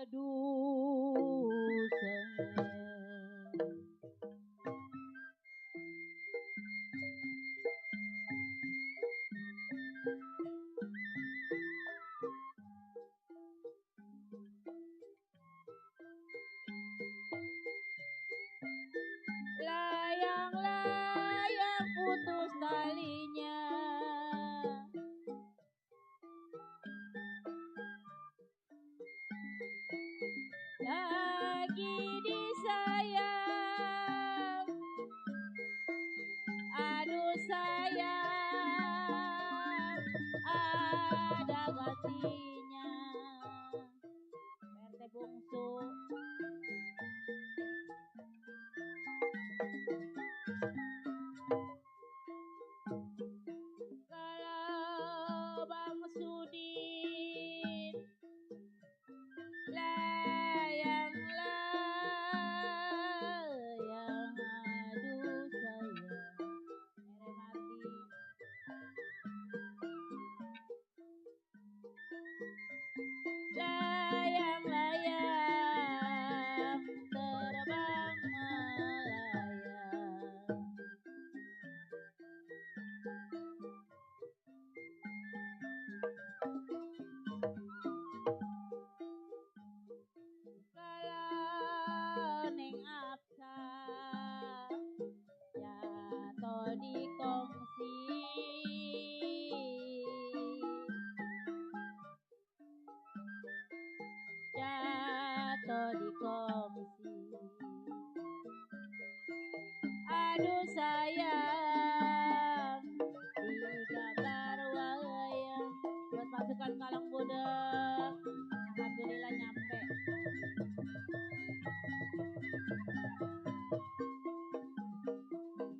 Aduh sayang. Layang-layang putus talinya, lagi disayang. Aduh sayang, ada gantinya. PRT bungsu. Kalau Bang Sudin layang-layang, aduh sayang, mere mati. Layang-layang terbang melayang. Kalau Neng Apsa jatuh di kongsi, jatuh di kongsi. Aduh sayang, digambar wayang buat pasukan Kalang Budeg. Alhamdulillah nyampe.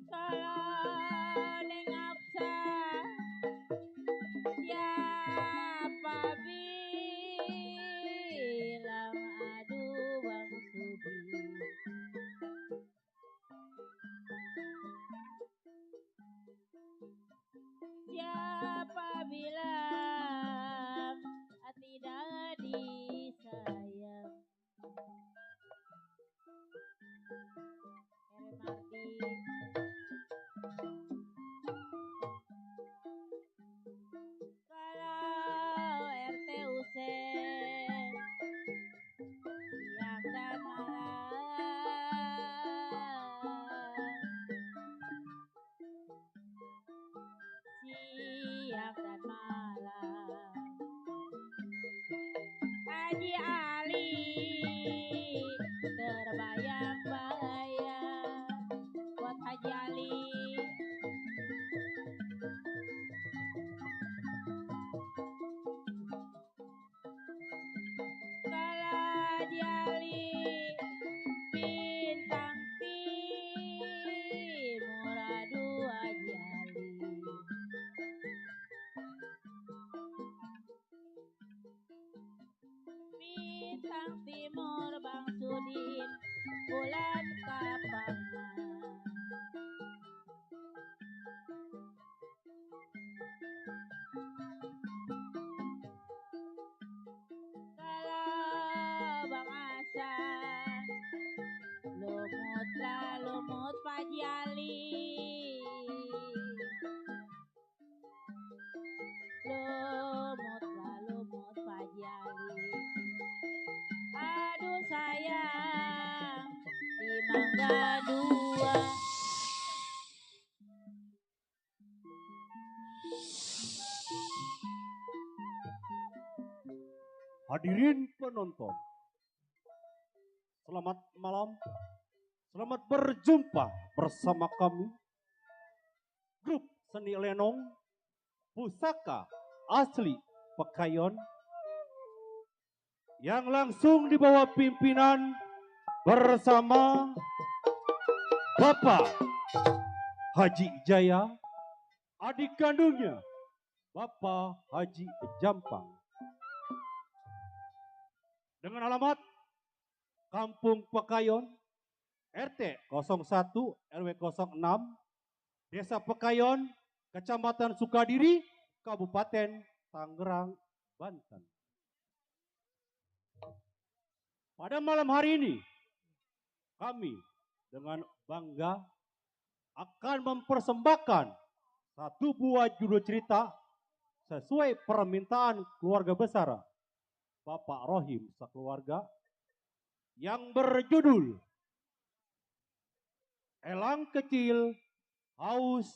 Kalau Neng Apsa siapa bilang aduh Bang Sudi. Siapa bilang tidak disayang. Mere Mardi. Kalau RT Usen siang dan malam, siang dan malam. Haji Ali terbayang-bayang buat Haji Ali. Kalau Haji Ali bintang timur, aduh Haji Ali. Bintang timur Bang Sudin, bulan kapangan. Kalau Bang Hasan lumut lah lumut Pak Haji Ali. Lumut lah lumut Pak Haji Ali. Aduh sayang, di Mangga Dua. Hadirin penonton, selamat malam, selamat berjumpa bersama kami, grup seni lenong Pusaka Asli Pekayon yang langsung di bawah pimpinan bersama Bapak Haji Jaya, adik kandungnya Bapak Haji Jampang. Dengan alamat Kampung Pekayon, RT 01 RW 06, Desa Pekayon, Kecamatan Sukadiri, Kabupaten Tangerang, Banten. Pada malam hari ini, kami dengan bangga akan mempersembahkan satu buah judul cerita sesuai permintaan keluarga besar Bapak Rohim sekeluarga yang berjudul Elang Kecil Haus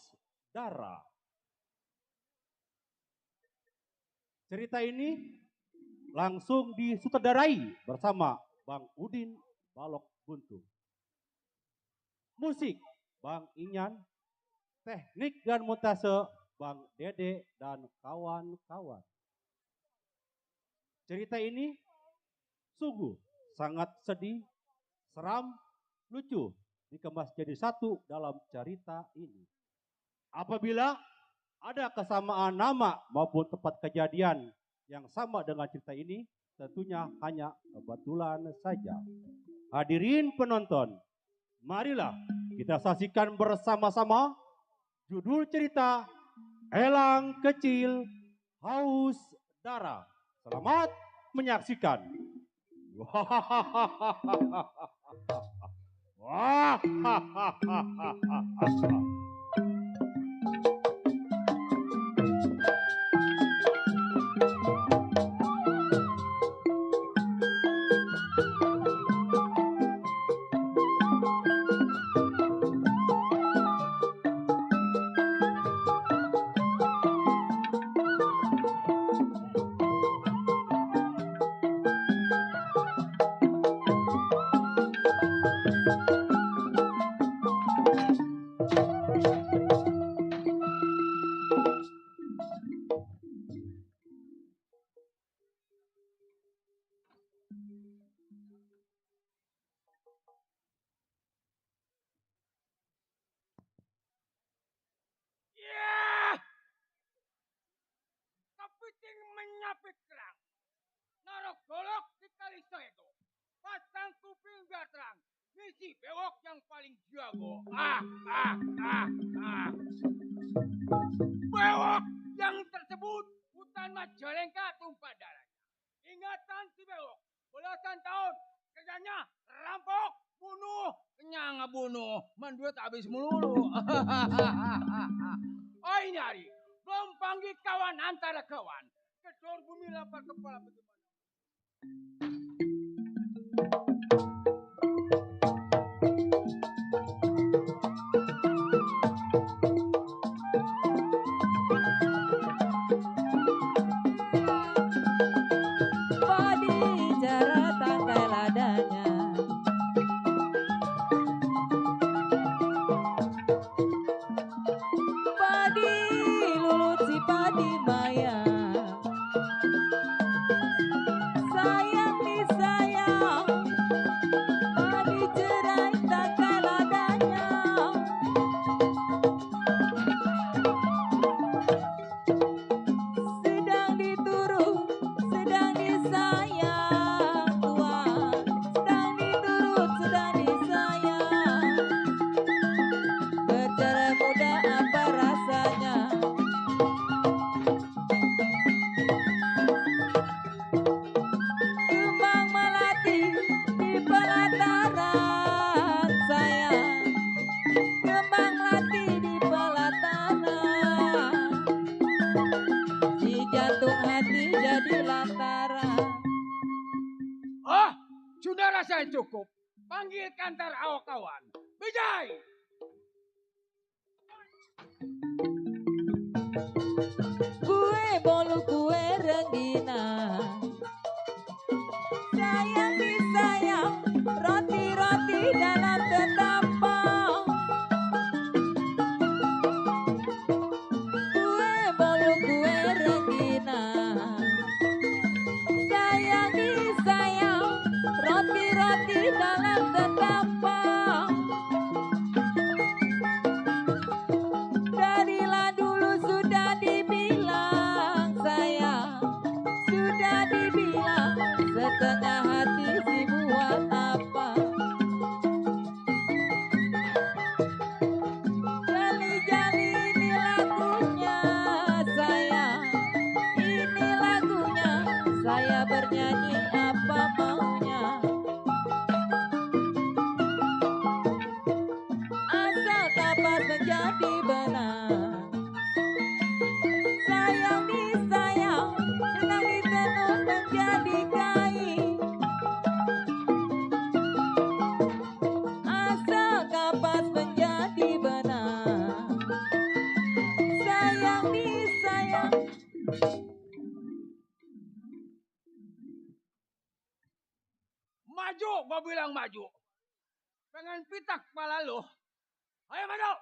Darah. Cerita ini langsung disutradarai bersama Bang Udin Balok Buntu. Musik Bang Inyan, teknik dan montase Bang Dede dan kawan-kawan. Cerita ini sungguh sangat sedih, seram, lucu, dikemas jadi satu dalam cerita ini. Apabila ada kesamaan nama maupun tempat kejadian yang sama dengan cerita ini, tentunya hanya kebetulan saja. Hadirin penonton, marilah kita saksikan bersama-sama judul cerita Elang Kecil Haus Darah. Selamat menyaksikan. Kepiting menyapit kerang, narok golok di kali itu, pasang kuping biar terang, ngisi bewok yang paling jago. Bewok yang tersebut hutan Majalengka tumpah darahnya. Ingatan si bewok, belasan tahun kerjanya rampok, bunuh, kenyang ngebunuh, menduit habis melulu. Oh ini hari. Belum panggil kawan antara kawan. Kedor bumi lapar kepala bagaimana? Padi cara tangkai ladanya, padi lulut si padi maya, sayang nih sayang, padi cerai tangkai ladanya, sedang diturut, sedang disayang tuan, sedang diturut, sedang disayang, bercerai muda apa rasanya? Kembang melati di pelataran sayang, kembang melati di pelataran, si jantung hati jadi lantaran. Oh, sudah rasa cukup. Panggil kantor awak kawan. Bijay! Kue bolu kue rengginang, sayang disayang, roti-roti dalam tetapang. Kue bolu kue rengginang, sayang disayang. gua bilang maju. Pengen pitak kepala lu. Ayo maju.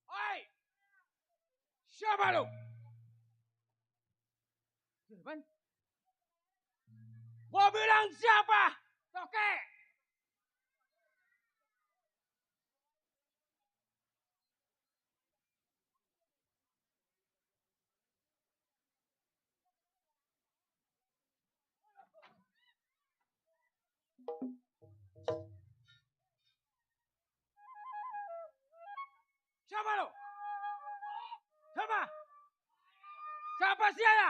Oi! Siapa lu? Siapa? Gua bilang siapa? Toke! Siapa lu? Siapa? Siapa saya?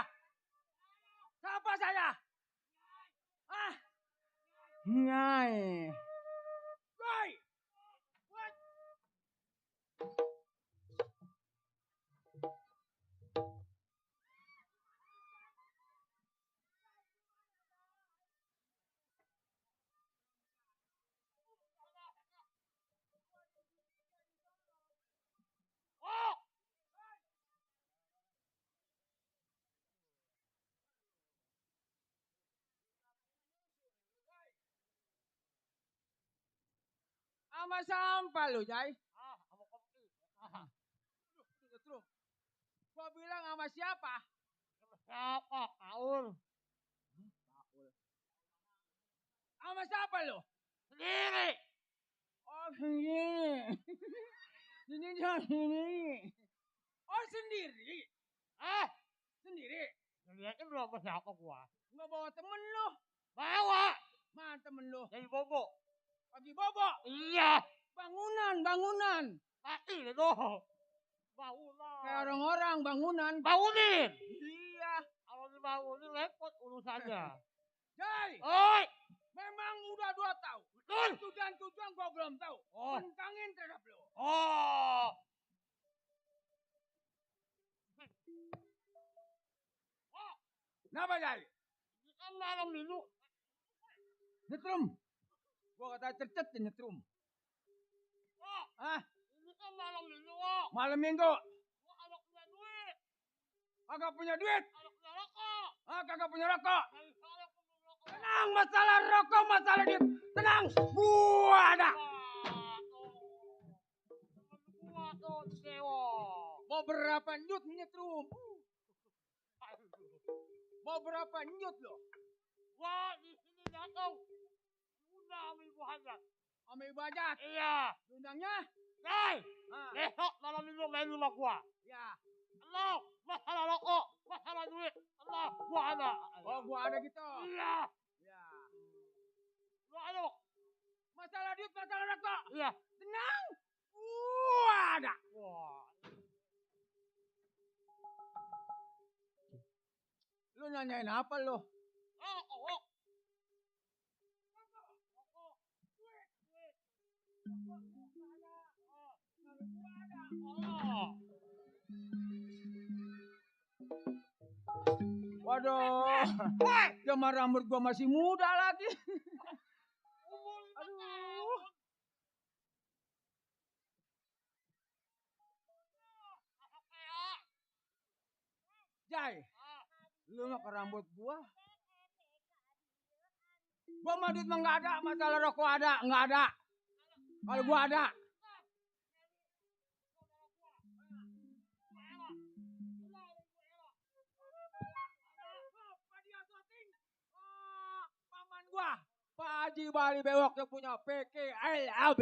Siapa saya? Ah? Nyai. Woi! What? Oh! Sama sampah lu, Jai. Sama kopi. Terus. Gua bilang sama siapa? Siapa? Paul. Sama siapa lu? Sendiri. Oh, sendiri. Sendiri. Oh, sendiri. Sendiri. Sendiri belum sama siapa gua. Nggak bawa temen lu. Bawa. Mana temen lu? Jadi bobo. Lagi bobo. Iya. Bangunan. Mati itu. Bangunan. Kayak orang-orang bangunan. Bangunin. Iya. Kalau dibangunin repot urusannya. Jai, Oi. memang udah 2 tahun. Betul. Waktu dan tujuan gua belum tahu. Oh. Tentangin terhadap lu. Oh. Kenapa, Jai? Ini kan malam minggu. Nyetrum. Gua kata cercet nyetrum. Oh. Hah? Ini kan malam minggu. Oh. Malam minggu. Gua agak punya duit. Agak punya duit. Agak punya rokok. Kagak punya rokok. Dari saya punya rokok. Tenang, masalah rokok, masalah duit. Tenang, gua ada. Gua tuh sewa. Mau berapa nyut nyetrum? Mau berapa nyut lo? Gua di sini datang. Undang Ibu Hajat. Sama Ibu Hajat. Iya. Undangnya? Hey, Ah, besok malam minggu main rumah gua. ya. Allah, masalah rokok, masalah duit. Allah, gua ada. Oh, gua ada gitu. Iya. Ya. Lu ada. Masalah duit, masalah rokok. Iya. Tenang. Gua ada. Wah. Lu nanyain apa lo? Oh. Waduh. Zaman rambut gua masih muda lagi. Aduh. Jai, lu mah ke rambut gua. Gua mah duit mah nggak ada, masalah rokok ada, nggak ada. Kalau gua ada. Paman gua, Pak Haji Bali Bewok yang punya PKLAB.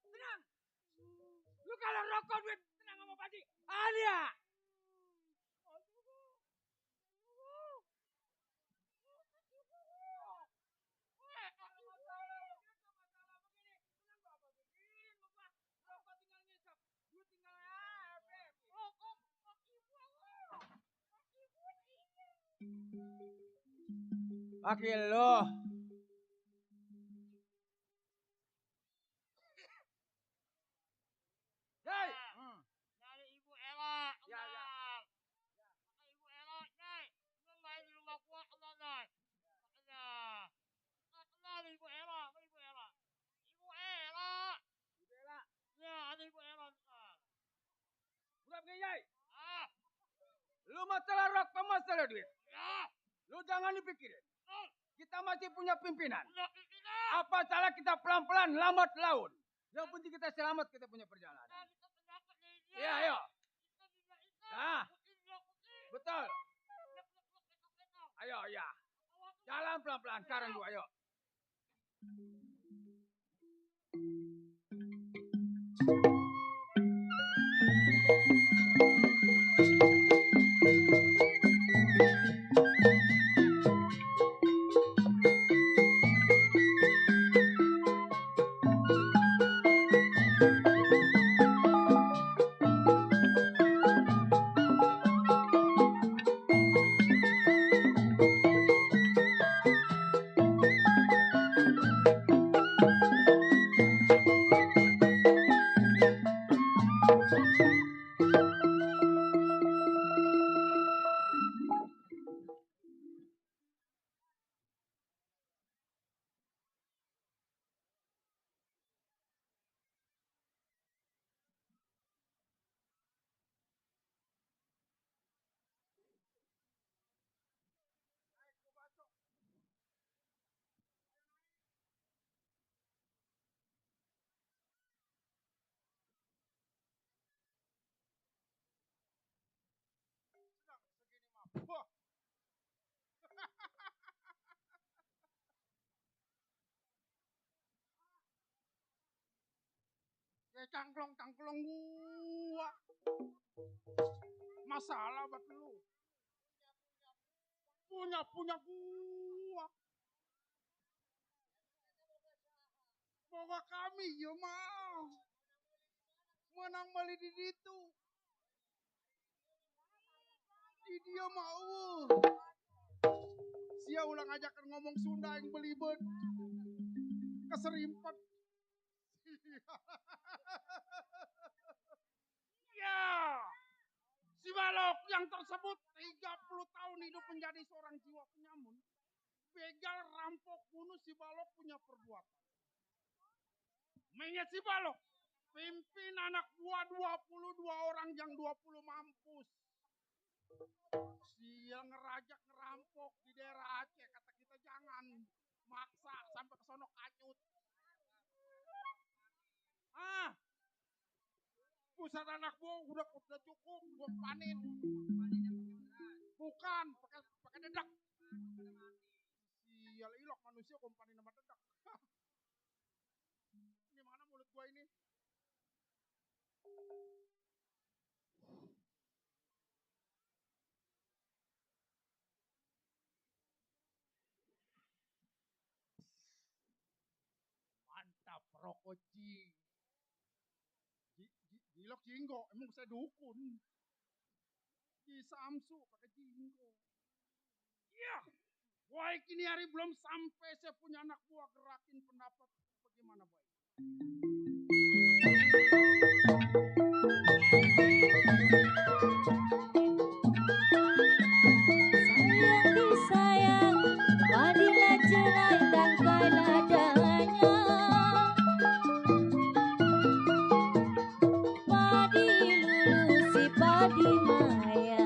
Tenang. Lu kalau rokok duit tenang sama Pak Haji. Ada. Pakai lo. masalah rokok, masalah duit. Ya. Lu jangan dipikirin. Kita masih punya pimpinan. Punya pimpinan. Apa salah kita pelan-pelan lambat laun? Yang penting kita selamat, kita punya perjalanan. Kita pendapat dari dia. Iya, ayo. Kita bisa ikat. Nah. Putih. Betul. Ayo, ya. Jalan pelan-pelan sekarang juga, ayo. Wah. Ya cangklong gua. Masalah buat lu. Punya gua. Bawa kami ya mau. Menang balik di situ. Di dia mau. Sia ulang ajakan ngomong Sunda yang belibet. Keserimpet. Ya. Si Balok yang tersebut 30 tahun hidup menjadi seorang jiwa penyamun. Begal, rampok, bunuh, si Balok punya perbuatan. Mengingat si Balok, pimpin anak buah 22 orang yang 20 mampus. Dia ngerajak ngerampok di daerah Aceh, kata kita jangan maksa sampai ke sono kacut. Pusat anak buah udah cukup, gua panin. Bukan, pakai dedak. Sial ilok manusia gua panin sama dedak. Ini mana mulut gua ini? Mantap rokok Gilok jinggo, emang saya dukun. Di Samsu pakai jinggo. Iya. Wah, kini hari belum sampai saya punya anak buah gerakin pendapat bagaimana, boy? Sayang disayang, padilah jelai dan kaladanya. Padi lulusi padi maya.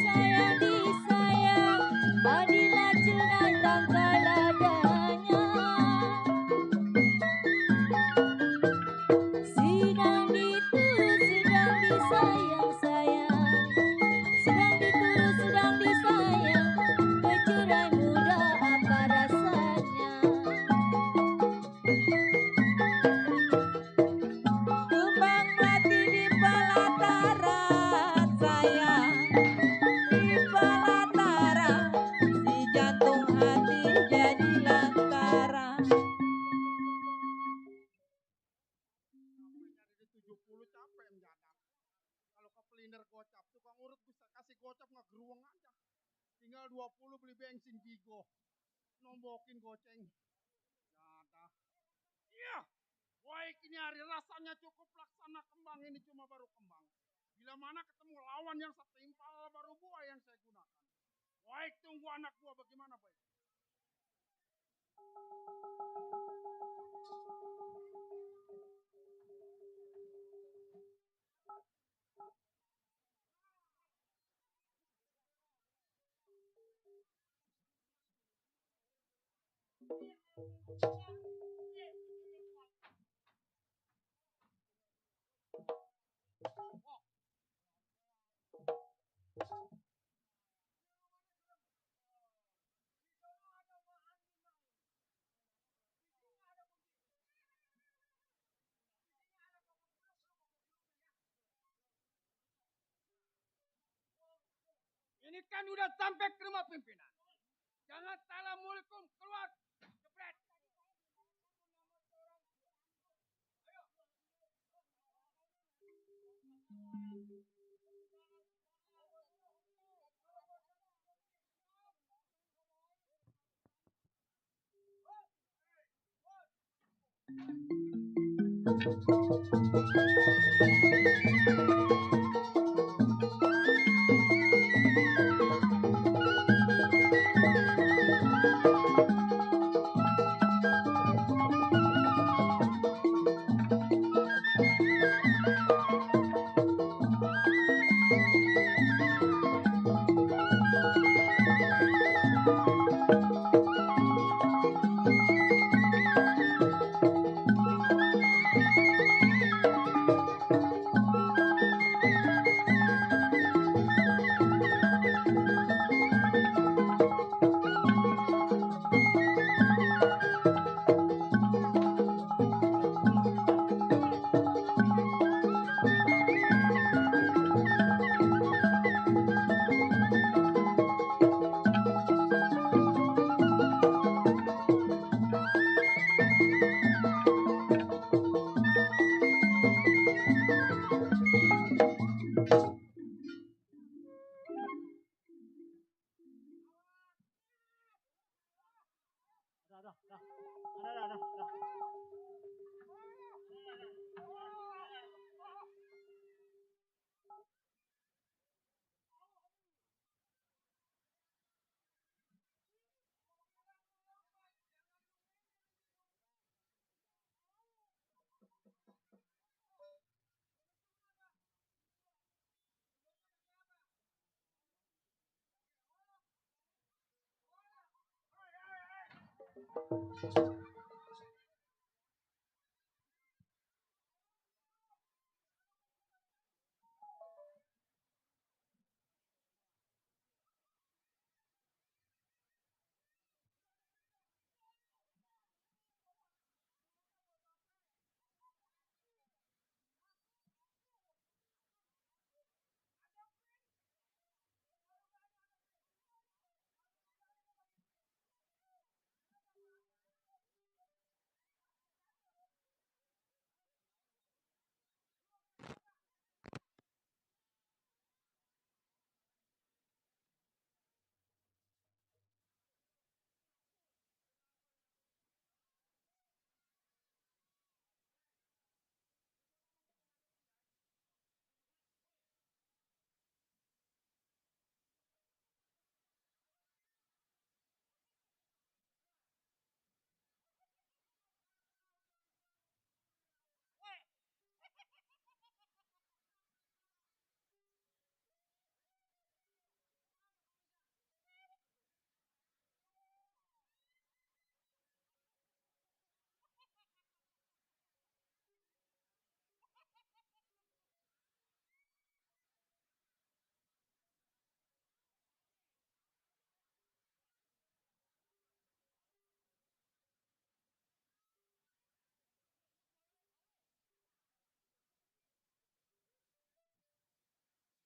Sayang disayang, padilah jelai dan kaladanya. Sedang dituru, sedang disayang-sayang. Sedang dituru, sedang disayang. Bercerai muda apa rasanya? Tumbang mati di pelataran sayang. Di pelataran si jantung hati jadi lantaran. Sampai nyari di 70 capek menjadak. Kalau ke Pelinder gocap, tukang urut bisa kasih gocap nggak geruang aja. Tinggal 20 beli bensin gigo. Nombokin goceng. Jadah. Iya. Wah, ini hari rasanya cukup laksana kembang ini cuma baru kembang. Bila mana ketemu lawan yang setimpal baru buah yang saya gunakan. Wah, tunggu anak buah bagaimana, boy? Ini kan udah sampai ke rumah pimpinan. Jangan assalamualaikum keluar.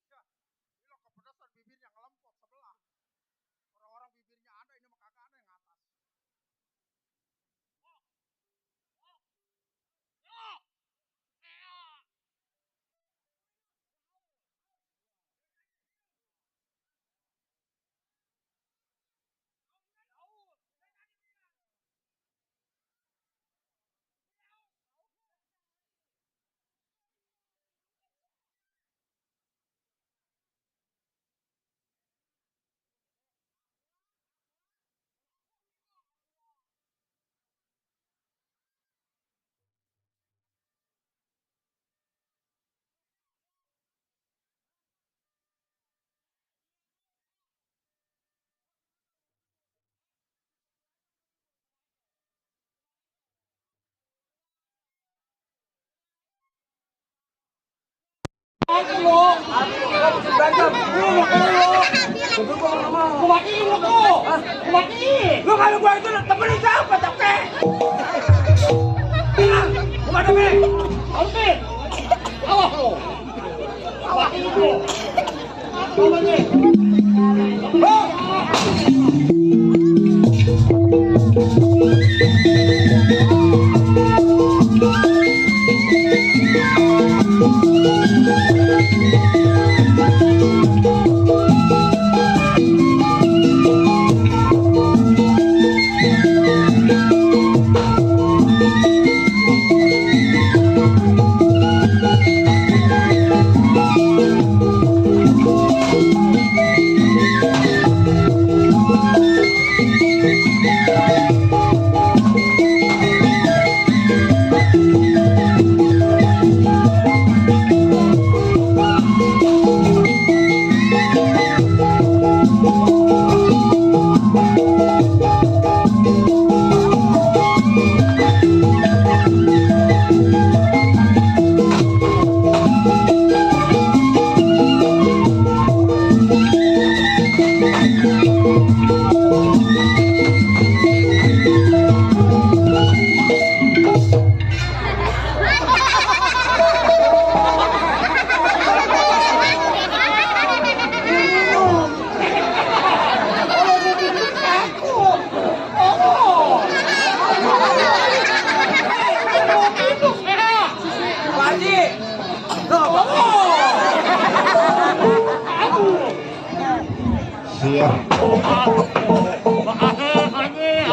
Jepret. Ini lo kepedesan bibirnya ngelempot sebelah. Orang-orang bibirnya ada, ini mah kagak ada yang atas. mati lo. Aku mati lo kok. Aku mati. Lu kalau gua itu temenin siapa capek? Kemana be? Oke. Awas lo. Mati lo. Apa ni?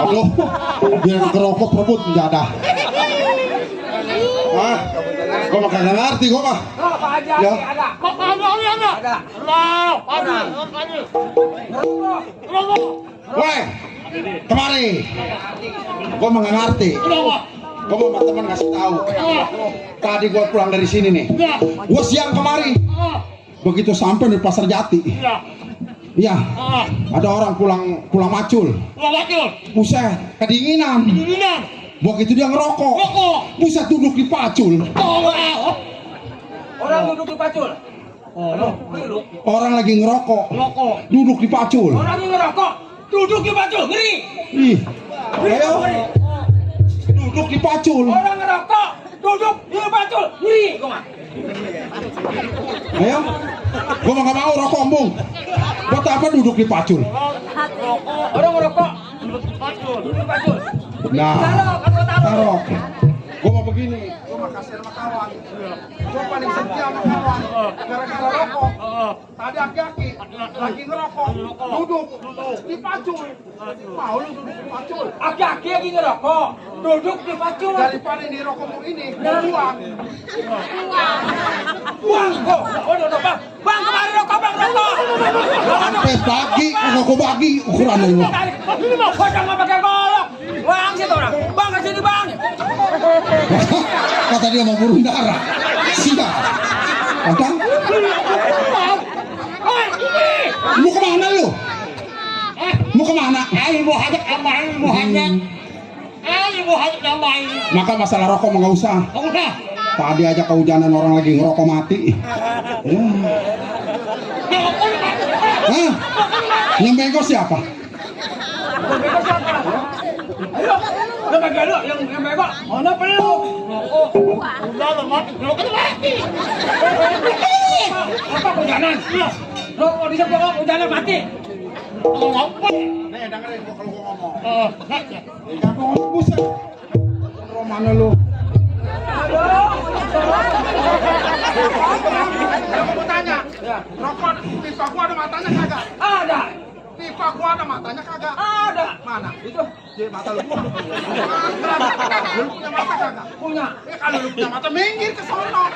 Waduh, dia ngerokok perut nggak ada. Hah? Gua mah kagak ngerti gua mah. Pak Haji Ya. ada. Ada. Lah, pagi. Weh, kemari. Gua mah nggak ngerti. Gua mau sama teman ngasih tahu. Tadi gua pulang dari sini nih. Gua siang kemari. Begitu sampai di Pasar Jati. Iya, ada orang pulang macul. Buset, kedinginan. Begitu dia ngerokok. Buset, duduk di pacul. Orang duduk di pacul. Orang lagi ngerokok. Duduk di pacul. Orang yang ngerokok duduk di pacul. Ngeri. Ih, ayo. Duduk di pacul. Orang ngerokok duduk di pacul. Ngeri. Ayo. Gua mah gak mau rokok embung. Buat apa duduk di pacul? Orang ngerokok duduk di pacul. Nah, Taruh. taruh. Gua mau begini. Gua mah kasih sama kawan. Gua paling setia sama kawan. Gara-gara rokok. Tadi aki-aki lagi ngerokok. Duduk di pacul. Mau lu duduk di pacul? Aki-aki lagi ngerokok duduk di pacul. Daripada ini rokokmu ini, buang. Bang, bang. Bang, kemarin rokok, bang, rokok. Sampai pagi, rokok bagi ukurannya lu. Ini mau kocok nggak pakai golok. Bang, situ orang. Bang, ke sini, bang. Kata dia mau burung darah. Siap. Kadang. Mau kemana lu? Mau kemana? Ibu hajat nambahin, ibu hajat. Ibu hajat nambahin. Maka masalah rokok mah nggak usah. Udah. Tadi aja kehujanan orang lagi ngerokok mati. Ya. Hah? Yang bego siapa? Ayo, yang bego lu, yang bego. Mana perlu? Udah mati. Rokok mati. Apa hujanan? Rokok di sana hujanan mati. Ngapa? Nih, dengerin gua kalau gua ngomong. Jangan ngomong buset. Romana lu. Aku mau tanya, rokok pipa gua ada matanya kagak? Ada. Pipa gua ada matanya kagak? Ada. Mana? Itu. Di mata lu. Lu punya mata kagak? Punya. Kalau lu punya mata minggir ke sono.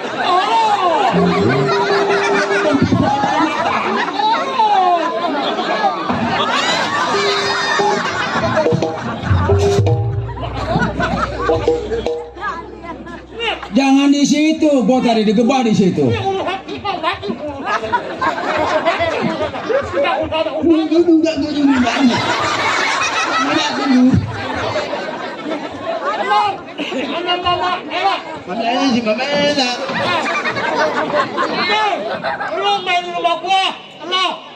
Jangan di situ, bos tadi digebah di situ. Mama, Mana si Mamela? Lu main di rumah gua.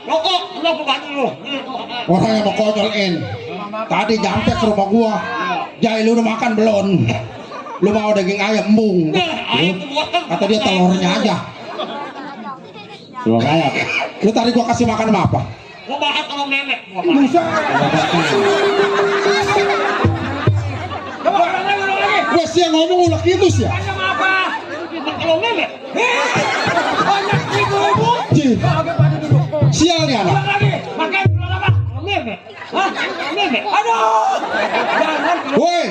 Rokok, lu bukan lu. Orang yang mau konyolin. Tadi nyampe ke rumah gua. Jai lu udah makan belum? Lu mau daging ayam embung? Kata dia telurnya aja. Telur ayam. Lu tadi gua kasih makan apa? Gua bahas sama nenek. Buset. Gue sih yang ngomong ulah gitu sih ya. Kalau nenek. Sial nih anak. Makan apa? Nenek. Hah? Nenek. Aduh. Woi,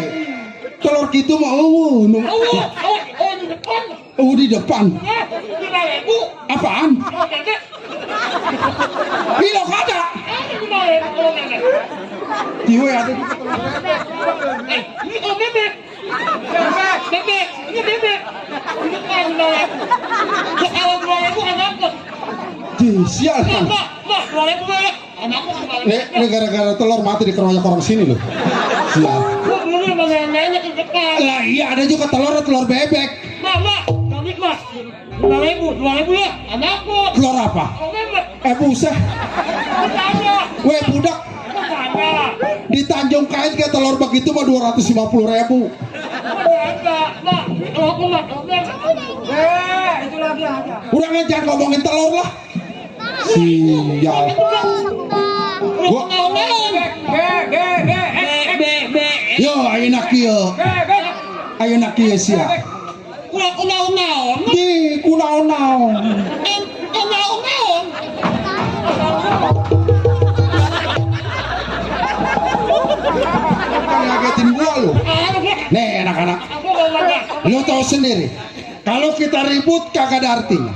telur gitu mah di depan. Apaan? Kilo kada. Tiwe ada. Ini bebek. Bebek. Ini bebek. Ini kan bebek. Kalau 2.000 anakku. Sial kan. Mak, 2.000 bebek. Anakku kemarin. Ini gara-gara telur mati dikeroyok orang sini loh. Sial. Gua bener nanya ke depan. Lah iya ada juga telur bebek. Mak, kami mas. 2.000 ya. Anakku. Telur apa? Kalau bebek. Buset. Bertanya. Weh budak. Bertanya. Di Tanjung Kait kayak telur begitu mah 250.000. Mak, kalau aku mak. Itu lagi ada. Udah jangan ngomongin telur lah. Sial. Gua yo ayeuna kieu. Ayeuna kieu sia. Kunaon. Di kunaon. Ngagetin gua lu. Nih anak-anak. Lu tahu sendiri. Kalau kita ribut kagak ada artinya.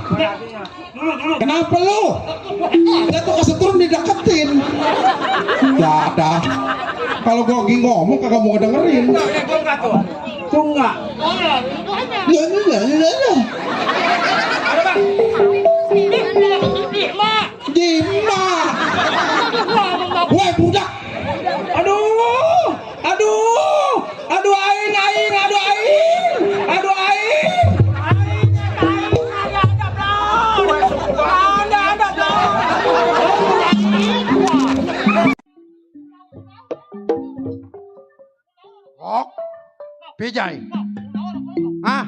Kenapa lu? Dia tuh kesetrum dideketin. Gak ada. Kalau gua lagi ngomong kagak mau dengerin. Tunggak. Dima. Woi budak. Aduh aing. Kok Pijay. Ah,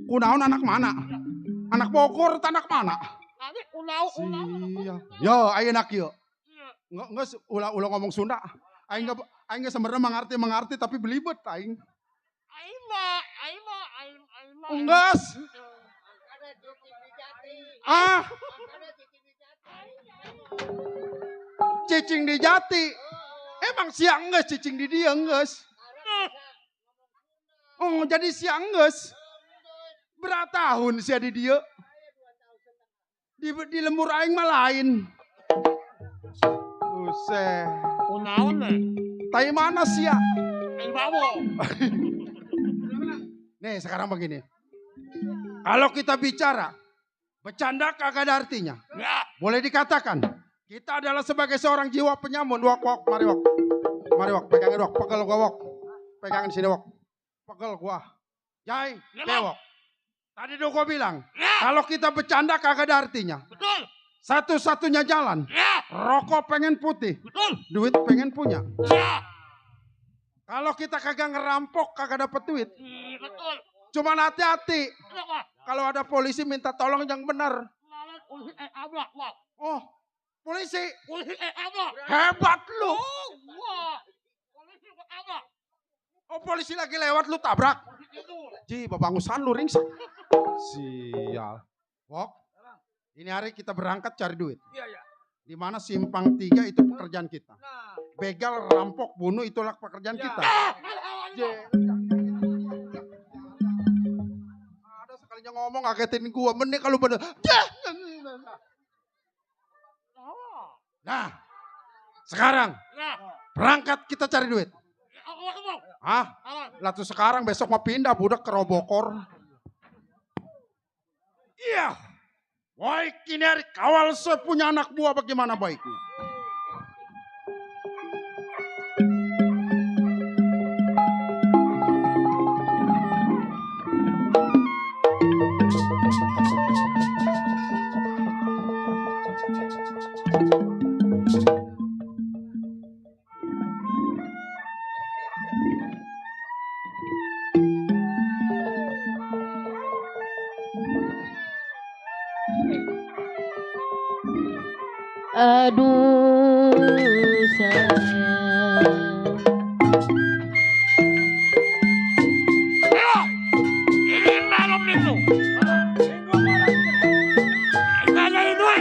kunaon anak mana? Anak Bogor atau anak mana? Yo, ayeuna kieu. Nggak ulah ngomong Sunda. Aing nggak sebenarnya mengerti tapi belibet aing. Aing mah. Unggas. Ah. Cicing di Jati. Emang siang geus cicing di dia geus. Oh, jadi siang geus. Berapa tahun sia di dia? Di lembur aing mah lain. Buset. Kunaon we? Tai mana sia? Aing bawo. Nih, sekarang begini. Kalau kita bicara bercanda kagak ada artinya. Ya. Boleh dikatakan kita adalah sebagai seorang jiwa penyamun. Wok, mari wok. Mari wok, pegangin wok, pegel gua wok. Pegangin sini wok. Pegel gua. Jai, pewok. Tadi udah gua bilang, kalau kita bercanda kagak ada artinya. Betul. Satu-satunya jalan. Ya. Rokok pengen putih, Betul. duit pengen punya. Ya. Kalau kita kagak ngerampok kagak dapet duit. Betul. Cuman hati-hati. Kenapa? Kalau ada polisi minta tolong yang benar. Polisi abrak, Wak. Oh, polisi. Polisi abrak. Hebat lu. Wah. Polisi abrak. Oh, polisi lagi lewat lu tabrak. Ji, babangusan lu ringsek. Sial. Wok, ini hari kita berangkat cari duit. Iya. Di mana simpang 3 itu pekerjaan kita. Nah, Begal, rampok, bunuh itulah pekerjaan kita. Ada sekalinya ngomong ngagetin gua. Mending kalau bener. Nah, sekarang berangkat kita cari duit. Hah? Lah tuh sekarang besok mau pindah budak ke Robokor. Iya. Woi, kini hari kawal punya anak buah bagaimana baiknya? Aduh sayang. Ini malam itu. Nanya ini.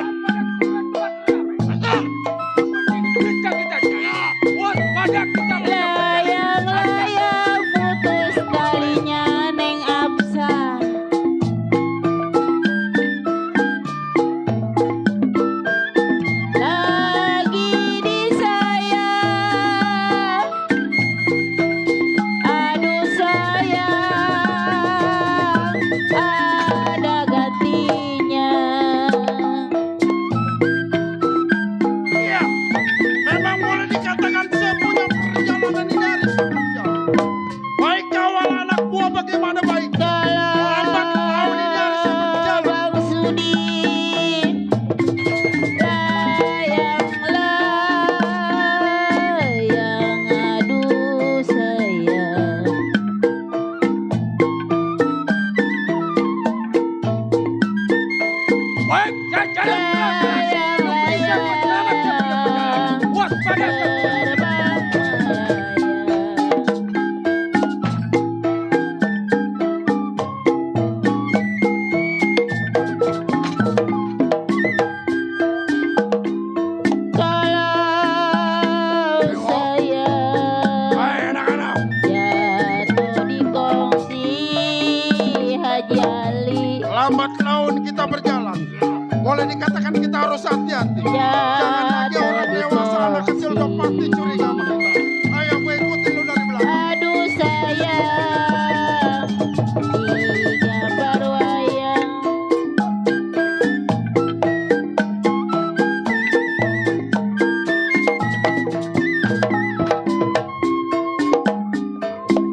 Layang-layang putus talinya Neng Absa. Lagi disayang, aduh sayang, ada gantinya. Iya, memang boleh dikatakan sepunya perjalanan ini dari sebelumnya. Baik kawal anak buah bagaimana baiknya. Lambat laun ini dari sebelumnya. Bang Sudin, layang-layang, aduh sayang. Baik, jajaran pelajar Indonesia Selamat berjalan. Waspada Terbang melayang. Kalau sayang Hai anak-anak. jatuh di kongsi Haji Ali, Lambat laun kita berjalan. Boleh dikatakan kita harus hati-hati. Jangan lagi orang dewasa anak kecil udah pasti curiga sama kita. Ayo gue ikutin lu dari belakang. aduh sayang, digambar wayang.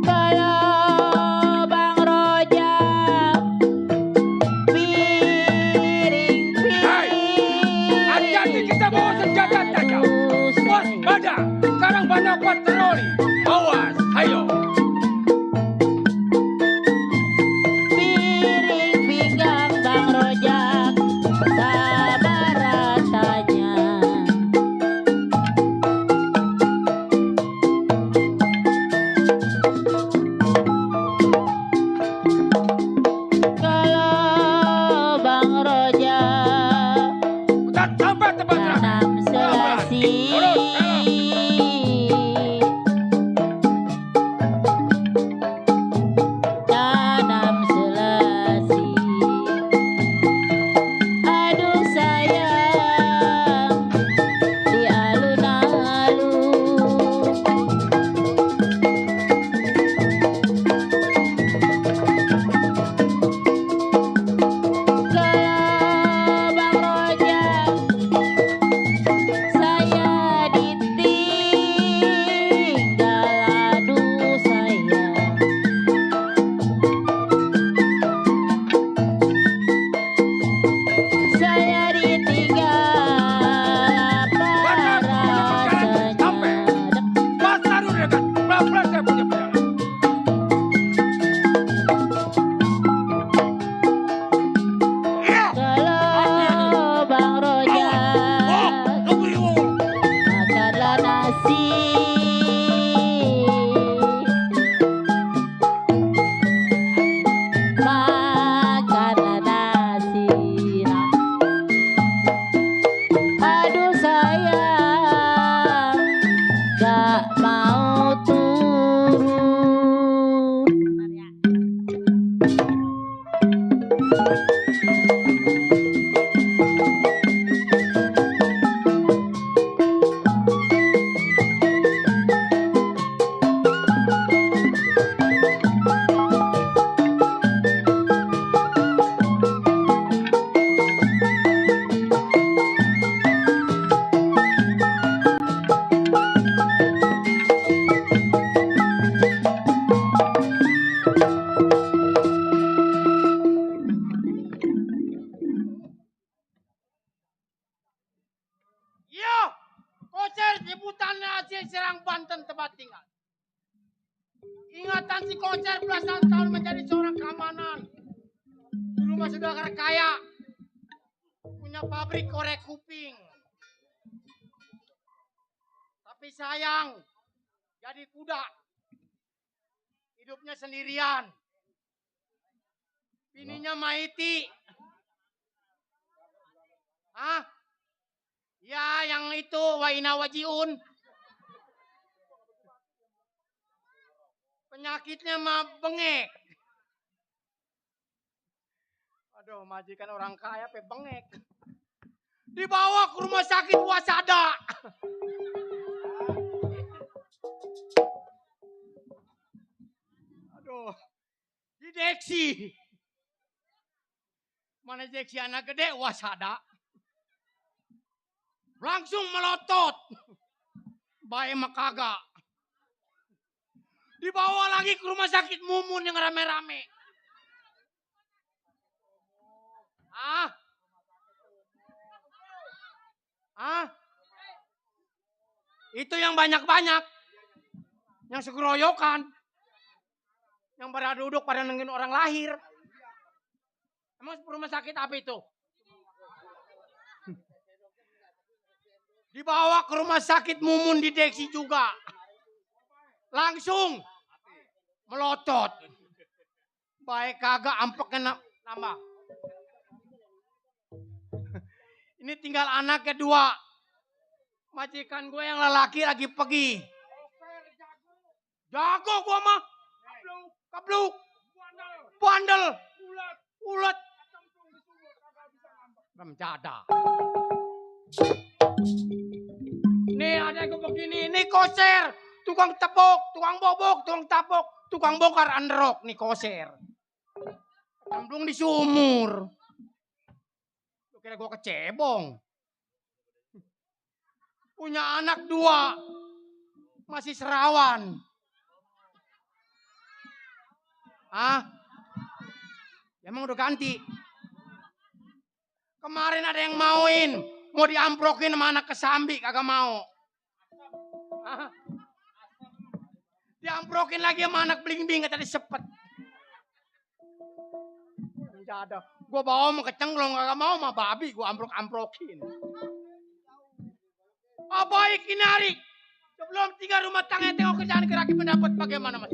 Kalau Bang Rojak piring-piring, hati-hati kita bawa senjata tajam. Waspada, sekarang banyak patroli. Awas, ayo. piring pinggang Bang Rojak, sabar rasanya. Kalau Bang Rojak Kita sampai tempat terakhir. tanam selasi, tanam selasi, aduh sayang, di alun-alun. Kalau Bang Rojak sebutan hasil Serang Banten tempat tinggal. Ingatan si Kocer belasan tahun menjadi seorang keamanan. Di rumah saudara kaya. Punya pabrik korek kuping. Tapi sayang, jadi kuda. Hidupnya sendirian. Bininya Maiti. Hah? Ya, yang itu Waina Wajiun. Penyakitnya mah bengek. Aduh, majikan orang kaya pe bengek. Dibawa ke rumah sakit Wasada. Aduh, dideksi. Mana deksi anak gede Wasada. Langsung melotot. Bae mah kagak. Dibawa lagi ke rumah sakit Mumun yang rame-rame. Itu yang banyak-banyak. Yang segeroyokan. Yang pada duduk pada nungguin orang lahir. Emang rumah sakit apa itu? Dibawa ke rumah sakit Mumun dideksi juga. Langsung melotot. Baik kagak ampeknya nambah. Ini tinggal anak kedua. Majikan gue yang lelaki lagi pergi. Jago gue mah. Kabluk. Bandel. Ulet. Remjada. Nih ada yang begini. Nih Kocer. Tukang tepuk. Tukang bobok. Tukang tapuk. Tukang bongkar androk. Nih Kocer. Camplung di sumur. Lu kira gue kecebong. Punya anak 2. Masih serawan. Emang udah ganti. Kemarin ada yang mauin. Mau diamprokin sama anak kesambi. Kagak mau. Diamprokin lagi sama anak bling-bling. Tadi sepet. Menjada. Gue bawa mau kecenglong. Kagak mau sama babi. Gue amprok-amprokin. Baik ini hari. Sebelum 3 rumah tangga tengok kerjaan geraki pendapat bagaimana mas?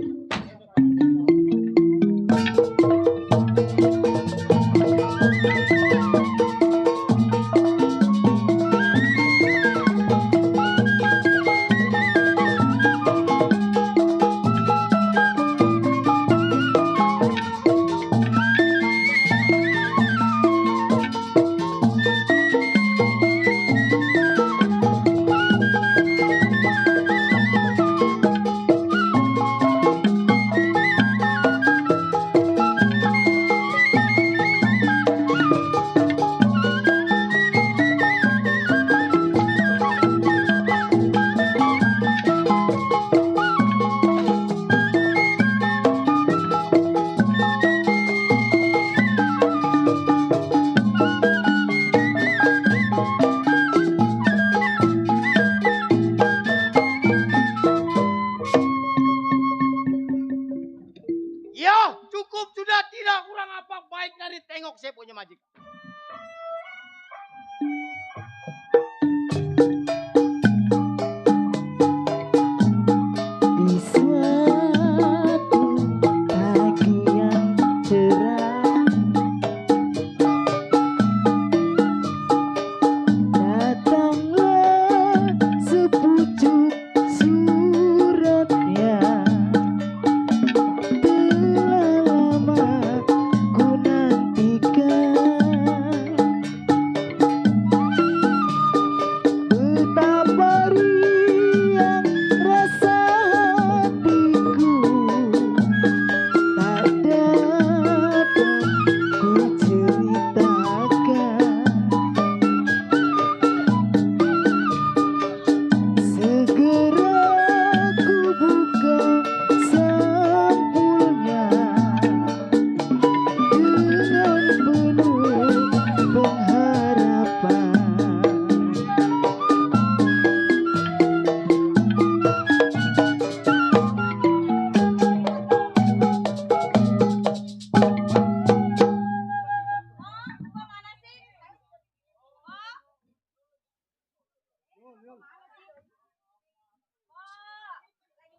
Lagi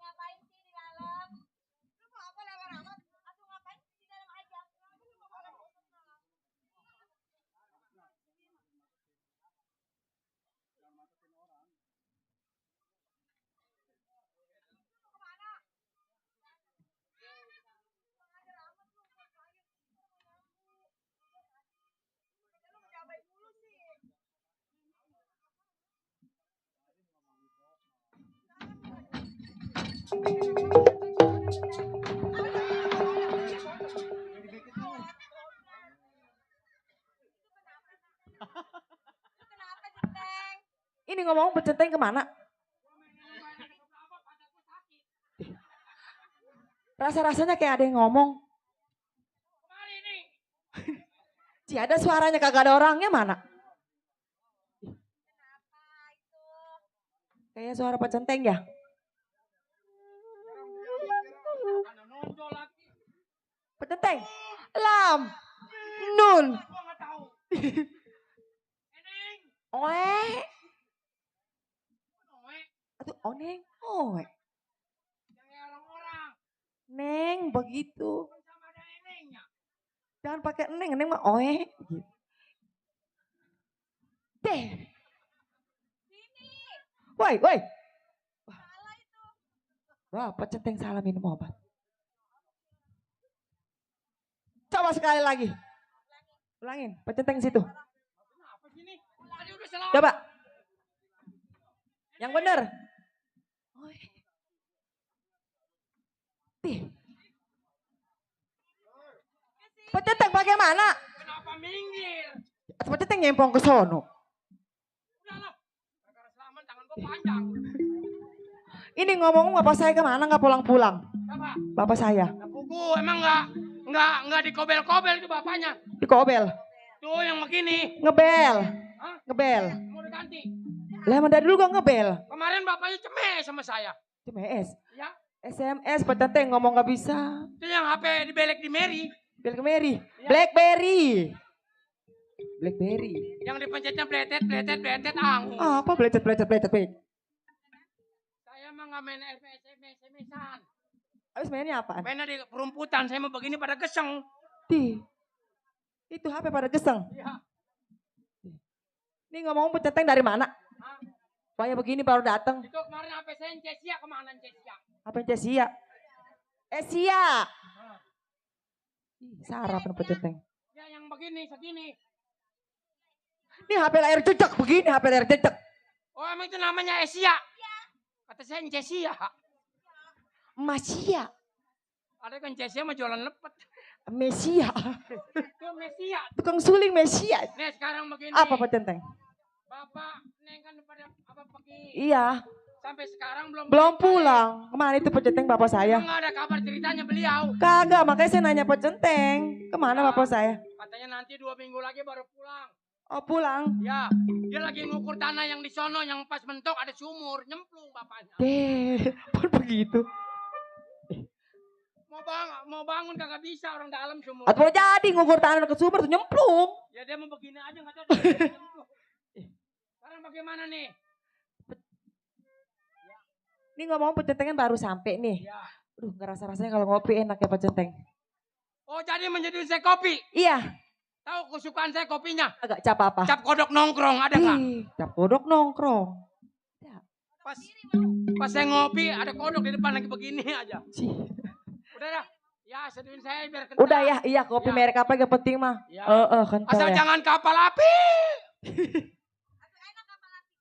ngapain sih di dalam? Lu mau apa lewat amat? Aku ngapain di dalam aja? Lu mau apa? Kenapa Centeng? Ini ngomong Pecenteng kemana? Rasa-rasanya kayak ada yang ngomong. Kemari nih. Ci ada suaranya kagak ada orangnya mana? Kenapa itu? Kayak suara Pecenteng ya? Ada nonjol lagi. Pecenteng. Lam. Nun. Gua nggak tahu. Eneng. Oe. Noe. Aduh, oneng. Oe. Yang kayak orang-orang. Neng, begitu. Sama ada enengnya. Jangan pakai neng, neng mah oe. Gitu. Deh. Sini. Woi, woi. Salah itu. Wah, Pecenteng salah minum obat. Coba sekali lagi. Ulangin, Pecenteng situ. Kenapa sini? Tadi udah salah. Coba. Yang bener. Oe. Tih. Pecenteng bagaimana? Kenapa minggir? Pecenteng nyempong ke sono. Udah lah. Gara-gara selamat tangan gua panjang. Ini ngomong bapak saya kemana nggak pulang-pulang? Siapa? Bapak saya. Pugu emang nggak dikobel-kobel itu bapaknya. Dikobel. Tuh yang begini. Ngebel. Hah? Ngebel. Mau diganti. Lah emang dari dulu gak ngebel. Kemarin bapaknya cemes sama saya. SMS. Ya. SMS Pecenteng ngomong gak bisa. Itu yang HP dibelek di Mary. Blackberry. Blackberry. Blackberry. Yang dipencetnya bletet ang. Apa belecet. Saya mah nggak main SMS-an. Habis mainnya apa? Mainnya di perumputan. Saya mau begini pada geseng. Itu HP pada geseng. Iya. Ini ngomong Pecenteng dari mana? Hah? Kayak begini baru datang. Itu kemarin HP saya yang Cesia kemana Cesia? Apa yang Cesia? Sia. Sarap nih Pecenteng. Ya yang begini segini. Ini HP layar jejak begini, HP layar jejak. Oh emang itu namanya Asia? Kata saya yang Cesia. Masia. Ada kan Cesia mah jualan lepet. Mesia. Itu Mesia. Tukang suling Mesia. Nih sekarang begini. Apa Pecenteng? Bapak Neng kan pada apa pergi. Iya. Sampai sekarang belum Pulang. Kemana itu Pecenteng bapak saya? Enggak ada kabar ceritanya beliau. Kagak, makanya saya nanya Pecenteng. Kemana bapak saya? Katanya nanti 2 minggu lagi baru pulang. Oh pulang. Ya, dia lagi ngukur tanah yang di sono yang pas mentok ada sumur, nyemplung bapaknya. Pun begitu. Mau bangun kagak bisa orang dalam sumur. Atau jadi ngukur tanah ke sumur tuh nyemplung. Ya dia mau begini aja nggak tahu. Dia nyemplung. Sekarang bagaimana nih? Ini ngomong Pecenteng kan baru sampai nih. Ya. Aduh ngerasa-rasanya kalau ngopi enak ya Pecenteng. Oh jadi menjadi saya kopi. Iya. Tahu kesukaan saya kopinya? Agak cap apa? Cap kodok nongkrong ada nggak? Cap kodok nongkrong. Pas saya ngopi ada kodok di depan lagi begini aja. Cih. Udah dah. Ya seduin saya biar kental. Udah ya, iya kopi Ya. merek apa yang penting mah. Ya. Kental Asal ya. jangan kapal api.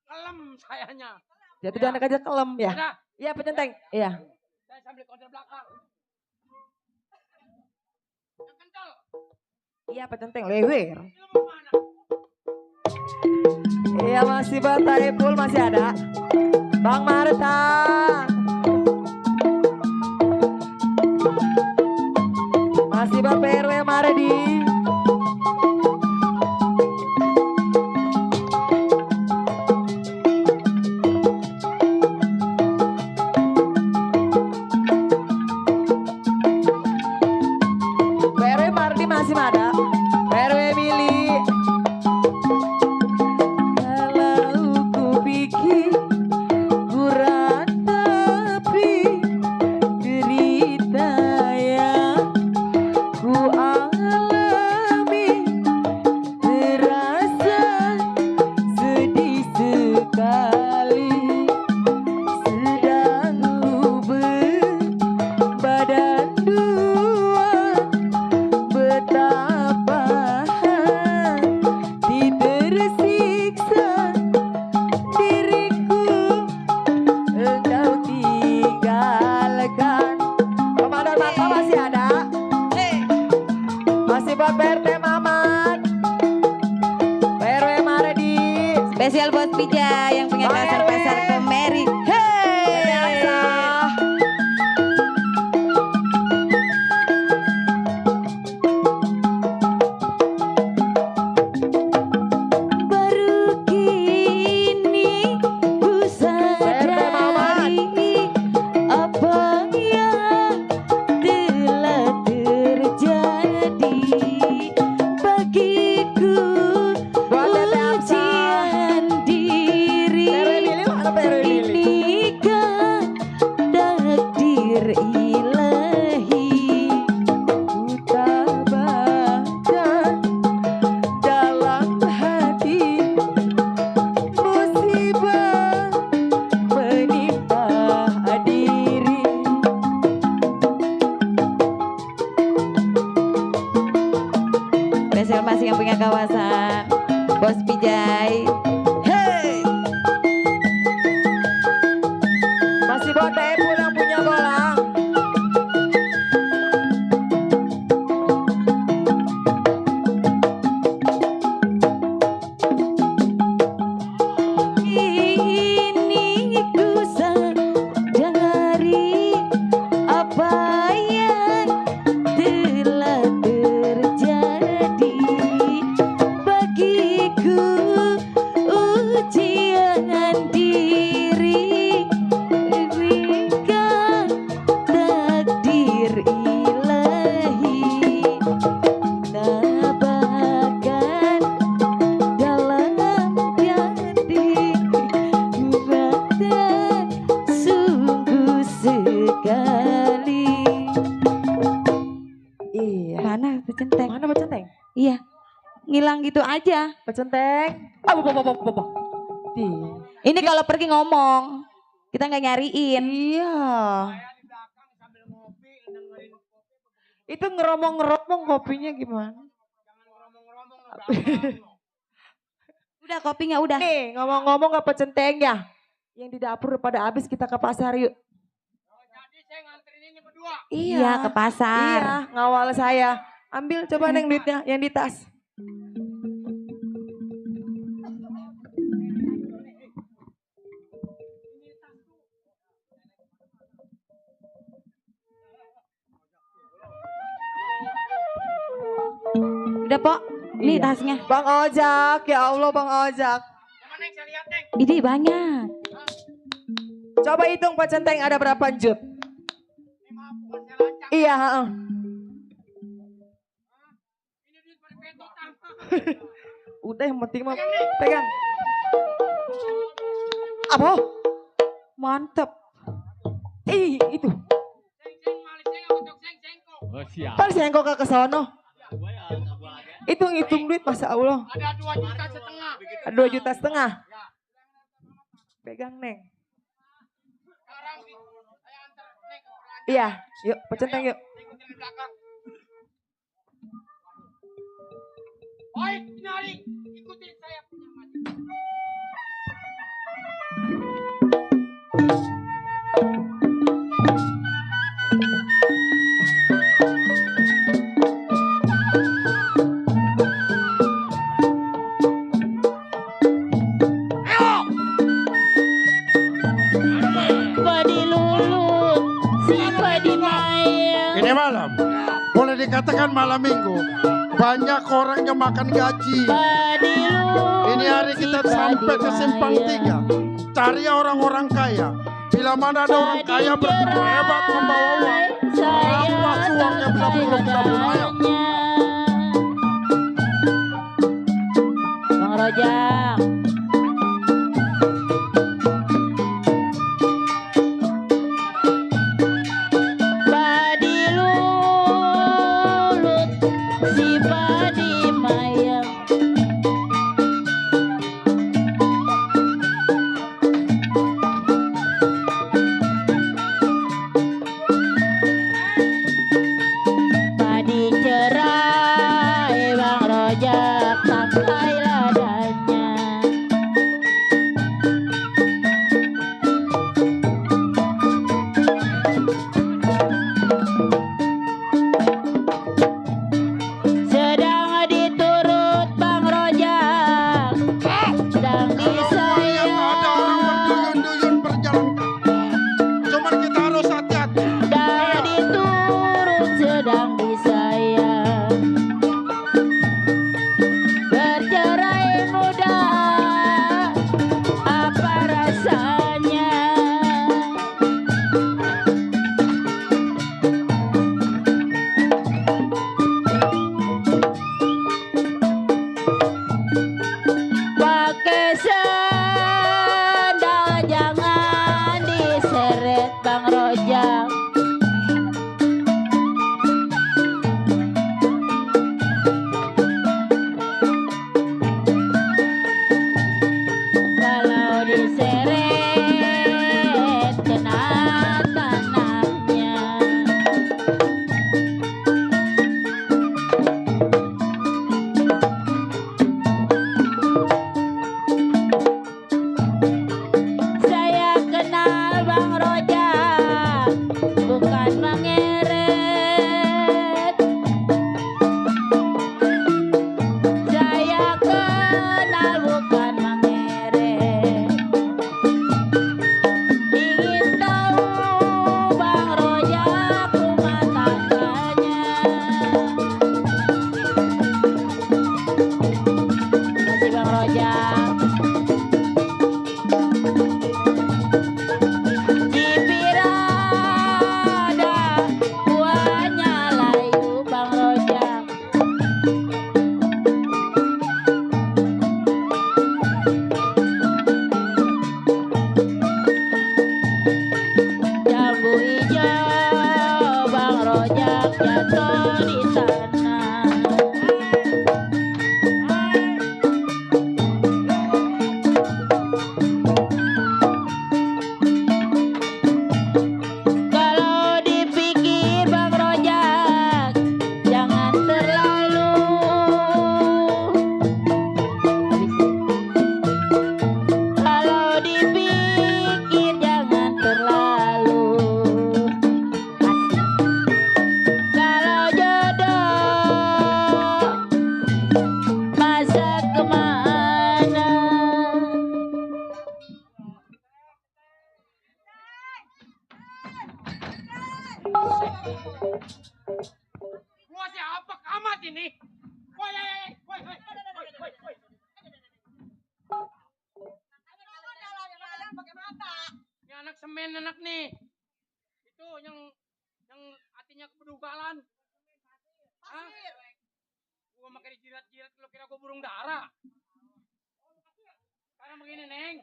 Kelem sayanya. Ya tuh jangan aja kelem ya. Udah. Iya Pecenteng. Iya. Saya sambil konser belakang. Yang kental. Iya Pecenteng lewer. Ini lu mau kemana? Iya masih Bapak Ipul masih ada. Bang Marta. Masih Bapak RW Maredi. RW Mardi masih ada. RW Mili. Kalau ku pikir Surya yang punya pasar ke Mary. Hey. Baru kini ku sadari apa yang telah terjadi bagiku. Ujian diri inikah takdir ilahi. Ku tabahkan dalam hati musibah menimpa diri. Terima kasih yang punya kawasan Bos Pijay. Hey. Masih buat Epul yang punya bolang. Ini ku sadari apa yang telah terjadi bagiku. Ujian diri inikah takdir ilahi. Tabahkan dalam hati badan sungguh sekali. Iya. Mana pecenteng? Mana Pecenteng? Iya, ngilang gitu aja. Pecenteng. Di. Ini kalau pergi ngomong, kita nggak nyariin. Iya. Saya di belakang sambil ngopi, dengerin kopi. Itu ngeromong-ngeromong kopinya gimana? Jangan ngomong-ngomong lo belakang. Udah kopinya udah. Nih ngomong-ngomong ke Pecenteng ya. Yang di dapur pada habis kita ke pasar yuk. Oh, jadi saya nganterin ini berdua. Iya ke pasar. Iya, ngawal saya. Ambil coba Neng duitnya yang di tas. Udah Pok, ini Iya. tasnya. Bang Ojak, ya Allah Bang Ojak. Yang mana yang saya lihat, Neng? Ini banyak. Coba hitung Pecenteng ada berapa jut? Ini maaf, bukan saya lancang. Iya, heeh. Ini duit perpetotan. Udah yang penting mah pegang. Apa? Mantep. Itu. Seng-seng malis, saya nggak butuh seng-sengkok. Pas yang kok ke sono. Hitung duit Masya Allah. Ada 2,5 juta. 2,5 juta. Pegang Neng. Sekarang saya antar Neng ke belakang. Iya, yuk Pecenteng yuk. Ikutin di belakang. Oi, nyari. Ikutin saya punya mati. Padi lulut, si padi mayang. Ini malam, boleh dikatakan malam minggu. Banyak orang yang makan gaji. Padi lulut. Ini hari kita sampai ke simpang 3. Cari orang-orang kaya. Bila mana ada orang kaya berhebat membawa uang. Rampas uangnya belum ayam. Bang Rojak. Padi lulut, si padi mayang. Padi kenal tanahnya. Saya kenal Bang Rojak, bukan mengeret. Saya kenal bukan mengeret. Ingin tahu Bang Rojak rumah tangganya. Masih Bang Rojak. Di Pirada buahnya layu Bang Rojak. Jambu hijau Bang Rojak jatuh di tanah. Kalau dipikir Bang Rojak jangan terlalu. Kalau dipikir jangan terlalu. Kalau jodoh masa kemana? Gua siapa kamat ini? Woi, woi, woi, woi, woi. Pakai mata. Ini anak semen anak nih. Itu yang hatinya kepedugalan. Hah? Gua makai dijirat-jirat lu kira gua burung dara. Sekarang begini, Neng.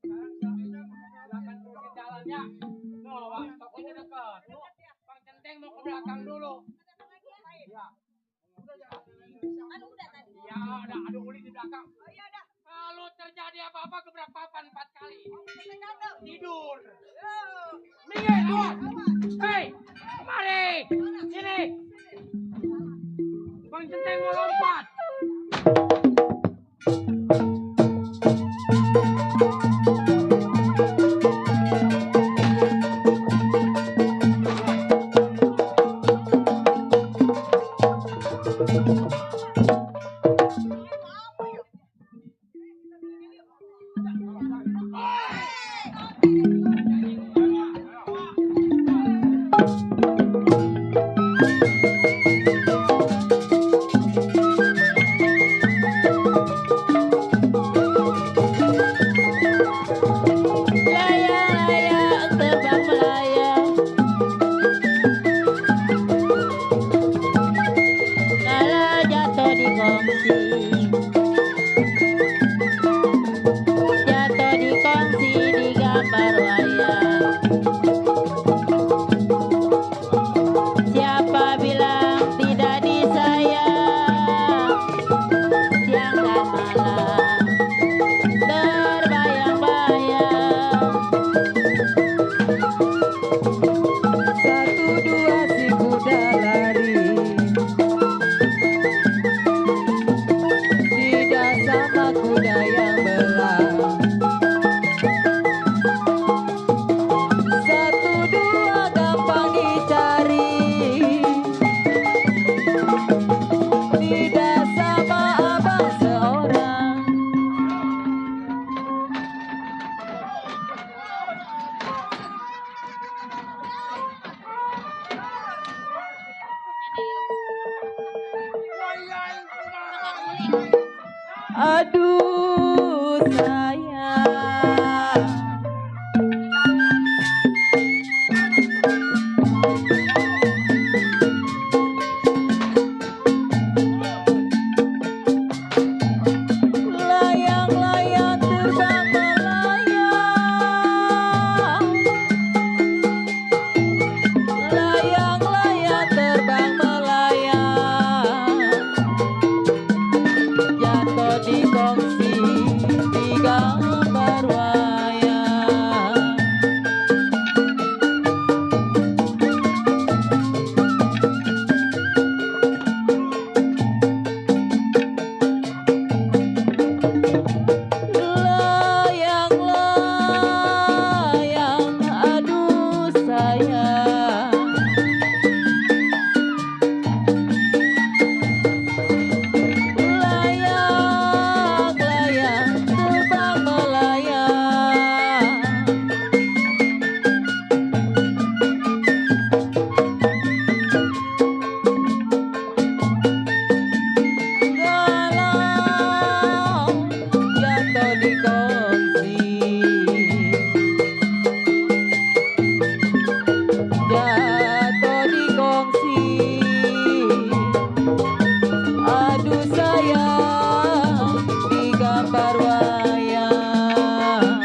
Sekarang silakan terusin jalannya. Tuh, Bang, tokonya dekat. Tuh, Bang Centeng mau ke belakang dulu. Iya. Kan udah tadi. Iya, ada uli di belakang. Oh iya dah. Kalau terjadi apa-apa gebrak papan 4 kali. Tidur. Minggir, awas. Hei, kemari. Sini. Bang Centeng mau lompat. parwaya. Layang-layang aduh sayang, layang-layang terbang melayang, galau jatuh di kongsi, jatuh di kongsi. Aduh sayang di gambar wayang.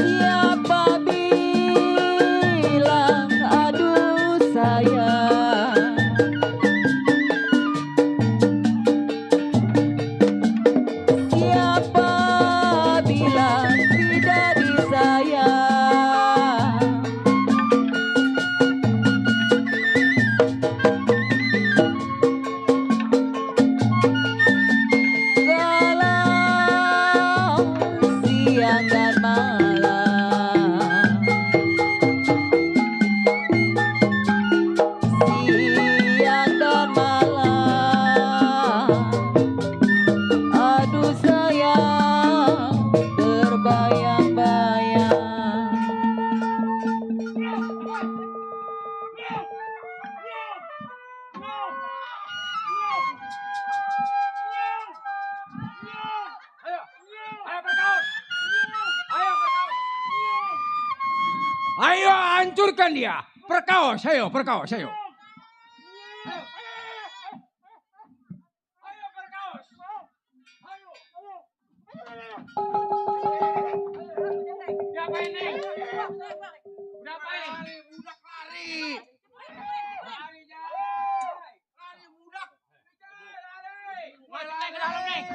Siapa bilang aduh sayang, siapa bilang tidak disayang. Galau siang dan malam, siang dan malam. Aduh sayang terbayang-bayang. Ayo, ayo berkaos. Ayo berkaos. Ayo hancurkan dia. Perkaos, ayo perkaos, ayo. Ayo berkaos. Ayo. Diapain nih? Diapain? Lari, budak lari. Lari Jai. Lari budak. Jai, lari. Masuk nih ke dalam nih.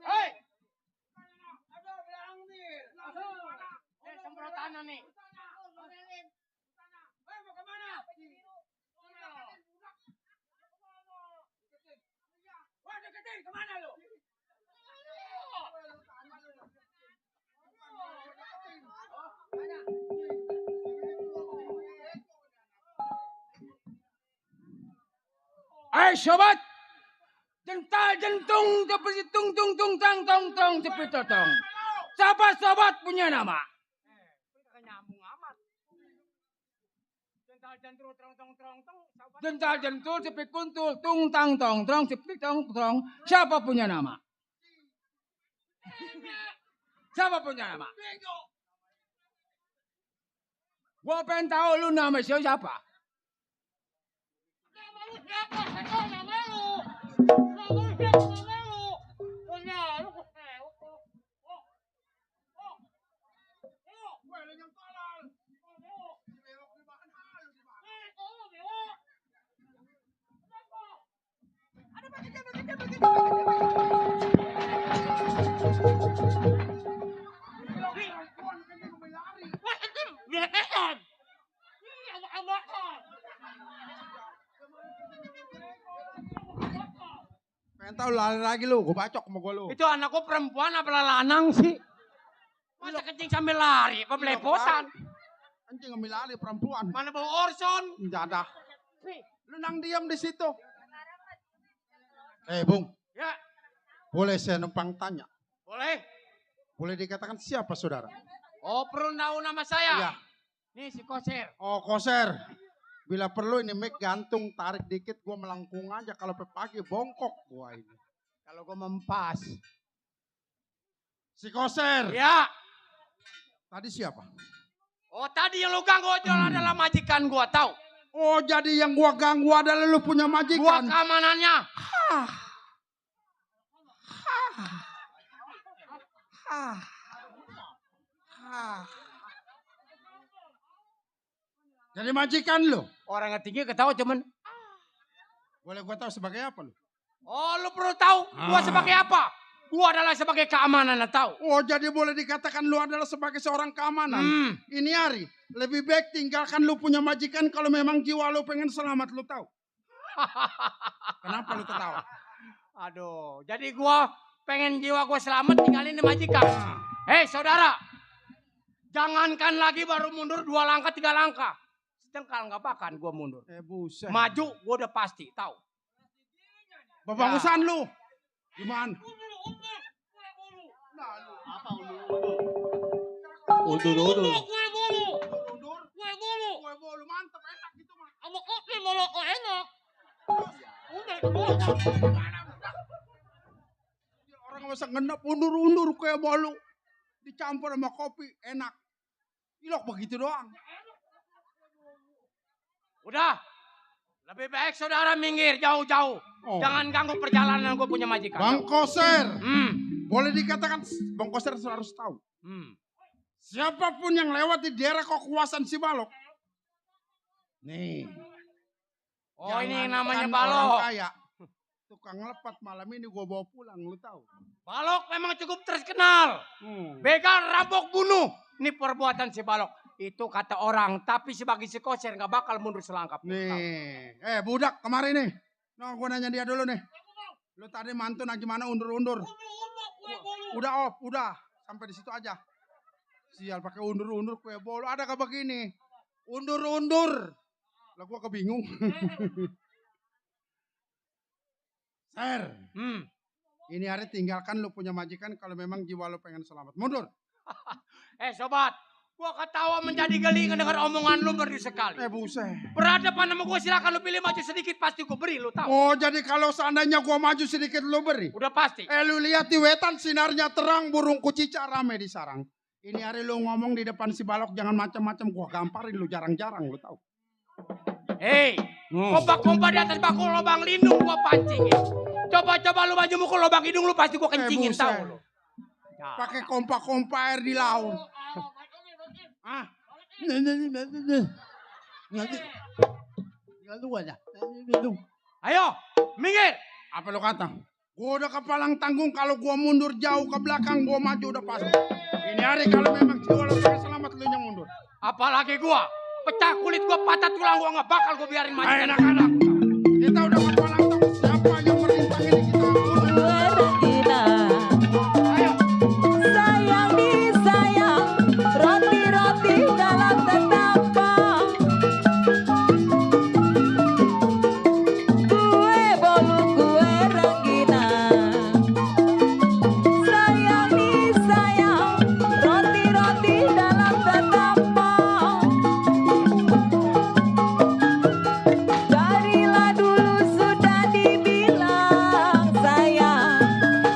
Hei! Ada bilang nih. Semprotan nih. Hei, mau kemana? Wah, deketin kemana lu? Sobat, jental jentung seperti tung tung tung tang tong tong seperti tong. Siapa sobat punya nama? Nyambung amat. Jental jentul trong tong trong tong. Jental jentul seperti kuntul tung tang tong tong seperti tong tong. Siapa punya nama? Siapa punya nama? Gua pengen tahu lu nama siapa? Pengen tahu lari lagi lu, gue bacok sama gue lu. Itu anakku perempuan apa lanang sih? Masa kencing sambil lari, apa belepotan? Anjing ngambil alih perempuan. Mana bau Orson? Enggak ada. Lu nang diam di situ. Bung, Ya, boleh saya numpang tanya? boleh. Boleh dikatakan siapa saudara? Oh, perlu tahu nama saya? Iya. Nih si Koser. Oh, Koser. Bila perlu ini mic gantung, tarik dikit, gua melengkung aja. Kalau pagi bongkok gua ini. Kalau gue mempas. Si Koser. Ya. Tadi siapa? Oh, tadi yang lu ganggu adalah majikan gua, tahu? Oh, jadi yang gua ganggu adalah lu punya Gua majikan. keamanannya. Jadi majikan lu. Orang yang tinggi ketawa cuman. Boleh gua tahu sebagai apa lu? Oh, lu perlu tahu gua sebagai apa? Gua adalah sebagai keamanan, tahu? Oh, jadi boleh dikatakan lu adalah sebagai seorang keamanan. Ini Ari, lebih baik tinggalkan lu punya majikan kalau memang jiwa lu pengen selamat, lu tahu. Kenapa lu ketawa? Aduh, jadi gua pengen jiwa gua selamat tinggalin di majikan. Hei saudara, jangankan lagi baru mundur 2 langkah 3 langkah. Setengkal nggak bahkan gua mundur. Buset. Maju gua udah pasti, tahu? Bagusan lu. Gimana? Undur-undur. Kue bolu mantep enak gitu mah. Orang masa ngenap undur-undur kue bolu. Dicampur sama kopi enak. Ilok begitu doang. Udah, lebih baik saudara minggir jauh-jauh. Oh. Jangan ganggu perjalanan gue punya majikan. Bang Koser. Hmm. Boleh dikatakan Bang Koser harus tahu. Siapapun yang lewat di daerah kekuasaan si Balok. Nih. Oh, ini jangan namanya kan balok. orang kaya. Tukang lepat malam ini gua bawa pulang, lu tahu. Balok memang cukup terkenal. Begal, rampok, bunuh. Ini perbuatan si Balok. Itu kata orang. Tapi sebagai si Koser nggak bakal mundur selangkah. Nih. Budak kemari nih. Nah, gua nanya dia dulu nih. Lu tadi mantun gimana undur-undur? Udah udah. Sampai di situ aja. Sial pakai undur-undur kue bolu. Ada gak begini? Undur-undur. Lah gua kebingung. Ser. Ini hari tinggalkan lu punya majikan kalau memang jiwa lu pengen selamat. Mundur. Sobat. Gua ketawa menjadi geli ngedengar omongan lu berdua sekali. Buset. Berhadapan sama gua silakan lu pilih maju sedikit pasti gua beri lu tahu. Oh, jadi kalau seandainya gua maju sedikit lu beri. Udah pasti. Lu lihat di wetan sinarnya terang, burung kucica rame di sarang. Ini hari lu ngomong di depan si Balok jangan macam-macam, gua gamparin lu jarang-jarang lu tahu. Hei, kompak-kompak di atas bakul lubang lindung gua pancingin. Coba-coba lu maju mukul lubang hidung lu pasti gua kencingin tahu lu. Pakai kompak-kompak air di laut. Ayo, minggir. Apa lu kata? Gua udah kepalang tanggung kalau gua mundur jauh ke belakang, gua maju udah pasti. Ini hari kalau memang jiwa lu pengen selamat lu yang mundur. Apalagi gua pecah kulit gua patah tulang gua nggak bakal gua biarin maju. Anak-anak, kita udah kepalang tanggung siapa yang merintang ini kita mundur. Regina, sayang disayang, roti-roti dalam tetapan. Kue bolu, kue Regina, sayang disayang, roti-roti dalam tetapan. Darilah dulu sudah dibilang sayang,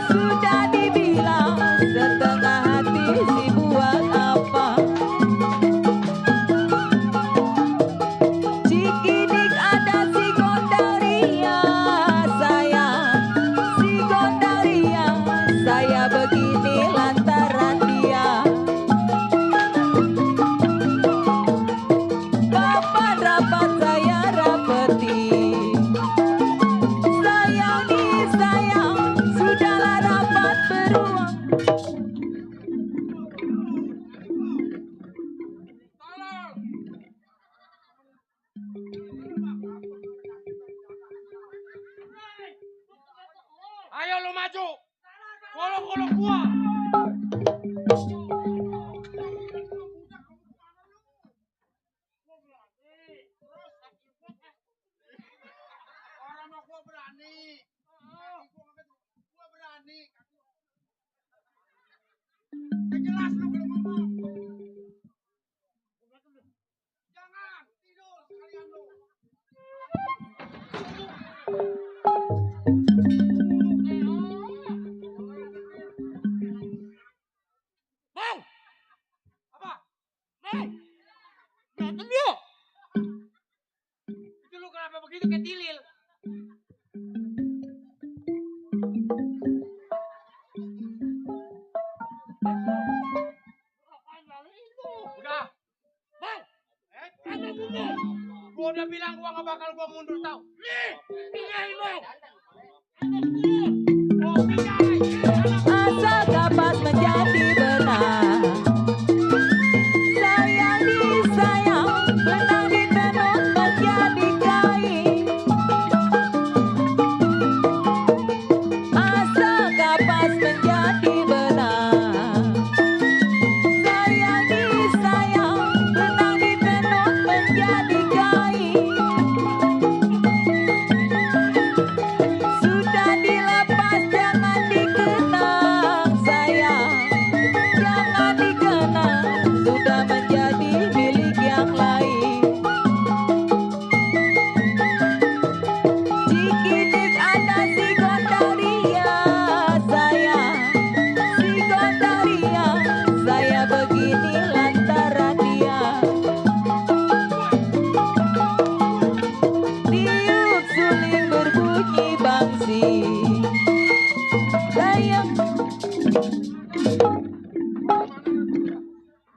sudah dibilang setengah hati si buat apa. Cikidik ada si Gondaria sayang, si Gondaria, saya begini lantaran dia. Kapan rapat saya rapeti, sayang disayang, sudahlah rapat beruang. Ayo lu maju. Golok-golok gua. Berantem yuk. Itu lu kenapa begitu kayak tilil? Udah. Bang. Ada mundur. Gua udah bilang gua gak bakal gua mundur tau. Nih. Tinggalin lu. Oh, Asal kapas menjadi benar. Sayang disayang, benang ditenun menjadi kain. Asal kapas menjadi benar. Sayang disayang, benang ditenun menjadi kain. Sudah dilepas jangan dikenang sayang, jangan dikenang, sudah menjadi milik yang lain. Cikidik ada si Gondaria sayang, si Gondaria, saya begini lantaran dia. Tiup suling berbunyi bangsi. Sayang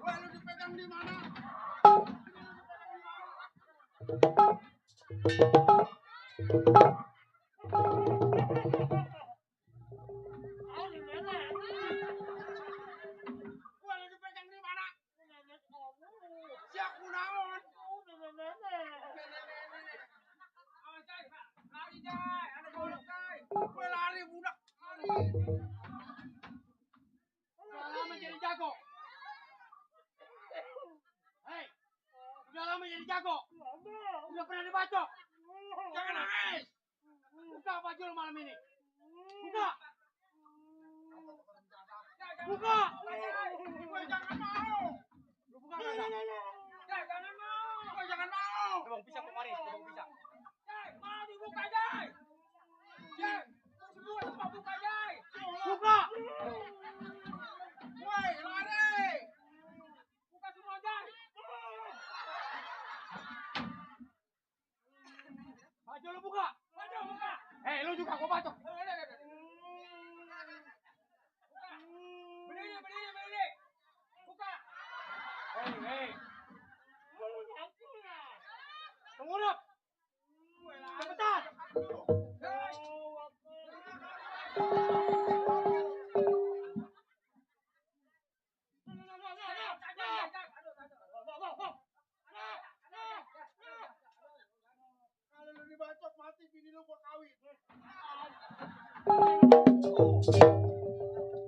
Wah, lu dipegang di mana? Wah, lu dipegang di mana? Siap kunaon? Lari Jai, ada golok Jai. Gue lari budak. Lari. Udah lama jadi jago. Hei, udah lama jadi jago. Udah pernah dibacok. Jangan nangis. Buka baju lu malam ini. Buka. Buka. Gue jangan mau. Lu buka kagak? Jai, jangan mau. Gue jangan mau. Bang pisang kemarin, bang pisang. Jai, mau dibuka Jai. Jai, semua tempat buka Jai. Buka. Woi, lari. Buka semua Jai. Baju lu buka. Baju buka. Lu juga gua bacok. Buka. Berdiri. Buka. Hei. Tengurap. Cepetan. Kalau lu dibacok mati bini lu gua kawin.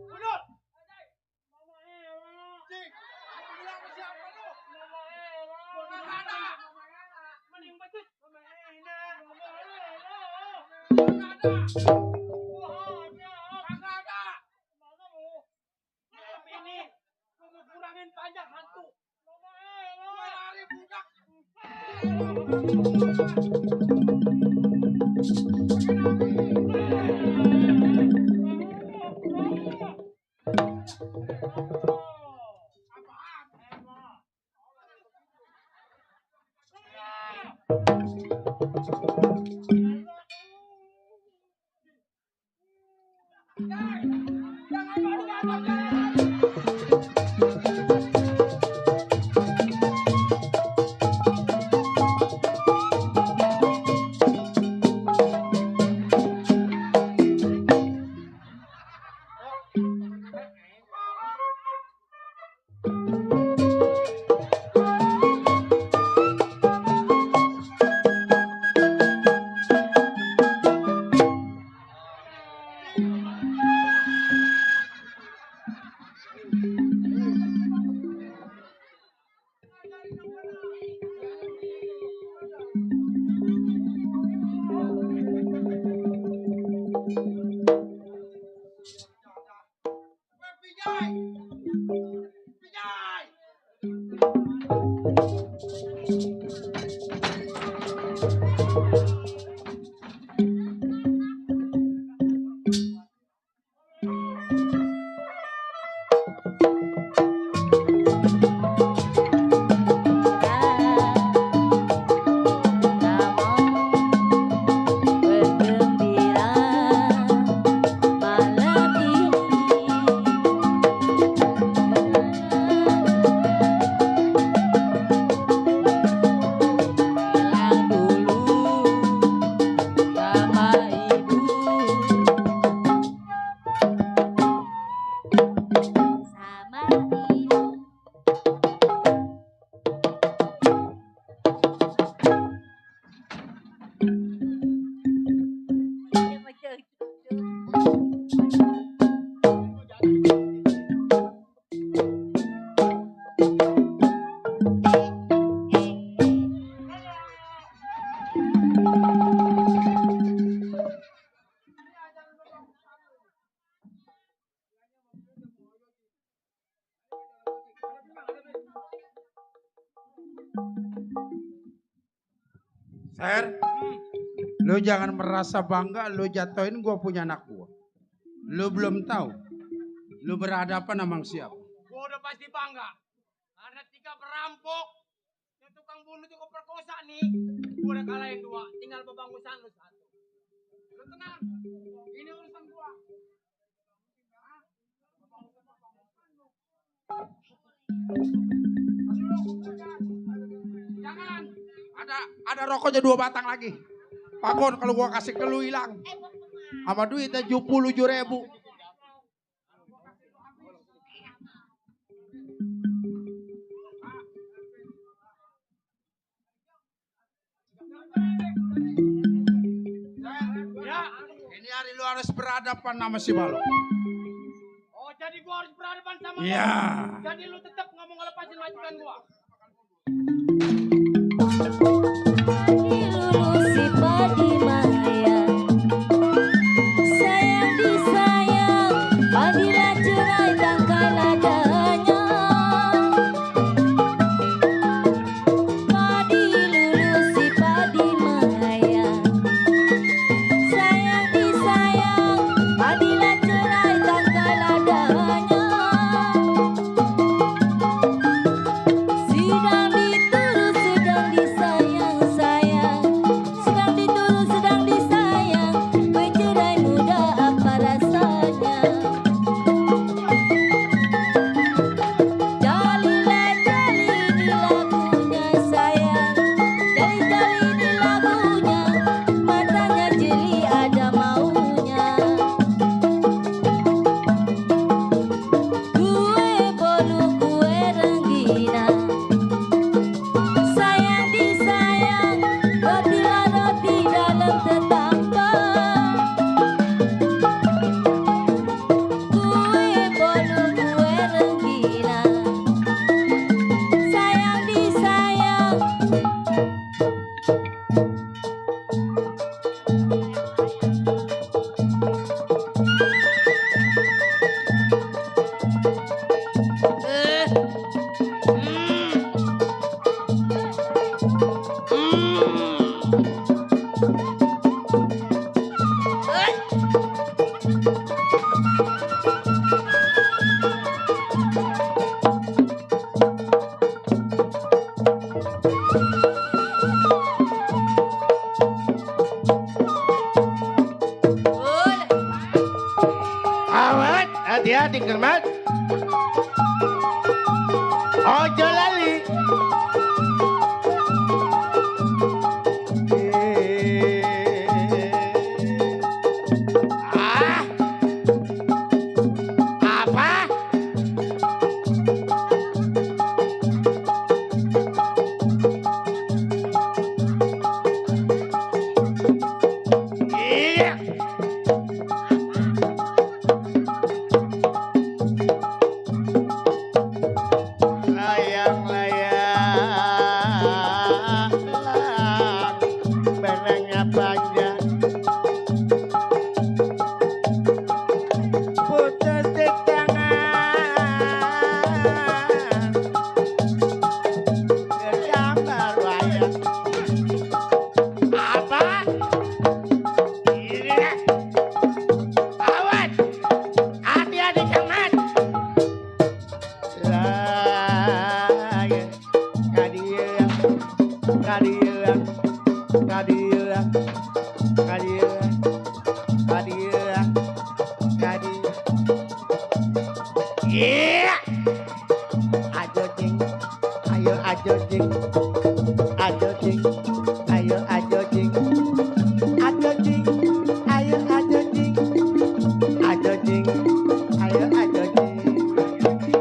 Mundur. Cing, lu bilang ke siapa lu? Gua kagak ada. Mending becut. Kagak ada. Tapi ini gua mau kurangin pajak hantu. Gue lari budak. Jangan baru-baru. Ser, lu jangan merasa bangga lu jatuhin gua punya anak gua. Lu belum tahu. Lu berhadapan sama siapa? Gua udah pasti bangga. Karena 3 perampok yang tukang bunuh tukang perkosa nih. Gua udah kalahin 2. Tinggal bebangusan lu 1. Lu tenang. Ini urusan gua. Jangan. Ada rokoknya 2 batang lagi. Pakon kalau gua kasih ke lu hilang. Sama duitnya 77.000. Ya, Ini hari lu harus berhadapan sama si Balok. oh jadi gua harus berhadapan sama Iya. lu. Jadi lu tetap nggak mau ngelepasin majikan gua. Dilulusi padi maya, sayang disayang, padilah cerai tangkai ladanya. Padi lulusi padi maya, sayang disayang, padilah cerai tangkai ladanya. Sidang dituru sedang disayang sayang, sedang dituru sedang disayang, bercerai muda apa rasanya? Jalilah jali ini lagunya sayang, jali jali ini lagunya, matanya jeli ada maunya. Kue bolu kue renggina, sayang disayang, rotilah roti dalam tetambang. Kue bolu kue renggina, sayang disayang. Awat, hati-hati Kermat. Ojo lali. Ah. Apa? Iya. Layang-layang benangnya panjang, putus di tangan, kegambar wayang. Apa? Ini awas, hati-hati Kermat. Layang, kadilang, kadilang, kadilang, kadilang, kadilang, kadilang. Iya. Ajo jing, ayo ajo jing, ajo jing, ayo ajo jing, ajo jing, ayo ajo jing, ajo jing, ayo ajo jing,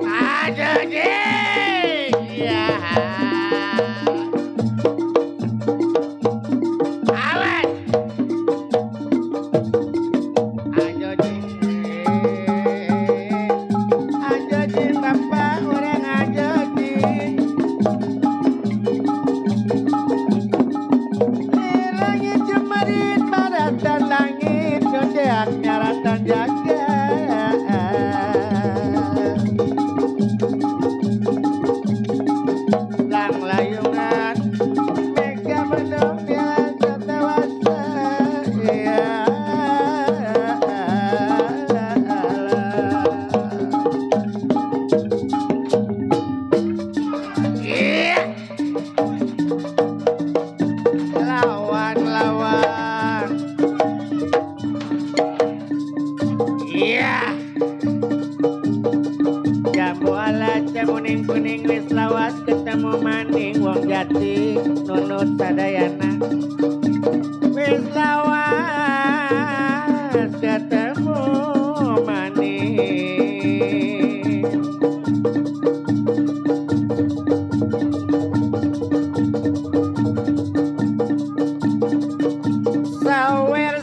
ajo jing. Ya. Awas. Ajo jing, ajo jing bapak orang ajo jing. Langit cemarit baratan langit, kondeak nyaratan jaga. Lang layung awas ketemu maning wong jati nunut sadayana wis lawas ketemu maning sawer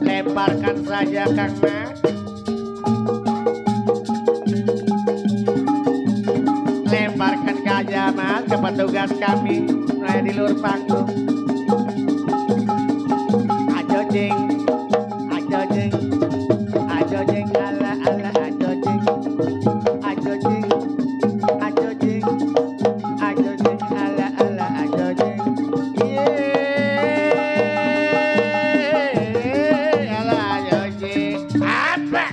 lemparkan saja Kang Mas, lemparkan gajah Mas ke petugas kami mulai di luar panggung. Ajo jeng ala ala ajo jeng ala ala ajo jeng ala ajo jeng apa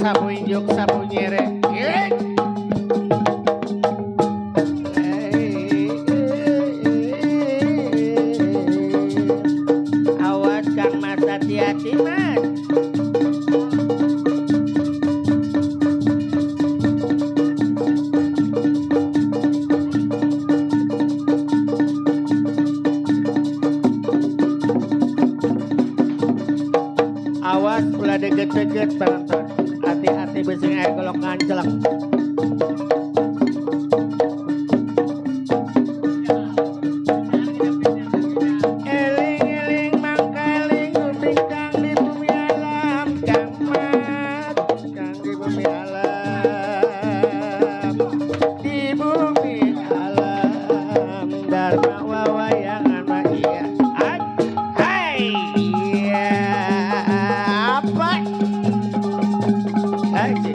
sapu injuk sapu nyere awas Kang Mas hati-hati Mas. Awas ulah deket-deket penonton, hati-hati besing air kalau ngancelak. Eling-eling mangkeling bintang di bumi alam, Kang Mas, kang di bumi alam, di bumi alam, dharma wawayangan maia. Hai, iya. Apa? Lagi.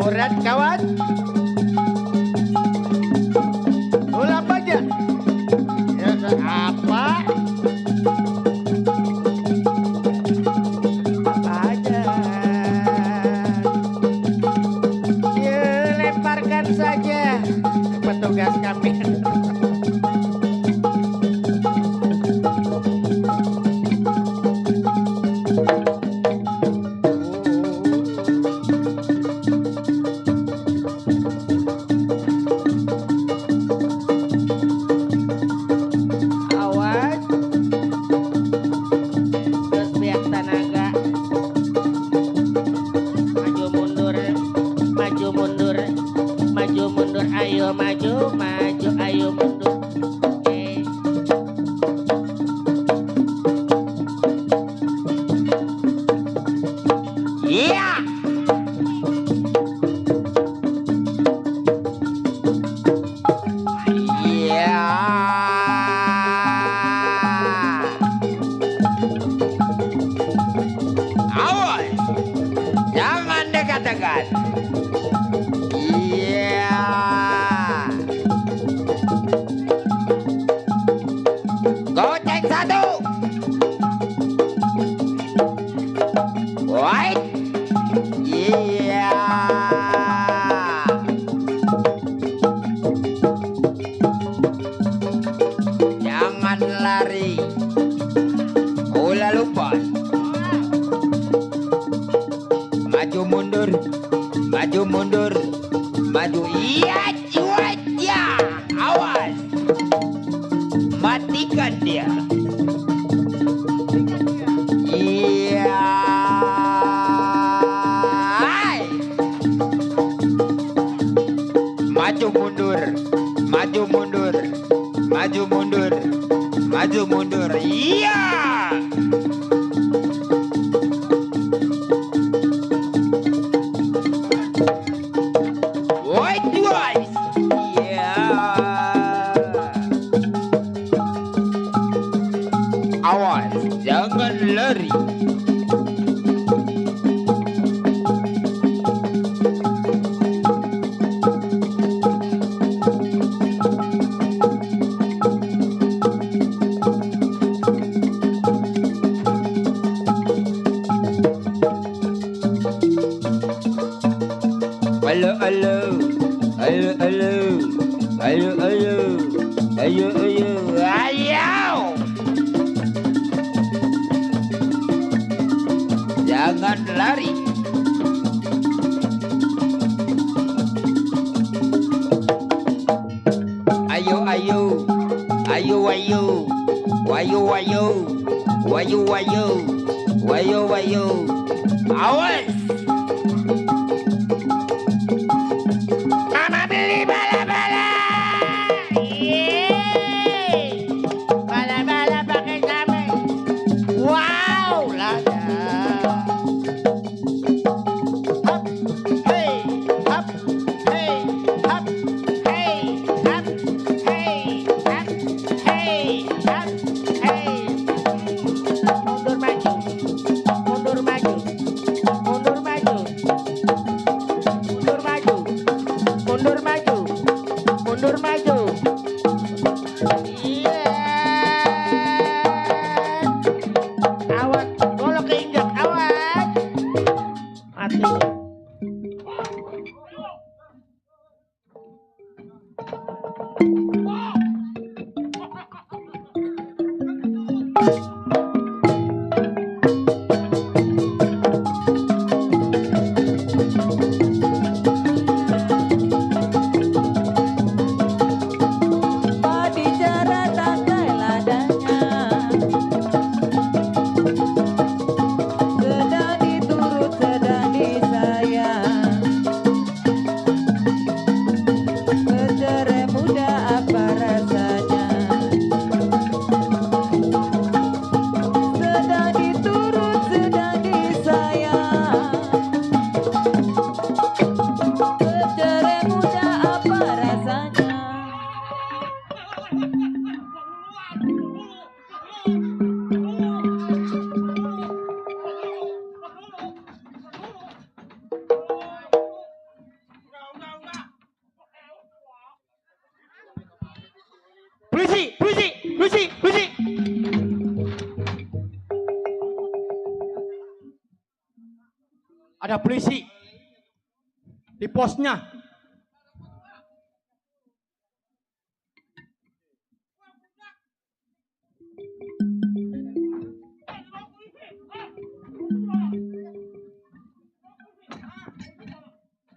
Berat kawan. Ulang aja. Ya, apa? Apa aja. Ya, lemparkan saja petugas kami. Awas. Terus biar tenaga. Maju mundur. Maju mundur. Maju mundur. Ayo maju. Maju. Ayo mundur. Oke. Iya. Iya. Awas. Jangan dekat-dekat. Iya. Goceng satu. Wait. Iya. Jangan lari. Ulah lupa. Maju mundur. Maju mundur. Maju. Iya, ya. Awas. Matikan dia. Iya. Hai. Maju mundur. Maju mundur. Maju mundur. Maju mundur. Iya. Wait, guys. Iya. Awas, jangan lari. Halo, halo, halo, halo, halo, halo, ayo, ayo, ayo. Jangan lari. Ayo, ayo, ayo, ayo, wayo, wayo, wayo, wayo, wayo, wayo. Awas. Mama beli bala-bala. Yeay. Bala-bala pakai same. Wow, lada. Hop, hey, hop, hey, hop, hey, hop, hey, hop, hey, hop, hey. Mundur maju. Mundur maju. Mundur maju. Polisi. Ada polisi di posnya.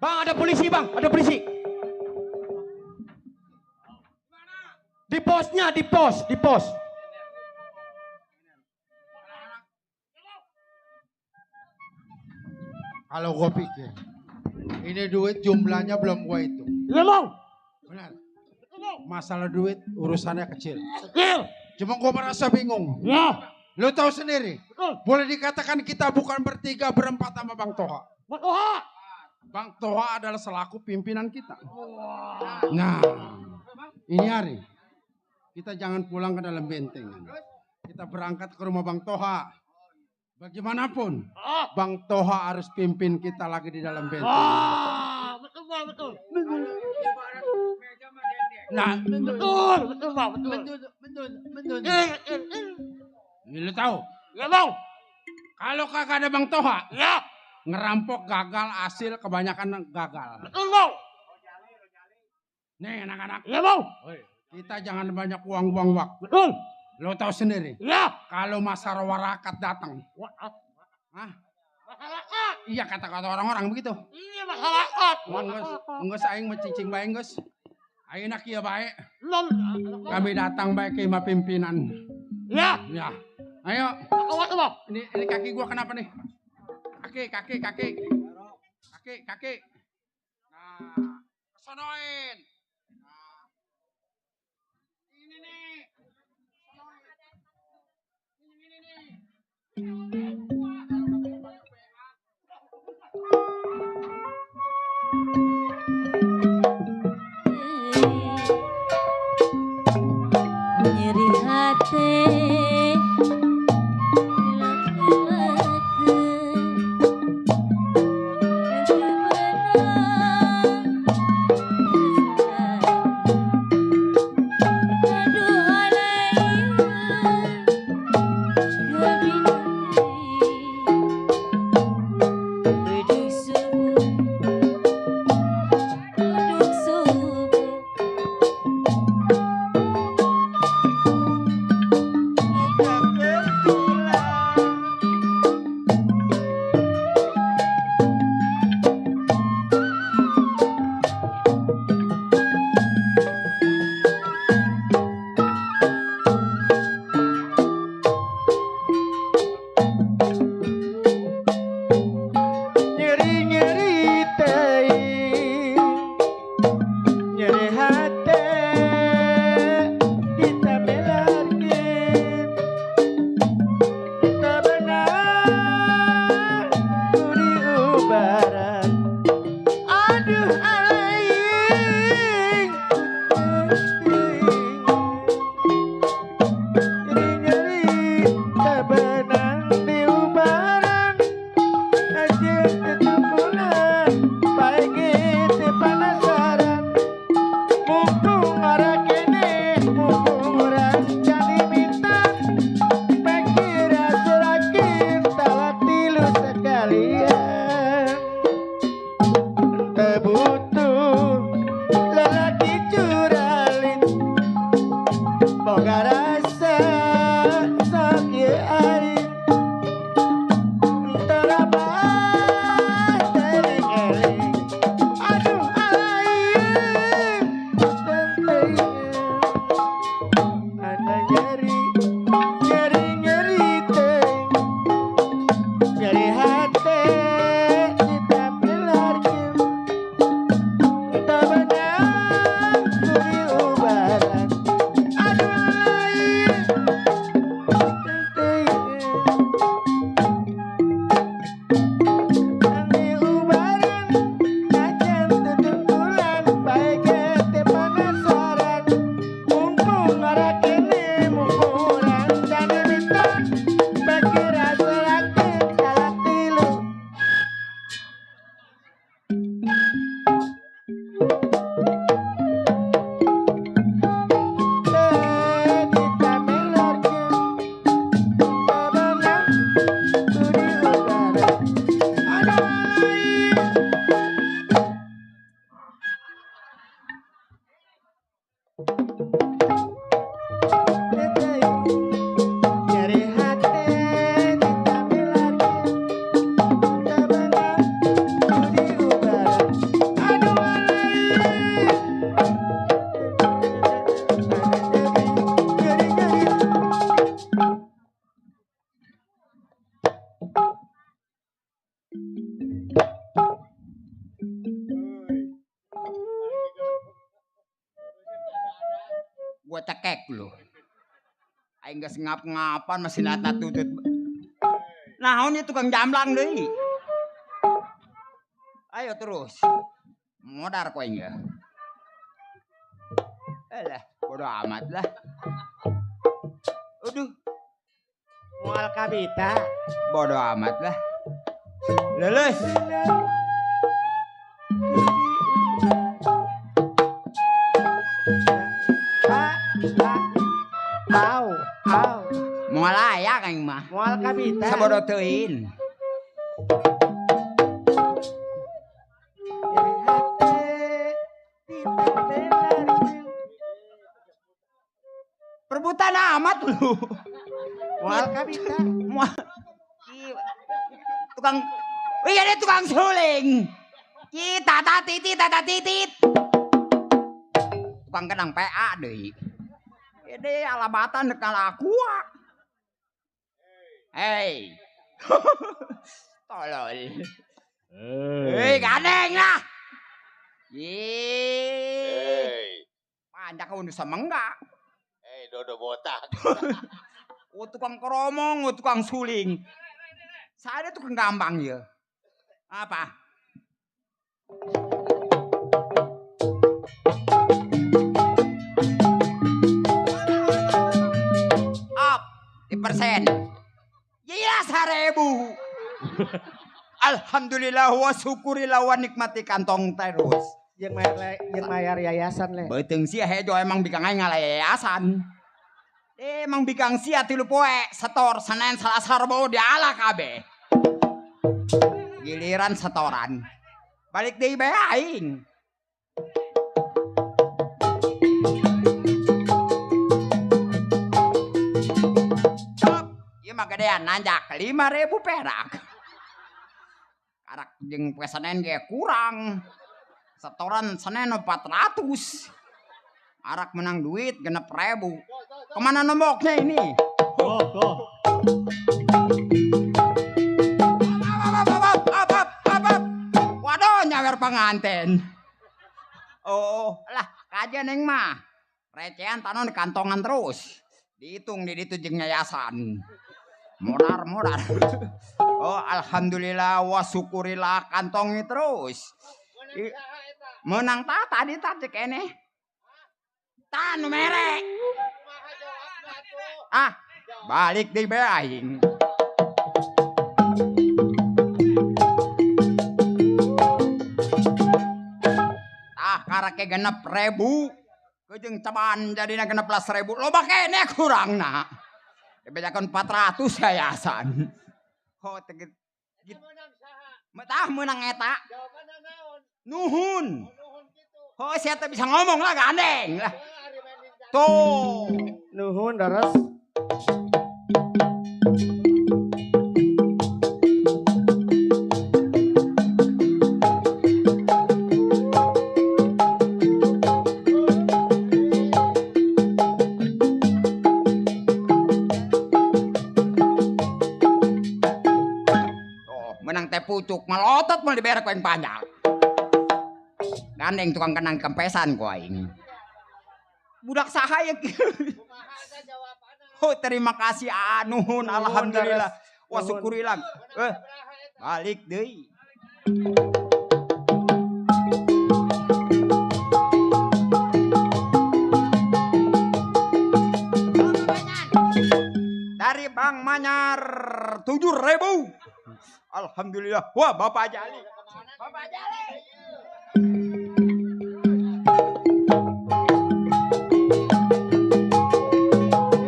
Bang, ada polisi, Bang. Ada polisi. Di posnya, di pos. Kalau gue pikir, ini duit jumlahnya belum gue hitung. Iya, Bang. Benar. Masalah duit urusannya kecil. Kecil. Cuma gue merasa bingung. Ya. Lo tahu sendiri. Betul. Boleh dikatakan kita bukan bertiga berempat sama Bang Toha. Bang Toha adalah selaku pimpinan kita. Nah, ini hari kita jangan pulang ke dalam benteng. Kita berangkat ke rumah Bang Toha. Bagaimanapun, Bang Toha harus pimpin kita lagi di dalam benteng. Betul. Nah, Betul. ini lo tahu, Ya, Bang. kalau kagak ada Bang Toha, Ya. ngerampok gagal, hasil kebanyakan gagal. Betul, Bang. Nih anak-anak, Ya, Bang. kita jangan banyak buang-buang waktu. Betul. Lo tahu sendiri, Ya. kalau masa warakat datang, hah? Masyarakat. Iya kata-kata orang-orang begitu. Iya, masyarakat. Enggak aing mencicing bae geus. Ayeuna kieu bae. Belum. Kami datang bae ke imah pimpinan. Ya. Ya. Ayo. Awas, Bang. Ini kaki gua kenapa nih? Kaki. Nah, kesonoin. Nah. Ini nih. Ini nih. Nyeri hati Gua cekek lu. Aing geus ngap-ngapan masih nata tutut. Naon ieu tukang jamblang deui. Ayo terus. Modar ko aing ya. Alah, bodo amat lah. Aduh. Moal kabita. Bodo amat lah. Leles. Au. Moal ayak aing mah. Moal kabita. Sabodo teuin. Perebutan amat lu. Moal kabita. Tukang iya tukang suling. Tata titit. Tukang kenang PA deui. Ini alabatan dekal aku. Hei. Tolol. Hei, ganeng lah. Panjak kau nusa mengga. Dodo botak. Tukang keromong, tukang suling. Saya tukang gampang ya. Apa? Up, 10%. Ya 1.000. Alhamdulillah wa syukurillah wa nikmati kantong terus. Yang mayar yayasan le. Beuteung sia hejo emang bikang aing ngalayayasan. Emang bikang sia 3 poe setor Senin Selasa Rebo diala kabeh. Giliran setoran. Balik deui bae aing. Cop, ieu mah gedean nanjak 5.000 perak. Karak jeung poe Senin ge kurang. Setoran Senin 400. Arak menang duit 6.000. Kemana nomboknya ini? Tuh. Waduh nyawer panganten. Oh, lah kajian neng mah. Recehan tanon di kantongan terus. Dihitung di ditu jeung yayasan. Modar. Oh, alhamdulillah wa syukurillah kantongi terus. Menang tadi cek kene. Tanu merek. Balik deui bae aing. Karake 6.000. Keujeng cobaan jadina 16.000. Loba kene kurangna. Bejakeun 400 yayasan. Oh teh menang eta. Jawabanna naon? Nuhun. Oh sia teh bisa ngomong lah gandeng lah. Tuh. Nuhun daras. Menang teh pucuk melotot mau diberek yang panjang. Gandeng tukang kenang kempesan ku aing. Budak saha ya. Oh terima kasih nuhun alhamdulillah. Wa syukurillah. Balik deui. Dari Bang Manyar 7.000. Alhamdulillah. Wah, Bapak Jali. Bapak Jali.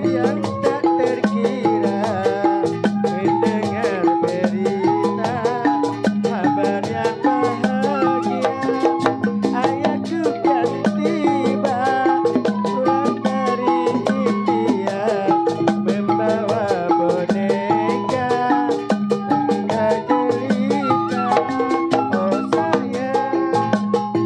Yang tak terkira mendengar berita kabar yang bahagia. Ayahku kan tiba pulang dari India membawa boneka. Oh sayang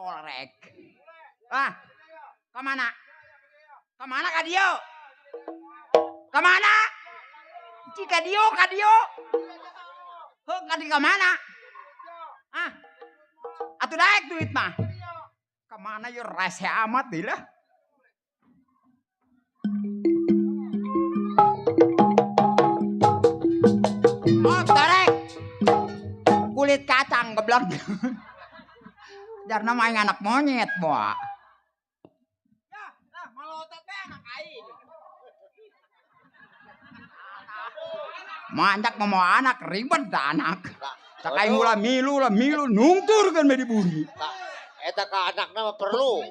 Torek. Ah, kemana? Kemana Kak Dio? Kemana? Cika Dio, Kak Dio. Kak Dio kemana? Ah, atuh daek duit mah. Kemana yo rese amat deh lah. Oh, Torek. Kulit kacang geblek. Jarna main anak monyet, Boa. Ya, lah malotot teh anak aing. Manjak mau anak ribet dah anak. Cak aing ulah milu nungturkeun me di bumi. Eta ka anakna mah perlu.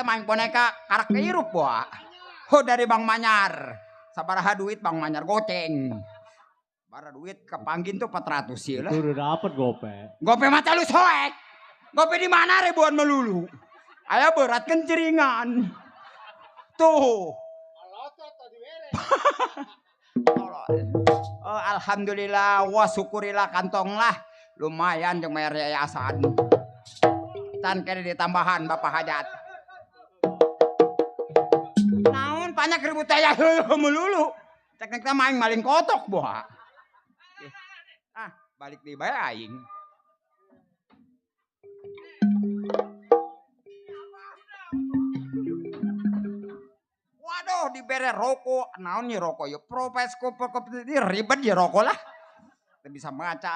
Main boneka karak keirup Boa. Oh dari Bang Manyar. Sabaraha duit Bang Manyar goceng. Bara duit kepanggin tuh 400 sih lah. Itu udah dapet gope. Gope mata lu soek. Gope di mana ribuan melulu. Ayo berat kenceringan. Tuh. Oh, alhamdulillah wa syukurilah kantong lah. Lumayan jeung bayar yayasan. Tan kene ditambahan Bapak Hajat. Naon banyak ribut teh melulu. Cek main maling kotok Boa. Ah, balik di bae aing. Waduh, dibere rokok. Naon nih rokok ya? Profeskop ini ribet ya rokok lah. Kita bisa baca.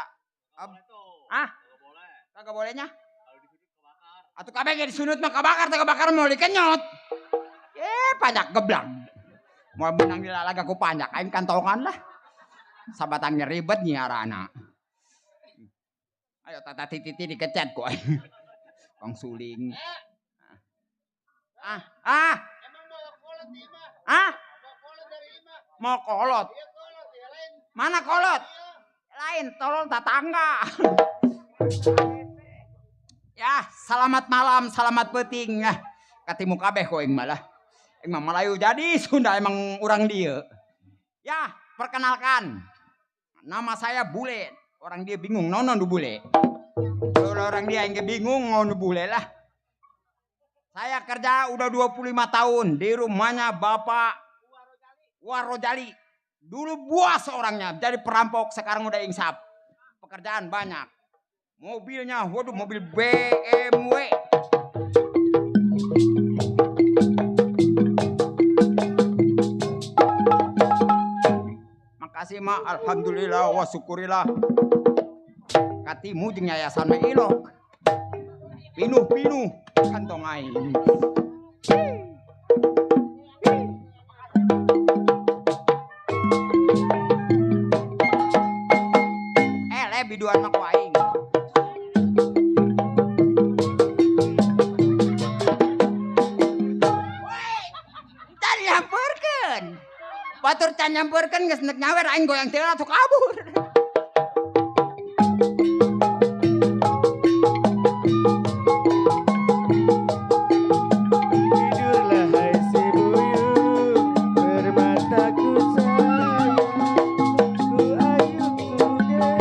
Ah, kagak bolehnya? Atuh kabeh ge disunut mah kabakar, teh kabakar mau dikenyot. Panjak geblang. Mau benang dilalaga ku panjak aing kantongan lah. Sabatangnya ribet nyiarana. Ayo tata titi dikecet ku aing. Kang suling. Mau kolot. Mana kolot? Lain tolol tetangga. Ya, selamat malam, selamat peuting. Katimu kabeh ko aing malah. Emang Melayu jadi Sunda emang orang dia. Ya, perkenalkan. Nama saya Bule. Orang dia bingung nonon du Bule. Kalau orang dia yang bingung ngono Bule lah. Saya kerja udah 25 tahun di rumahnya Bapak Warojali. Dulu buas orangnya, jadi perampok, sekarang udah insaf. Pekerjaan banyak. Mobilnya, waduh mobil BMW. Makasih mak, alhamdulillah wa syukurilah. Katimu jeung yayasan mah ilok. Pinuh kantong aing. Biduan mah ku aing. Tadi nyamperkeun. Batur can nyamperkeun geus neuk nyawer aing goyang teu atuh kabur. Tidurlah hai si buyung bermataku sayang. Ku ayung kuda.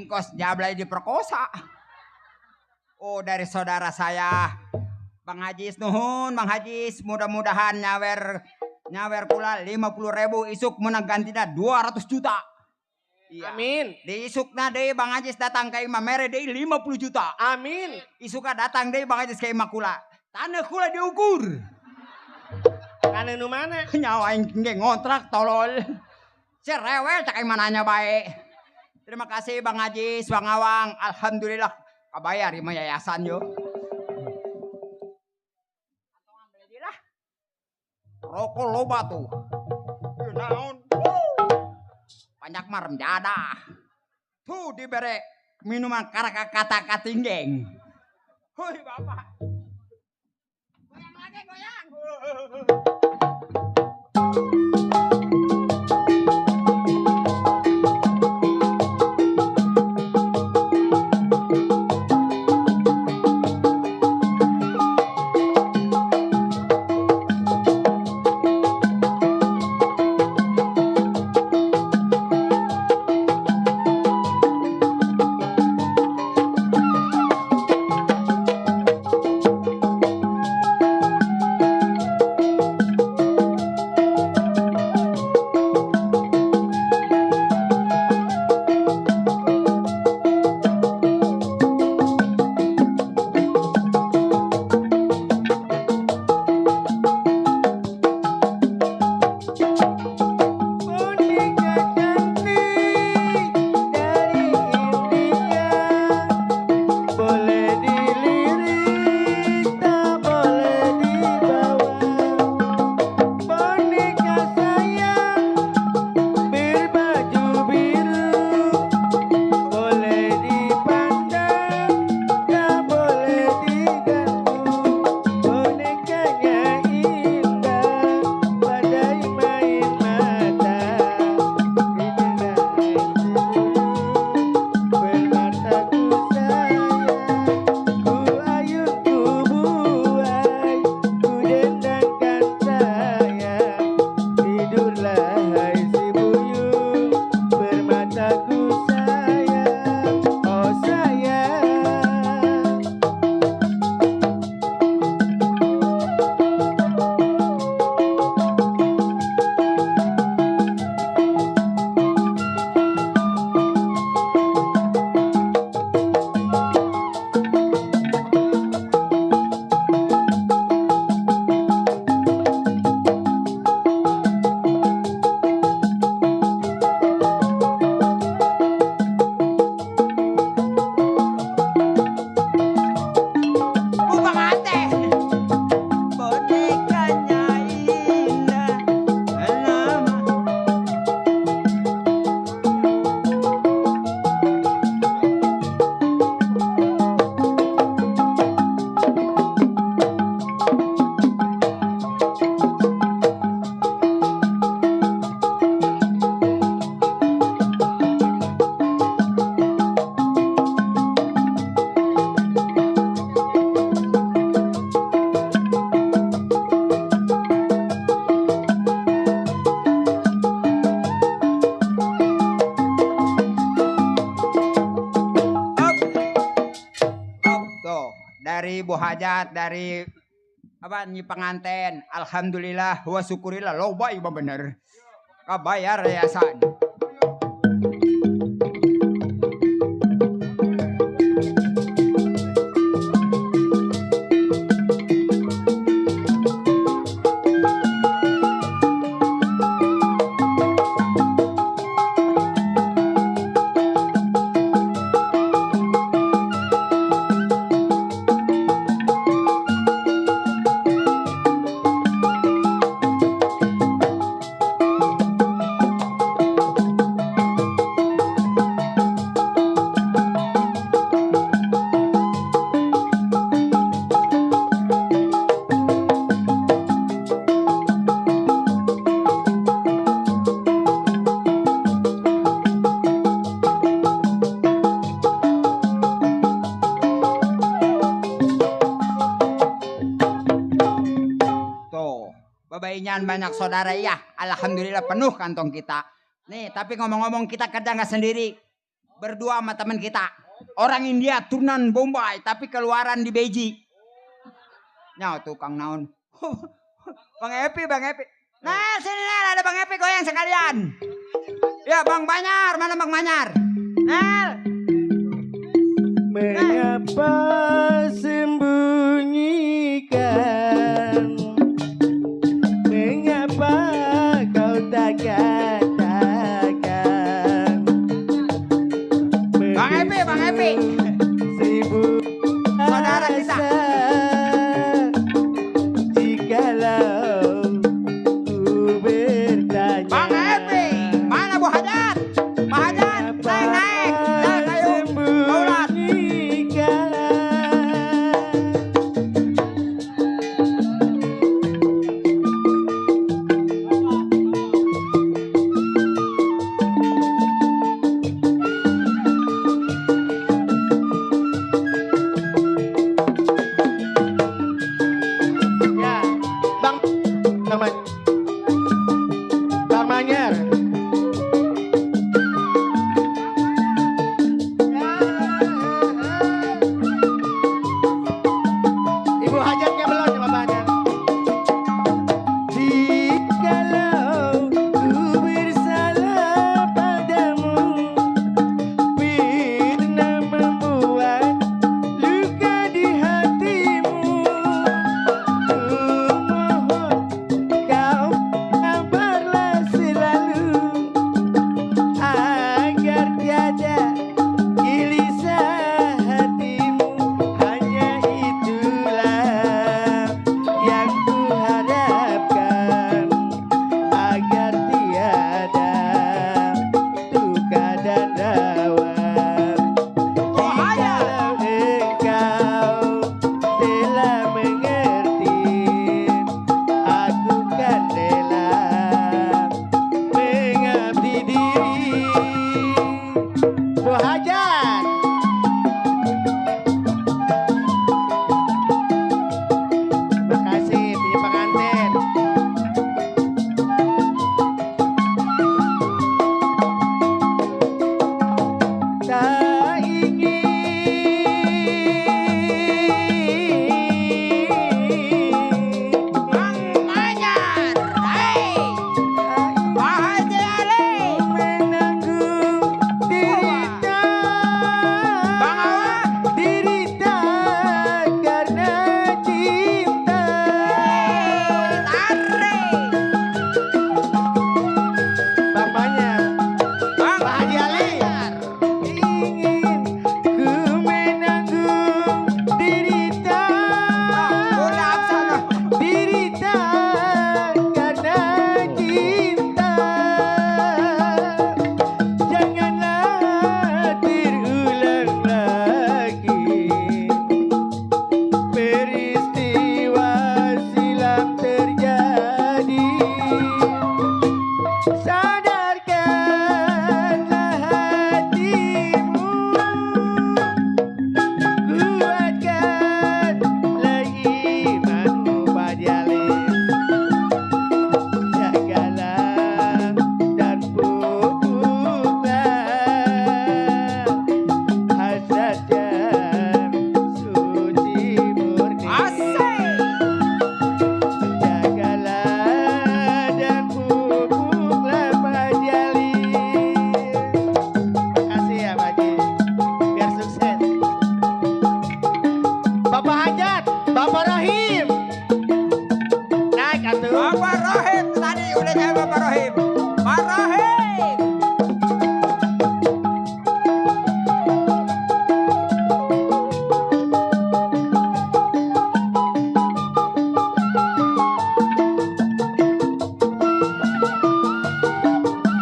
ingkos jablay diperkosa. Oh, dari saudara saya Bang Hajis, nuhun Bang Hajis, mudah-mudahan nyawer kula 50.000 isuk menang gantina 200 juta. Iya. Amin. Di isukna deui Bang Hajis datang ka Imam Mere deui 50 juta. Amin. Isuka datang deui Bang Hajis ka Imam kula. Tanah kula diukur. Kana nu mana? Nyawa aing ge ngontrak tolol. Cerewel cak aing mananya bae. Terima kasih Bang Hajis, Bang Awang. Alhamdulillah kabayar ieu yayasan yo. Rokok loba tuh. Naon? Banyak marem jadah. Tuh dibere minuman karaka kata katinggeng. Hoi bapak. Goyang lagi goyang. dari Bu Hajat, dari apa nyi penganten, alhamdulillah wa syukurillah loba ieu bener. Kabayar yayasan. Banyak saudara ya, alhamdulillah penuh kantong kita. Nih, tapi ngomong-ngomong kita kerja nggak sendiri. berdua sama teman kita. Orang India turunan Bombay tapi keluaran di Beijing. Nyaw tukang naon. Bang Epi. Nah sini Nel, ada Bang Epi goyang sekalian. Ya Bang Manyar, mana Bang Manyar? Nel. Mengapa sembunyikan? Mengapa kau tak katakan? Bang Epi. Seribu saudara kita. Jikalau ku bertanya. Bang Epi, mana Bu Hajar? Pak Hajar, naik. Nah, ayo. Paulat. Ya, Bang Manyar. Ibu hajatnya belum jawabannya. Jikalau ku bersalah padamu, pernah membuat luka di hatimu, kumohon kau sabarlah selalu agar tiada gelisah hatimu. Hanya itulah yang kuharapkan, agar tiada duka dan rawat. Jikalau engkau telah mengerti, aku kan rela mengabdi diri. Bu Hajar. Makasih punya pengantin. Tak ingin Bang Manyar. Hei. Pak Haji Ali. menanggung derita, Bang Awan. derita karena cinta. Tarik. Bang Manyar. Bang Pak Haji Ali. Ingin ku menanggung derita, Udah sana. derita karena cinta. Janganlah terulang lagi peristiwa silam terjadi. Sadarkanlah hatimu, kuatkanlah imanmu Badiali. Jagalah dan pupuklah hasrat yang suci murni. Asik. Jagalah dan pupuklah Badiali. Makasih ya Pak Haji, biar sukses. Bapak Hajat, Bapak Rahim, naik atuh. Bapak Rohim tadi udah saya Bapak Rohim. Pak Rohim.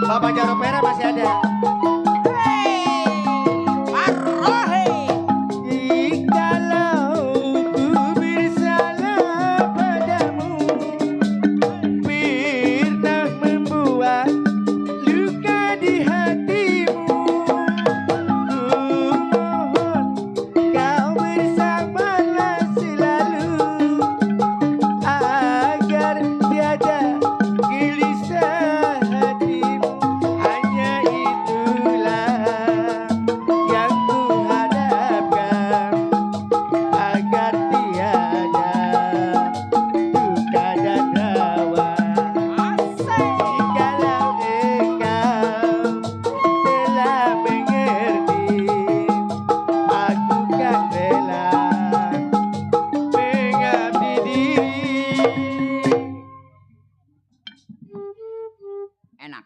Bapak Jaropera masih ada. Hei. Pak Rohim. Jikalau ku bersalah padamu, pernah membuat luka di hatimu, kumohon kau bersamalah selalu, agar tiada gelisah hatimu. Hanya Enak.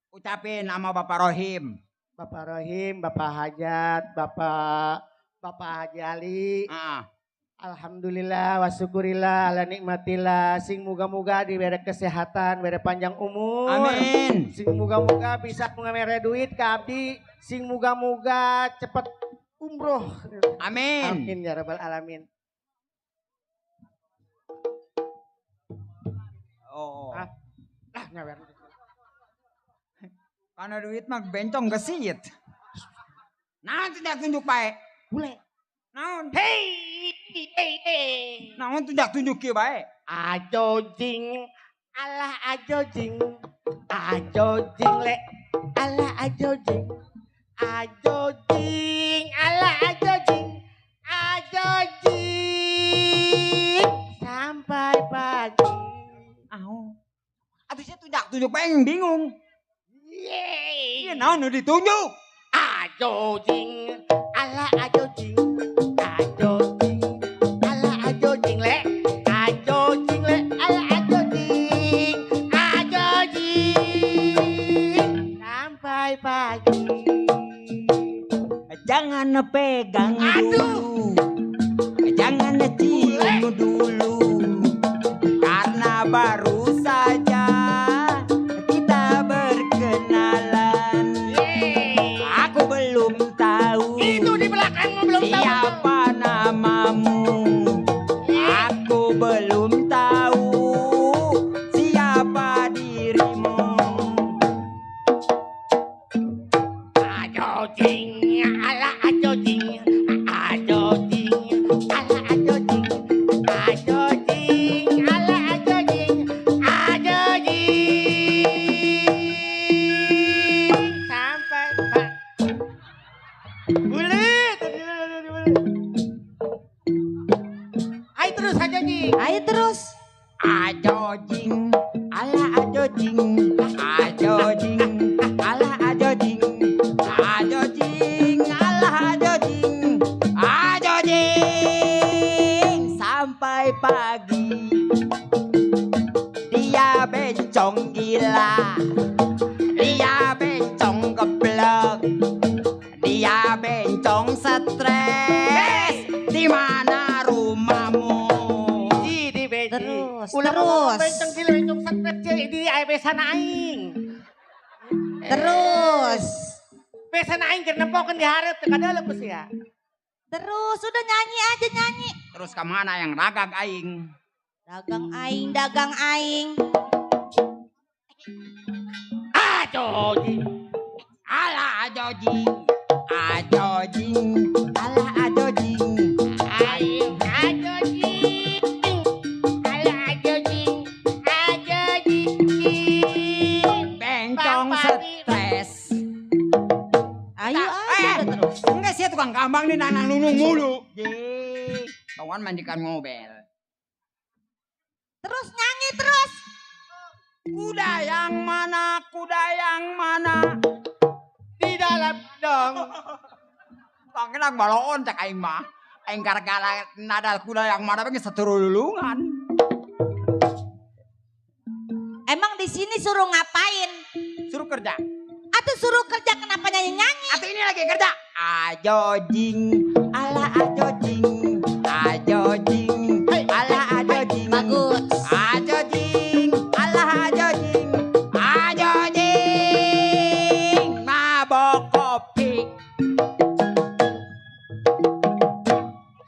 Ucapin nama Bapak Rohim. Bapak Rohim, Bapak Hajat, Bapak Haji Ali. Alhamdulillah wa syukurillah ala nikmatillah. Sing muga-muga diberi kesehatan, beri panjang umur. Amin. Sing muga-muga bisa mengamere duit ke abdi. Sing muga-muga cepet umroh. Amin. Amin ya rabbal alamin. Oh. Nyawer. Karena duit mah bencong gesit. Nah, tidak tunjuk baik. Bule. Naon? Hey. Naon tidak tunjuk ke baik. Ajo jing, alah ajo jing, le, alah ajo jing, alah ajo jing, sampai pagi. Aduh saya tunjuk baik yang bingung. Yeay. Iya naon nu ditunjuk. Ajo jing, alah ajo jing, alah ajo jing le, alah ajo jing, sampai pagi. Jangan pegang dulu, jangan cium dulu, karena baru saja kita berkenalan. Aku belum tahu. Itu di belakangmu belum tahu. Siapa namamu? Aku belum tahu siapa dirimu. Ajo jing, ala ajo jing, ajo jing, ala ajo jing, ajo jing, ala ajo jing, ajo jing, sampai pak. Bulet. Ayo terus ajo jing. Ayo terus. Ajo jing, ala ajo jing, ajo jing, ala ajo jing, ajo jing, ala ajo jing, ajo jing, sampai pagi. Dia bencong gila, dia bencong geblek, dia bencong stres. Di mana rumahmu? Di beji. Terus, Ulah terus. ngomong bencong gila bencong sakret di besan aing. Terus. Besan aing keur nempokeun di hareup teu kadalem geus ya. Terus udah nyanyi aja nyanyi. Terus kemana yang ragak aing? Dagang aing, dagang aing. Ajo jing. Ala ajo jing, ala ajo jing, Ayo ajo jing. Ala ajo jing. Ajo jing. bencong stres. Ayo aja udah terus. Enggak sih tukang kambang nih nanang nunung mulu. Kawan mandikan mobil. Terus nyanyi terus. Kuda yang mana, kuda yang mana? Di dalam dong. Pangeran baloon cak aing mah. Aing gara-gara nada kuda yang mana pengen seturulungan. Emang di sini suruh ngapain? Suruh kerja. Atau suruh kerja kenapa nyanyi-nyanyi? Atau ini lagi kerja. Ajo jing, ala ajo jing, ajo jing, ala ajo jing. Bagus. Ajo jing, ala ajo jing, ajo jing. Mabok kopi.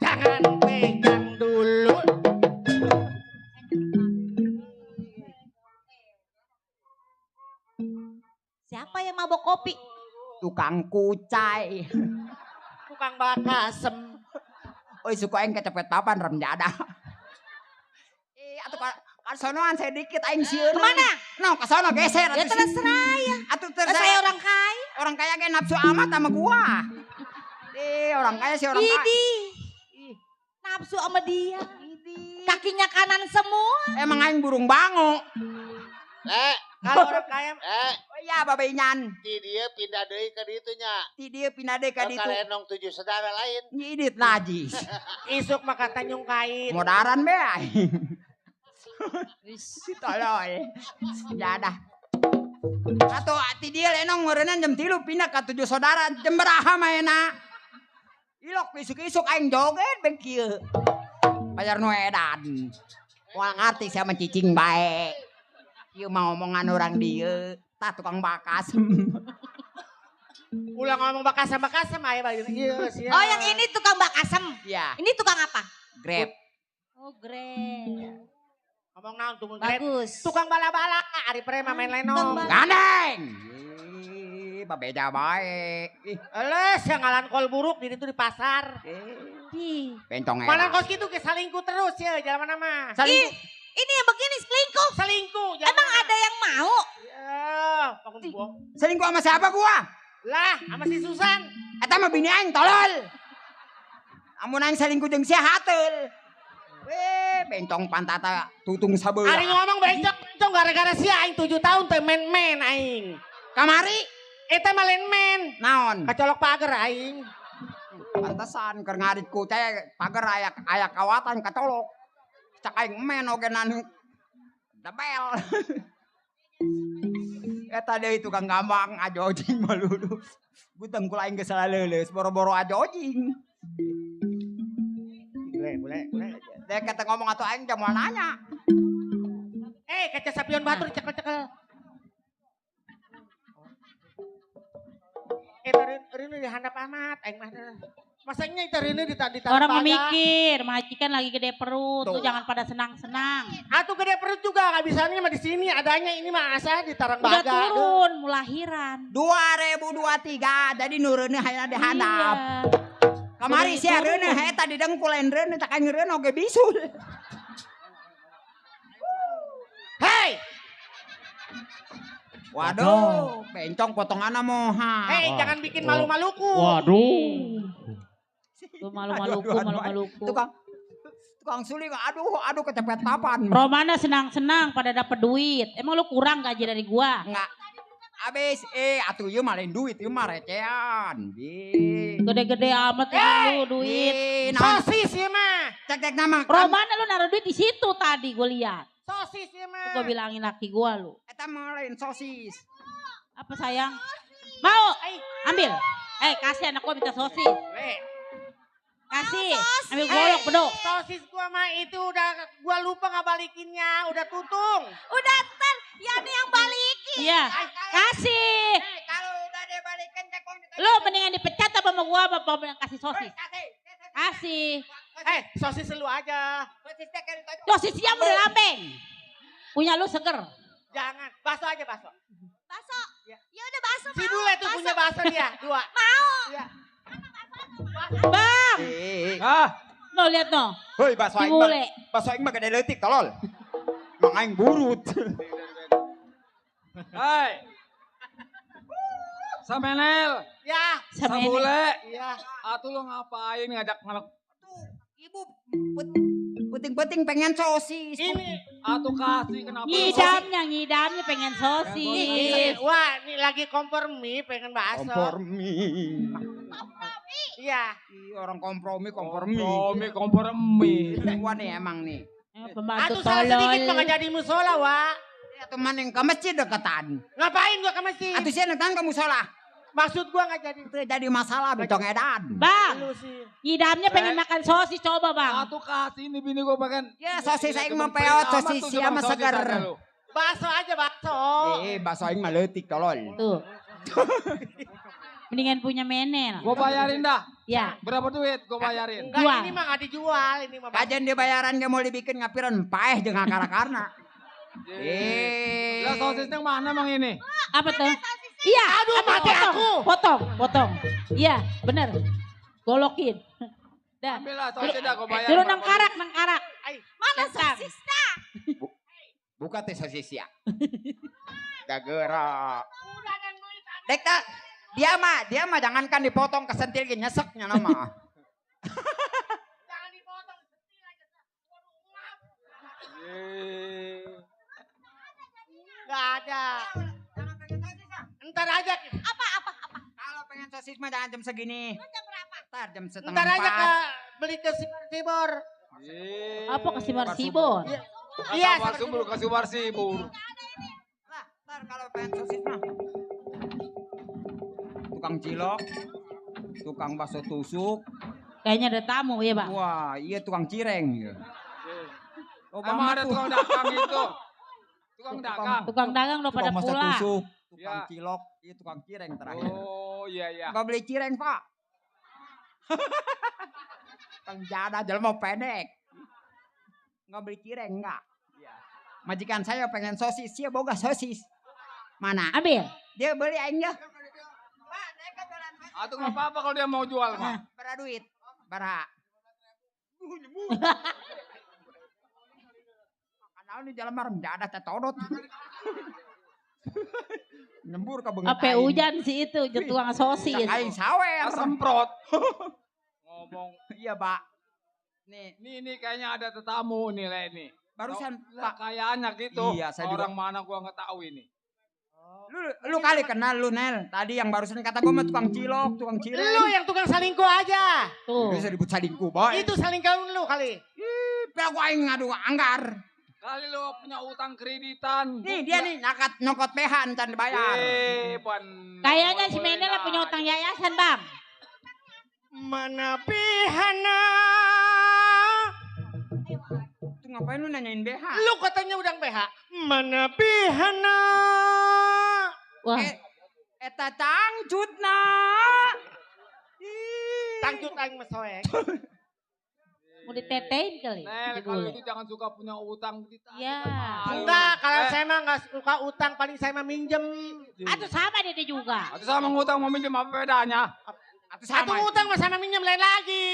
Jangan pegang dulu. Siapa yang mabok kopi? Tukang kucai. Tukang bakasem. Oi suka aing kecepet papan rem jada. Atuh kan sonoan saya dikit aing sieun. Kemana? No, ke sono geser. Ya terserah ya. Atuh Saya orang kaya. Orang kaya kayak nafsu amat sama gua. Orang kaya sih orang kaya. Idi. Nafsu sama dia. Kakinya kanan semua. Emang aing burung bango. Kalau orang kaya. Oh iya babe nyan. Ti dia pindah deui ke ditu nya. Ti dia pindah deui ka ditu. Kalenong 7 saudara lain. Nyidit najis. Isuk maka tanyung kait. Modaran be aing. Si tolol. Jadah. Atau ati dia lenong ngeureunana jam 3 pindah ka 7 saudara jam baraha maena. Ilok isuk-isuk aing joget beng kieu. Bayar nu edan. Moal ngarti sia mencicing bae. Ieu mah omongan orang dieu, tah tukang bakas. Ulang ngomong bakasam-bakasam aja baju. Iya, siap. Oh yang ini tukang bakasem. Iya. Ini tukang apa? Grab. Oh Grab. Ngomong naon tuh Bagus. tukang bala-bala, Ari Prema main lenong. Gandeng. Babeda bae. Eles yang ngalan kol buruk di itu di pasar. Bencong Malan kos gitu ke salingku terus ya, jalan mana mah. Ih, ini yang begini selingkuh. Selingkuh. Emang ada yang mau? Ya, bangun buang. Selingkuh sama siapa gua? Lah, sama si Susan. Eta mah bini aing tolol. Amun aing selingkuh jeung sia hateul. Weh, bencong pantata tutung sabeula. Ari ngomong bencong gara-gara si aing 7 tahun teh men-men aing. Kamari Eta mah lain men. naon? Kacolok pagar aing. Pantesan keur ngaritku teh pager aya kawatan kacolok. Cak aing men ogenan debel. Eta deui tukang gampang ajojing malulu. Butang kula aing geus leuleus boro-boro ajojing. Boleh. Dek kata ngomong atuh aing jamual nanya. Kaca sapion batur cekel-cekel. Reuni dihandap amat aing mah. Masanya itu Reuni ditaruh orang memikir, majikan lagi gede perut, tuh jangan pada senang-senang. Atuh gede perut juga nggak bisanya mah di sini adanya ini mah asa di Tarang Udah Baga. turun, mau lahiran. 2023 jadi nureuneu hayana dihandap. Kamari sia reuneu eta didengkulen reuneu tak aing reuneu oge bisul. Hei! Waduh, bencong potonganna moha. Hei, jangan bikin malu-maluku. Waduh. Tuh malu-maluku. Tukang suling, aduh kecepet papan. Romana senang-senang pada dapat duit. Emang lu kurang gaji dari gua? Enggak. Abis, atuh ieu mah lain duit, ieu mah recehan. Gede-gede amat lu duit. Sosis ya mah. Cek nama. Romana lu naruh duit di situ tadi gua lihat. Sosis ya mah. Gua bilangin laki gua lu. Eta mah lain sosis. Apa sayang? Mau? Ambil. Kasih anak gua minta sosis. Kasih. Ambil golok bedok. Sosis gua mah itu udah gua lupa ngabalikinnya, udah tutung. Udah ntar Yani yang balikin. Iya. Kasih. Kalau udah dibalikin cekong Lu mendingan dipecat apa sama gua apa yang kasih sosis? Kasih. Sosis lu aja. Sosis siang udah lambeng. Punya lu seger. Jangan, bakso aja bakso. Bakso. Ya udah bakso Si Bule tuh punya bakso dia, 2. Mau. Iya. Bang. No lihat no. Heuy bakso aing mah. Bakso aing mah gede leutik tolol. Mang aing burut. Hai. Samenel. Ya. Sabule. Iya. Atuh lu ngapain ngajak anak Ibu puting-puting pengen sosis. Ini atuh kasih kenapa? Ngidamnya pengen sosis. Wah, ini lagi kompromi pengen bakso. Kompromi. Iya. Orang kompromi. Wah nih emang nih. Pembantu Atuh salah sedikit mah tolol. gak jadi musola, Wak. Ya teman yang ke masjid deketan. Ngapain gua ke masjid? Atuh sih datang ke musola. Maksud gua gak jadi. Itu jadi masalah bencong edan. Bang. Lu sih. Ngidamnya pengen makan sosis coba bang. Atuh kasih nih bini gua makan. Ya sosis aing mah peot, sosis sia mah seger. Bakso aja bakso. Bakso aing mah leutik tolol. Tuh. Mendingan punya menel. Gua bayarin dah. Ya. Berapa duit gua bayarin? Enggak, Jual. ini mah gak dijual, ini mah. Kajian dibayaran dia mau dibikin ngapiran paeh jeung akar-akarna. Lah sosisnya mana mang ini? Apa tuh? Iya. Aduh, apa, mati aku. Potong. Iya, bener. Golokin. Dah. Ambil lah sosisnya dah gua bayar. Suruh nang karak. Mana sosisnya? Buka teh sosis ya. Da geura. Dek tak dia mah jangankan dipotong kesentil ge nyeseknya nama. Jangan dipotong, sentil aja. Waduh, ngap. Gak ada. Ntar aja. Apa? Kalau pengen sosis mah jangan jam segini. Jam berapa? Ntar jam setengah Ntar aja 4. ke beli ke Sibor. Apa ke Sibor? Ya, Iya, Sabar subur, kasih sibur. Lah, ntar kalau pengen sosis mah. Tukang cilok, tukang bakso tusuk. Kayaknya ada tamu ya, Bang. Wah, iya tukang cireng. Ya. Oh, Emang ada tukang dagang itu. Tukang dagang. Tukang dagang udah pada Tukang bakso pulang. tusuk, tukang Ya. cilok, iya tukang cireng terakhir. Oh iya iya. Enggak beli cireng, Pak. Kang jada jalan mau pendek. Enggak beli cireng enggak. Majikan saya pengen sosis, dia boga sosis. Mana? Ambil. Dia beli aing dah. Atau nggak apa-apa kalau dia mau jual mah. Bara duit. Bara. Karena di jalan marem enggak ada tetodot. Nyembur ke benget Apa hujan sih itu, tukang sosis. Aing sawer. Semprot. Ngomong. Iya, Pak. Nih, Nih kayaknya ada tetamu nih Le nih. barusan Pak kayaknya gitu. Iya, saya juga. Orang mana gua nggak tahu ini. Lu kali kenal lu Nel. Tadi yang barusan kata gua mah tukang cilok, tukang cireng. Lu yang tukang salingkuh aja. Tuh. Bisa disebut salingkuh, boy. Itu salingkuh lu kali. Ih, gua aing ngadu anggar. Kali lu punya utang kreditan. Nih dia nih nyokot PH encan dibayar. Pan. Kayaknya si Mendel punya utang yayasan, Bang. Mana pihana? Itu ngapain lu nanyain BH? Lu katanya udang PH. Mana pihana? Wah. Eta tangcutna. Tangcut aing mesoek. Mau ditetein kali. Nel, kalau itu jangan suka punya utang ditagih. Iya. Enggak, kalau saya mah enggak suka utang, paling saya mah minjem. Atau sama dia juga. Atau sama ngutang mau minjem apa bedanya? Atau Satu utang mah sama minjem lain lagi.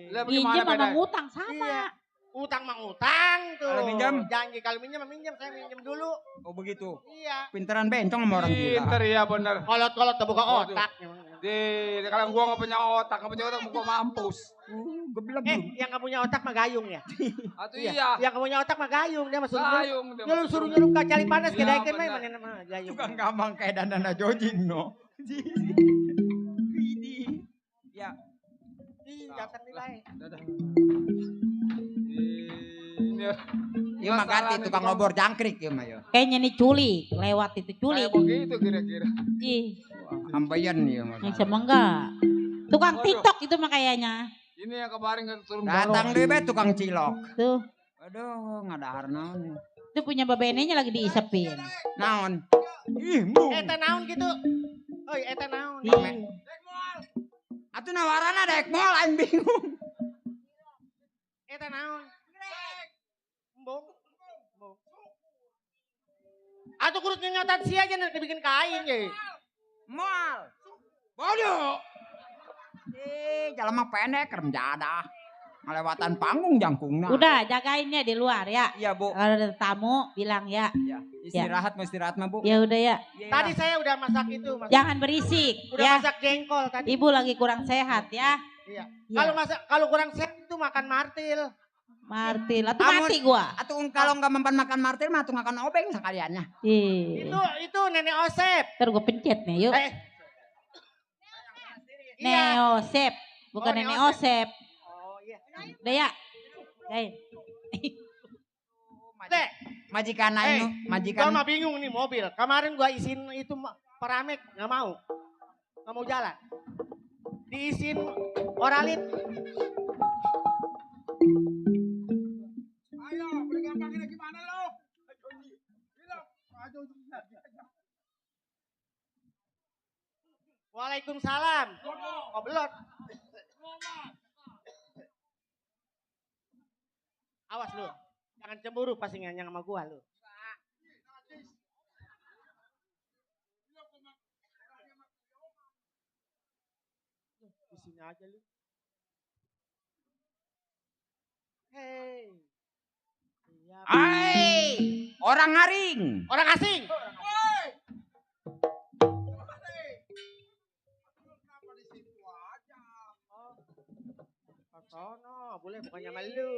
Lah Minjem bagaimana sama bedanya? ngutang sama. Iya. Utang mah utang tuh. Kalau minjem? Janji kalau minjem mah minjem, saya minjem dulu. Oh begitu. Iya. Pinteran bencong sama orang gila. Pinter ya bener. Kolot-kolot terbuka Waduh. otak. Kalau gua nggak punya otak gua mampus. Geblek Yang nggak punya otak mah gayung ya. Atau iya. Yang nggak punya otak mah gayung, dia mah suruh Gayung, dia dia mah suruh suruh. nyuruh kacali panas ke Iya, daikin mah benar. mana mah gayung. Juga gampang kayak dandana jojing no. Widih. Ya. Ih, datang nih baik. Iya mah ganti tukang ngobor jangkrik ya mah ya. Kayaknya nih culik, lewat itu culik. Kayak begitu kira-kira. Ih, Ambayan ya mas. yang sama enggak. Tukang Waduh. TikTok itu mah kayaknya. Ini yang kemarin kan turun Datang deh be tukang cilok. Tuh, Aduh ngadahar naon. itu punya babenenya lagi diisepin. Naon. Ih, bu. Eta naon gitu. Oi, eta naon. Ih, Atuh nawarana dek mall aing bingung. Eta naon. Embong. Embong. Atuh kurut nyengatan si aja nanti bikin kain ya. Mall. Bodoh. Jalan mah pendek rem jadah. Ngelewatan panggung jangkungna. udah jagainnya di luar ya. Iya, Bu. Kalau ada tamu bilang ya. Ya, istirahat mau istirahat mah, Bu. Ya udah ya. Iya. Tadi saya udah masak itu, masak. Jangan berisik Udah ya. masak jengkol tadi. Ibu lagi kurang sehat ya. Iya. Iya. Kalau kurang sehat itu makan martil. Martil atau Amun- mati gua. Atau kalau nggak mempan makan martir mah tuh makan obeng sekaliannya. Ih. Itu nenek Osep. Ntar gua pencet nih yuk. Iya. Neosep, bukan Oh, Nenek Neosep. Osep. Oh iya. Udah ya. Gain. Dek, Majikan aing nu, gua majikan. mah bingung nih mobil. Kemarin gua isiin itu paramek nggak mau. Nggak mau jalan. Diisiin oralit. Ayo, beli gampangnya gimana lo? Waalaikumsalam. Oh, belum. Awas lu. Jangan cemburu pasti nganyang sama gua lu. Di sini aja lu. Hei. Iya, Hai, orang ngaring. orang asing. Sono, boleh bukannya sama lu.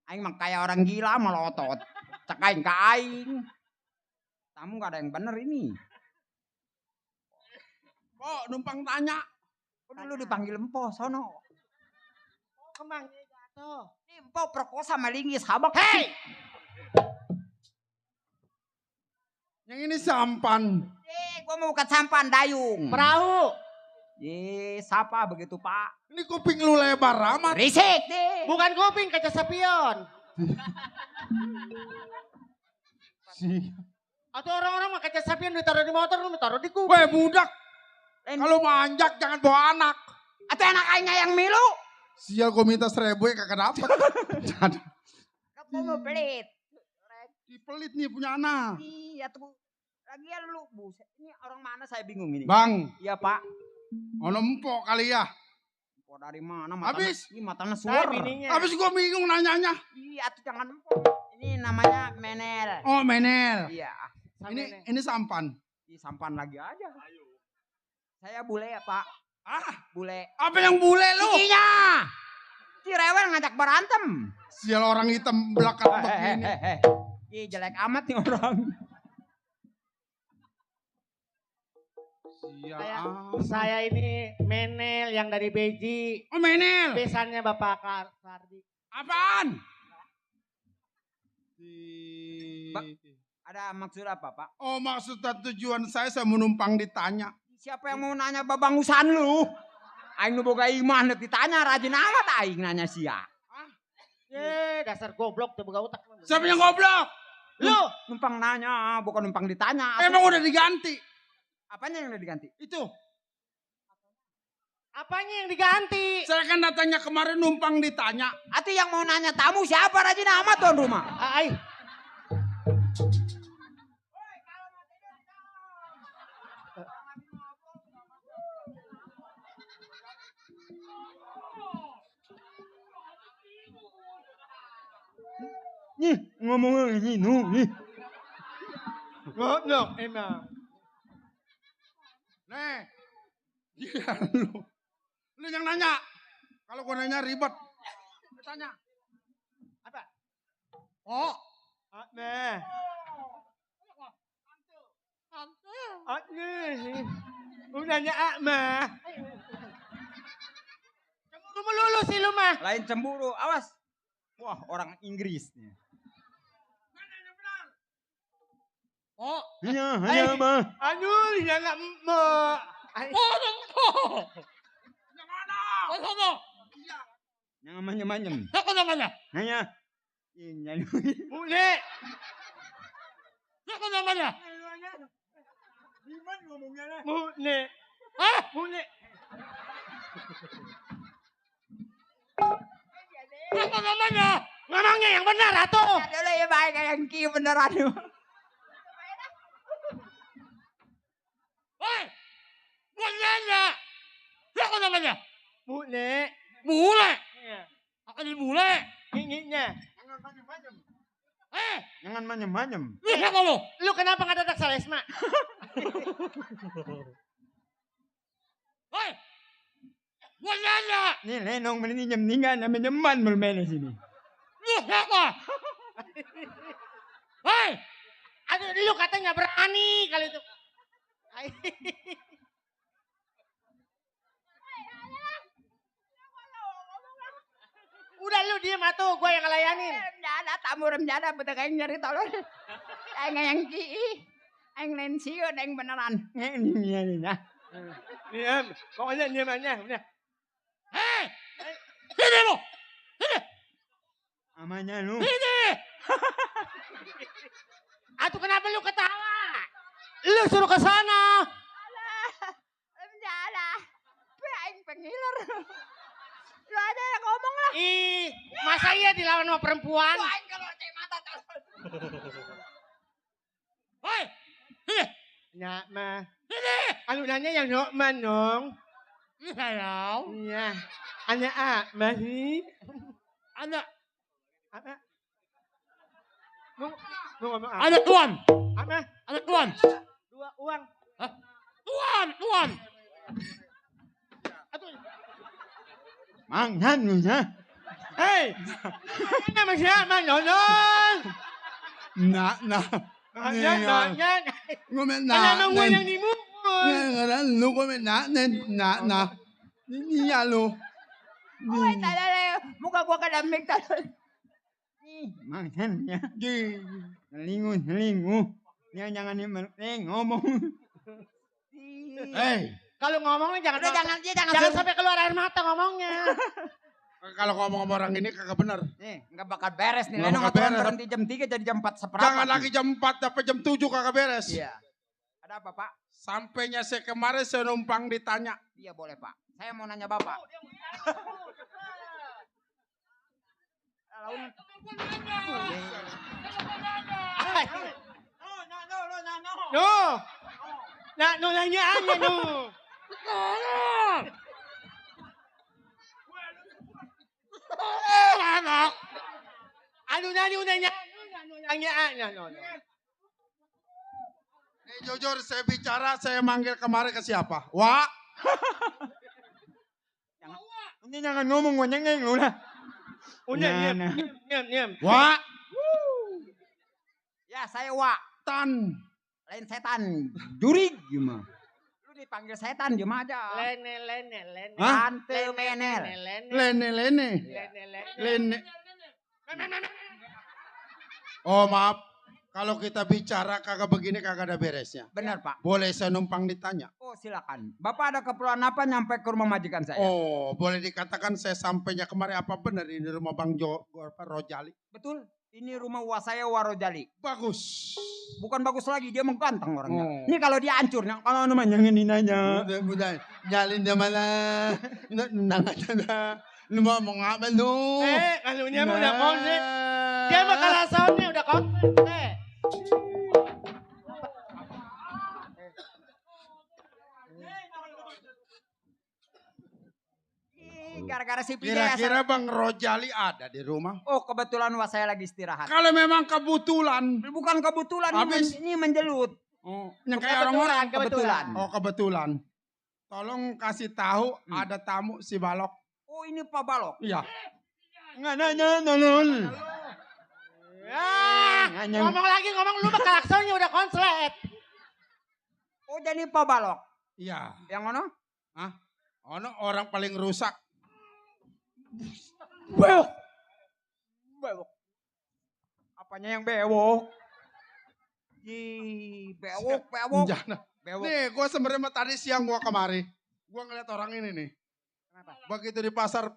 Aing mah kayak orang gila melotot. Cekain ke aing. Tamu gak ada yang bener ini. Kok numpang tanya. Kok dulu dipanggil empo sono. kemangnya jatuh. Ini empau perkosa malingis habak. Hei! Yang ini sampan. Gua mau bukan sampan dayung. Perahu. Siapa begitu Pak? Ini kuping lu lebar amat. Risik deh. Bukan kuping, kaca spion. Atau orang-orang mah kaca spion ditaruh di motor, lu taruh di kuping. Weh budak. Kalau manjak jangan bawa anak. Atau anak aingnya yang milu. Sial gue minta 1.000 ya kagak dapet. Kamu mau pelit. Dipelit nih punya anak. Iya tuh. Lagian lu, buset. Ini orang mana saya bingung ini. Bang. Iya Pak. Ono empok kali ya. Empok dari mana? Matanya, Habis. ini matanya suar. Habis gue bingung nanyanya. Iya tuh jangan empok. Ini namanya menel. Oh menel. Iya. Ini sampan. Ini sampan lagi aja. Saya bule ya Pak. Bule. Apa yang bule lu? Giginya. Si rewel ngajak berantem. Sial orang hitam belakat begini. Ih jelek amat nih orang. Saya ini Menel yang dari Beji. Oh Menel. Besannya Bapak Sardi. Apaan? Ada maksud apa Pak? Oh maksud dan tujuan saya menumpang ditanya. Siapa yang mau nanya babangusan lu? Aing nu boga iman ditanya rajin amat aing nanya sia. Dasar goblok teu boga utak. Siapa yang goblok? Lu numpang nanya, bukan numpang ditanya. Emang udah diganti. Apanya yang udah diganti? Itu. Apanya yang diganti? Saya kan datangnya kemarin numpang ditanya. Ati yang mau nanya tamu siapa rajin amat tuan rumah? Ai. Nih ngomong ini nih. No, emang. Nih. Iya lu. Lu yang nanya. Kalau gua nanya ribet. Tanya. Apa? Oh. Nah. Lu nanya mah. Cemburu melulu sih lu mah. Lain cemburu, awas. Wah orang Inggris nih. Oh, hanya mah. Aduh, ya enggak mau. Yang mana? Yang manyem-manyem. Siapa namanya? Hanya. Ini. Bule. Siapa namanya? Gimana ngomongnya? Bule. Bule. Siapa namanya? Ngomongnya yang benar, atuh. Dulu ya baik yang ki beneran. Hei, bule. Siapa namanya? Bule. Bule. Iya. Akan di bule. Nginginya. Jangan manyem-manyem. Jangan manyem-manyem. Siapa lu? Lu kenapa nggak datang Salesma? Hei, bule. Nih lenong meninjam menyeman melmene sini. Lu siapa? Hei, aduh lu katanya berani kali itu. Udah lu diem atuh, gue yang ngelayanin. Remjana, tamu remjana, betul kayak nyari tolong. Aing yang ki, aing lain siun, aing beneran. Ini. Diem, pokoknya diem aja. Udah. Hei, sini lu, sini. Amanya lu. Sini. Atuh kenapa lu ketawa? Lu suruh ke sana. Alah, remjana. Aing pengiler. Lu aja yang ngomong lah. Ih, masa iya dilawan sama perempuan? Aing kalau cek mata telepon. Hei, sini. Nyak mah. Sini. Anu nanya yang Nokman dong. Iya. Iya. Anya mah sih. Anya. Apa? Lu ngomong apa? Ada tuan. Apa? Ada tuan. Dua uang. Hah? Tuan. Aduh. Manghan lu ya. Hei. Nama siapa nyonon? Nah. Nyak. Ngomong Anak gue yang dimukul. Lu ngomong nah. Ini ya lu. Oi, tadaleo. muka gua kadamik tadi. Ih, makanya. Ngelingu. Jangan ngomong. Hei, kalau ngomongnya jangan Udah jangan sampai keluar air mata ngomongnya. Kalau ngomong sama orang ini kagak bener. Nih, enggak bakal beres nih. Nggak Leno bakal aturan beres. berhenti jam 3 jadi jam 4 seperempat. Jangan lagi jam 4 sampai jam 7 kagak beres. Iya. Ada apa, Pak? Sampainya saya kemarin saya numpang ditanya. Iya, boleh, Pak. Saya mau nanya Bapak. No, nanya aja no. Nanya. Jujur saya bicara, saya manggil kemarin ke siapa? Wak. Ini jangan ngomong, gua nyengeng lu lah. Udah, diam. Wak. Ya, saya Wak. Tan. Lain setan. Jurig gimana? Lu dipanggil setan gimana aja? Lene. Tante Menel. Lene. Oh maaf, kalau kita bicara kagak begini kagak ada beresnya. Benar, Pak. Boleh saya numpang ditanya? Oh, silakan. Bapak ada keperluan apa nyampe ke rumah majikan saya? Oh, boleh dikatakan saya sampainya kemarin apa benar ini rumah Bang Rojali? Betul. Ini rumah uas saya Warojali. Bagus. Bukan bagus lagi, dia mengganteng orangnya. Oh. Ini kalau dia hancur, kalau namanya ini nanya. Udah, nyalin dia malah. Nang aja. Lu mau apa lu? Kalau dia udah konsep. Dia mah kalah soundnya udah konsep. Gara-gara si Pide. Kira-kira Bang Rojali ada di rumah? Oh, kebetulan was saya lagi istirahat. Kalau memang kebetulan. Bukan kebetulan, Habis. ini menjelut. Oh, yang kayak orang-orang. Kebetulan. Oh, kebetulan. Tolong kasih tahu ada tamu si Balok. Oh, ini Pak Balok. Iya. Nggak nanya, nonol. Ngomong lagi, lu mah kalaksonnya udah konslet. Oh, jadi Pak Balok. Iya. Yang mana? Hah? Ono orang paling rusak. Bewok. Apanya yang bewok? Bewok. Jangan. Bewok. Nih, gue sebenarnya tadi siang gue kemari. Gue ngeliat orang ini nih. Kenapa? Begitu di pasar,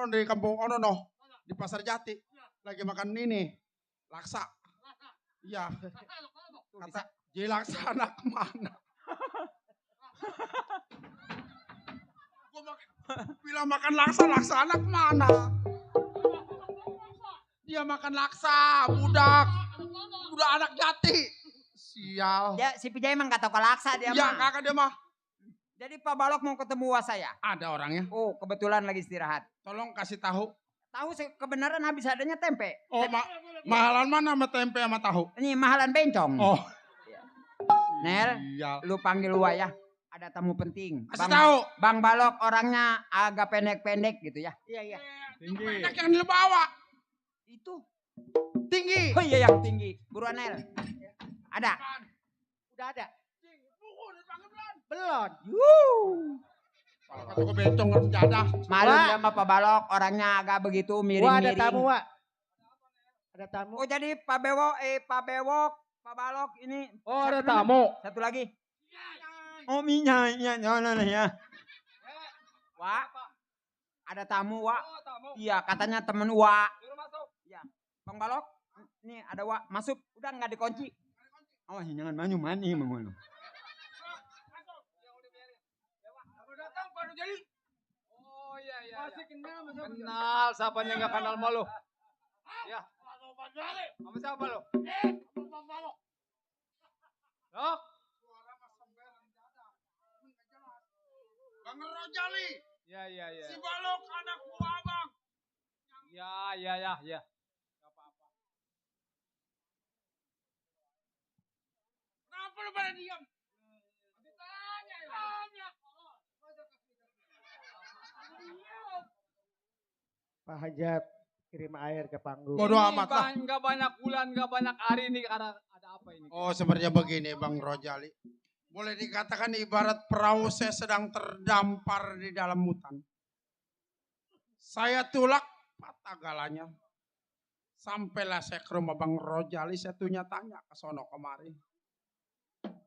di kampung Ono di pasar Jati. Lagi makan ini. Laksa. Iya. Kata, jadi laksana kemana? Gue bilang makan laksa anak kemana? Dia makan laksa, budak anak Jati. Sial. Ya, si Pijay emang gak tau kelaksa dia Ya mah. kakak dia mah. Jadi Pak Balok mau ketemu was saya. Ada orangnya. Oh, kebetulan lagi istirahat. Tolong kasih tahu. Tahu sih kebenaran habis adanya tempe. Oh, mahalan mana sama tempe sama tahu? Ini mahalan bencong. Oh. Nel, Sial. lu panggil Wak ya. Ada tamu penting. Kasih tahu. Bang Balok orangnya agak pendek-pendek gitu ya. Iya. Tinggi. Pendek yang di bawah. Itu. Tinggi. Oh iya yang tinggi. Buruan Nel. Ada. Udah ada. Belum. Satu ke bencong nggak sejadah. Malu sama Pak Balok orangnya agak begitu Wah, miring-miring. ada tamu, Wak. Ada tamu. Oh jadi Pak Bewok, Pak Balok ini. Oh, satu ada lagi. tamu. Satu lagi. Oh minyak ya. Wak. Ada tamu, Wak. Iya, katanya temen Wak. Iya. Bang Balok, ini ada Wak. Masuk, udah nggak dikunci. Oh, jangan mani mengono. Oh iya. Masih kenal, siapanya nggak kenal malu. Ya. Sama siapa lo? Loh? Bang Rojali. Ya. Si Balok anak buah abang. Ya. Gak apa-apa. Kenapa lu pada diam? Pak Hajat kirim air ke panggung. Bodoh amat lah. Gak banyak bulan, gak banyak hari nih karena ada apa ini? Oh sebenarnya begini Bang Rojali. Boleh dikatakan ibarat perahu saya sedang terdampar di dalam hutan. Saya tulak patah galanya. Sampailah saya ke rumah Bang Rojali, saya tanya ke sono kemari.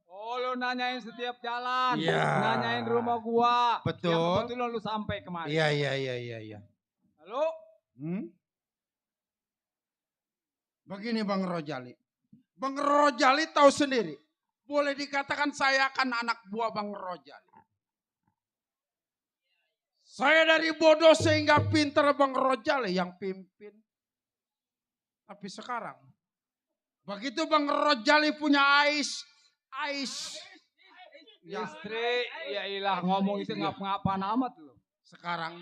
Oh, lu nanyain setiap jalan. Iya. Nanyain rumah gua. Betul. Yang kebetulan lu sampai kemarin. Iya. Lalu? Begini Bang Rojali. Bang Rojali tahu sendiri. Boleh dikatakan saya kan anak buah Bang Rojali. Saya dari bodoh sehingga pintar Bang Rojali yang pimpin. Tapi sekarang, begitu Bang Rojali punya Ais. Ya. Istri, ya ilah ngomong itu ngapa-ngapan amat lu. Sekarang,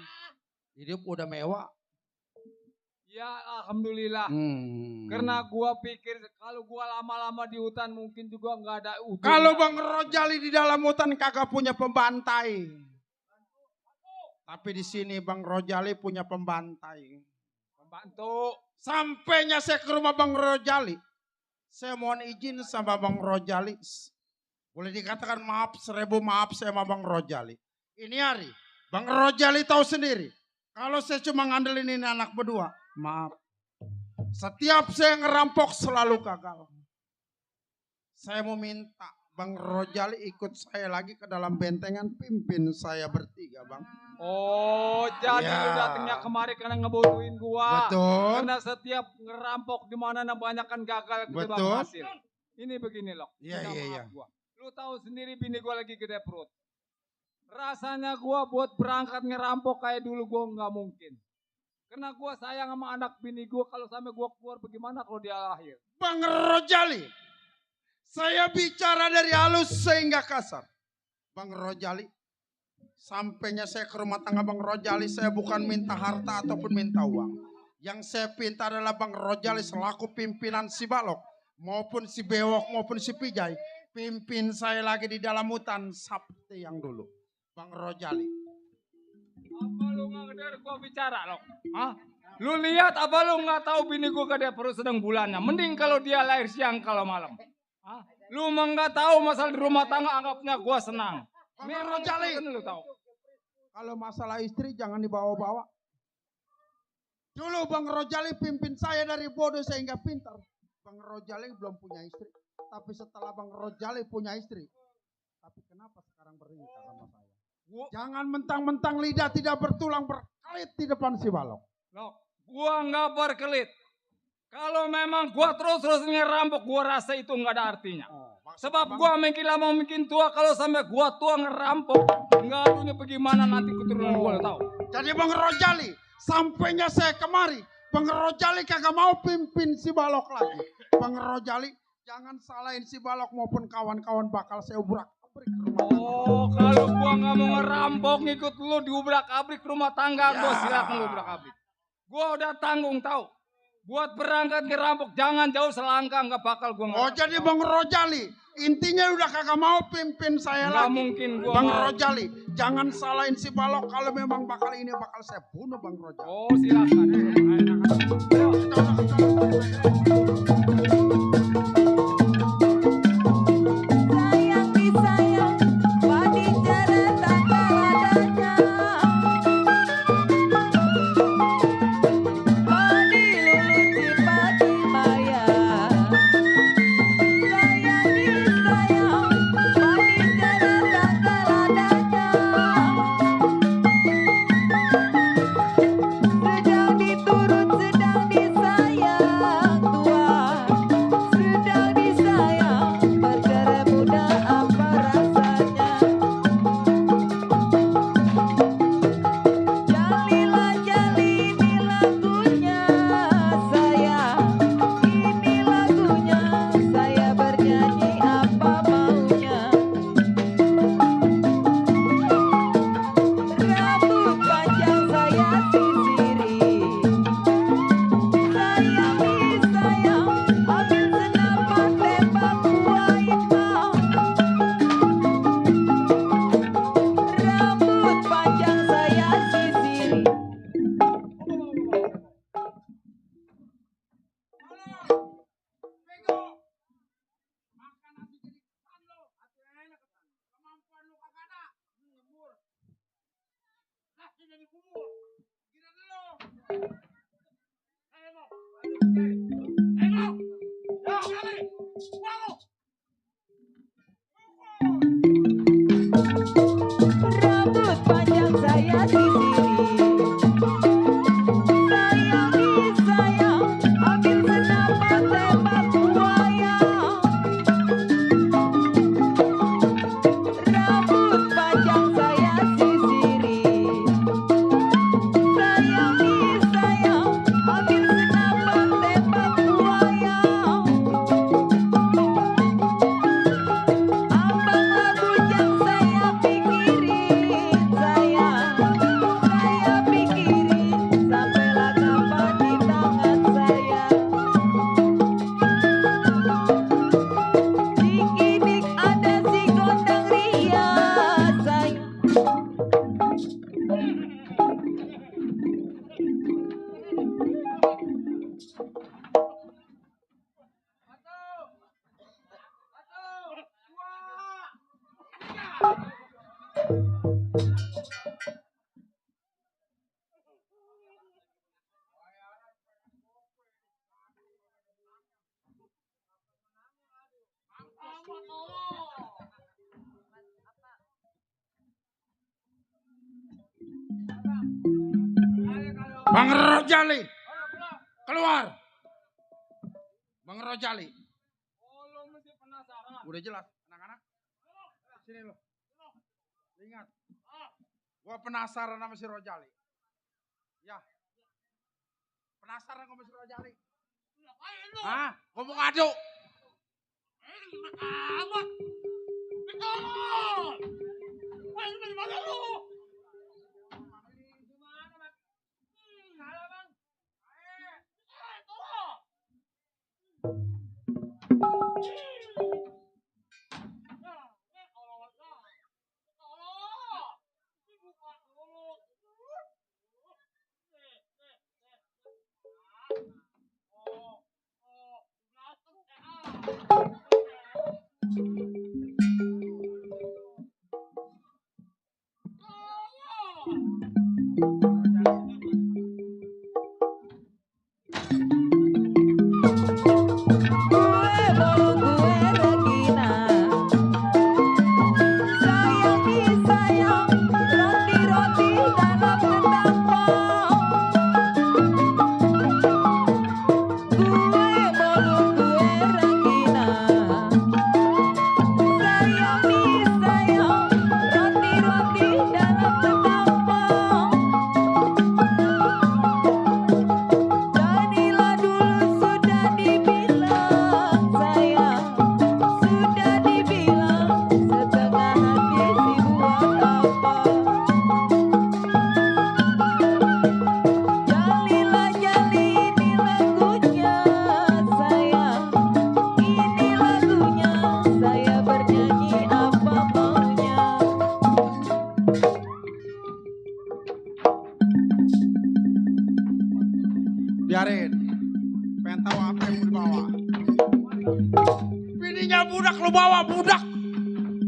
hidup udah mewah. Ya alhamdulillah. Karena gua pikir kalau gua lama-lama di hutan mungkin juga nggak ada hutan. Kalau Bang Rojali di dalam hutan kagak punya pembantai. Tapi di sini Bang Rojali punya pembantai. Pembantu. Sampainya saya ke rumah Bang Rojali. Saya mohon izin sama Bang Rojali. Boleh dikatakan maaf, 1000 maaf saya sama Bang Rojali. Ini hari, Bang Rojali tahu sendiri. Kalau saya cuma ngandelin ini anak berdua, maaf. Setiap saya ngerampok selalu gagal. Saya mau minta Bang Rojali ikut saya lagi ke dalam bentengan, pimpin saya bertiga Bang. Oh, jadi Ya. lu datangnya kemari karena ngebutuhin gua. Betul. Karena setiap ngerampok di mana banyak kan gagal ketimbang Betul. hasil. Ini begini loh. Iya. Gua. Lu tahu sendiri bini gua lagi gede perut. Rasanya gua buat berangkat ngerampok kayak dulu gua nggak mungkin. Karena gua sayang sama anak bini gua, kalau sampai gua keluar bagaimana kalau dia lahir. Bang Rojali, saya bicara dari halus sehingga kasar. Bang Rojali, sampainya saya ke rumah tangga Bang Rojali, saya bukan minta harta ataupun minta uang. Yang saya pinta adalah Bang Rojali selaku pimpinan si Balok, maupun si Bewok, maupun si Pijay. Pimpin saya lagi di dalam hutan seperti yang dulu. Bang Rojali. Apa lu nggak dengar gua bicara loh? Hah? Lu lihat apa lu nggak tahu bini gua gede perut sedang bulannya? Mending kalau dia lahir siang kalau malam. Hah? Lu mah nggak tahu masalah di rumah tangga, anggapnya gua senang. Bang Memang Rojali. kan lu tahu. Kalau masalah istri jangan dibawa-bawa. Dulu Bang Rojali pimpin saya dari bodoh sehingga pintar. Bang Rojali belum punya istri. Tapi setelah Bang Rojali punya istri. Tapi kenapa sekarang berlingkar sama saya? Jangan mentang-mentang lidah tidak bertulang berkelit di depan si Balok. Loh, gua nggak berkelit. Kalau memang gua terus-terus ngerampok, gua rasa itu nggak ada artinya. Sebab gua makin lama makin tua, kalau sampai gua tua ngerampok, nggak adunya bagaimana nanti keturunan gua, lo tahu. Jadi Bang Rojali, sampainya saya kemari, Bang Rojali kagak mau pimpin si Balok lagi. Bang Rojali, jangan salahin si Balok maupun kawan-kawan, bakal saya ubrak-abrik ke rumah tangga. Oh, kalau gua nggak mau ngerampok ngikut lu diubrak-abrik rumah tangga, gua silakan lu ubrak-abrik. Gua udah tanggung tahu. Buat berangkat ngerampok jangan jauh selangkah, nggak bakal gua ngerampok. Oh jadi Bang Rojali, intinya udah kagak mau pimpin saya Nggak lagi. mungkin gua Bang mau. Rojali, jangan salahin si Balok, kalau memang bakal ini bakal saya bunuh Bang Rojali. Oh silakan. Sayang disayang, padi cara tanggal adanya. Padi luluci padi maya. Sayang disayang, padi cara tanggal adanya. Sedang diturut, sedang disayang Tuhan. Sedang disayang, perkara muda apa rasanya. Jalilah jali ini lagunya saya. Ini lagunya saya bernyanyi apa maunya. Rambut panjang saya sisiri. Sayang disayang, ambil senapan tembak buahin kau. Rambut panjang saya sisiri. Bang Rojali, keluar. Bang Rojali. Udah jelas, anak-anak. Sini lo. Ingat. Gua penasaran sama si Rojali. Ya. Penasaran sama si Rojali. Hah? Gua mau ngadu. Amat. Betul. Main di mana lu? Biarin. Pengen tahu apa yang mau dibawa. Bininya budak lo bawa budak.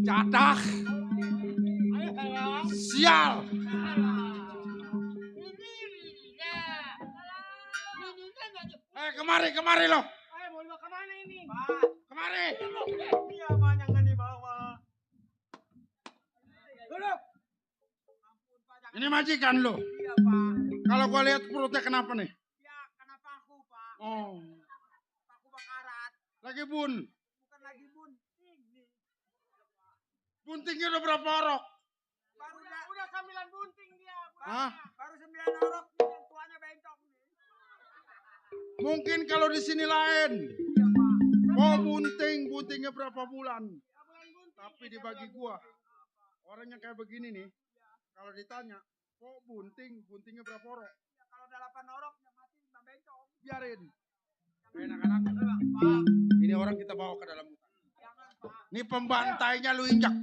Cadah. Sial. Kemari lo. Ayo mau dibawa kemana ini? Kemari. Iya Pak, jangan dibawa. Duduk. Ini majikan lo. Iya Pak. Kalau gua lihat perutnya kenapa nih? Ya kenapa aku Pak? Oh. Aku bakarat. Lagi bun. Bukan lagi bunting. Buntingnya udah berapa orok? Udah 9 bunting dia. Hah? Baru 9 orok. Yang tuanya bengkok. Mungkin kalau di sini lain. Iya Pak. Oh buntingnya berapa bulan? Tapi dibagi gua. Orang yang kayak begini nih, kalau ditanya, kok buntingnya berapa orok? Ya, kalau udah 8 orok, yang mati 5 bengkok. Biarin. Enak-enak. Pak. Ini orang kita bawa ke dalam hutan. Jangan Pak. Ini pembantainya lu injak.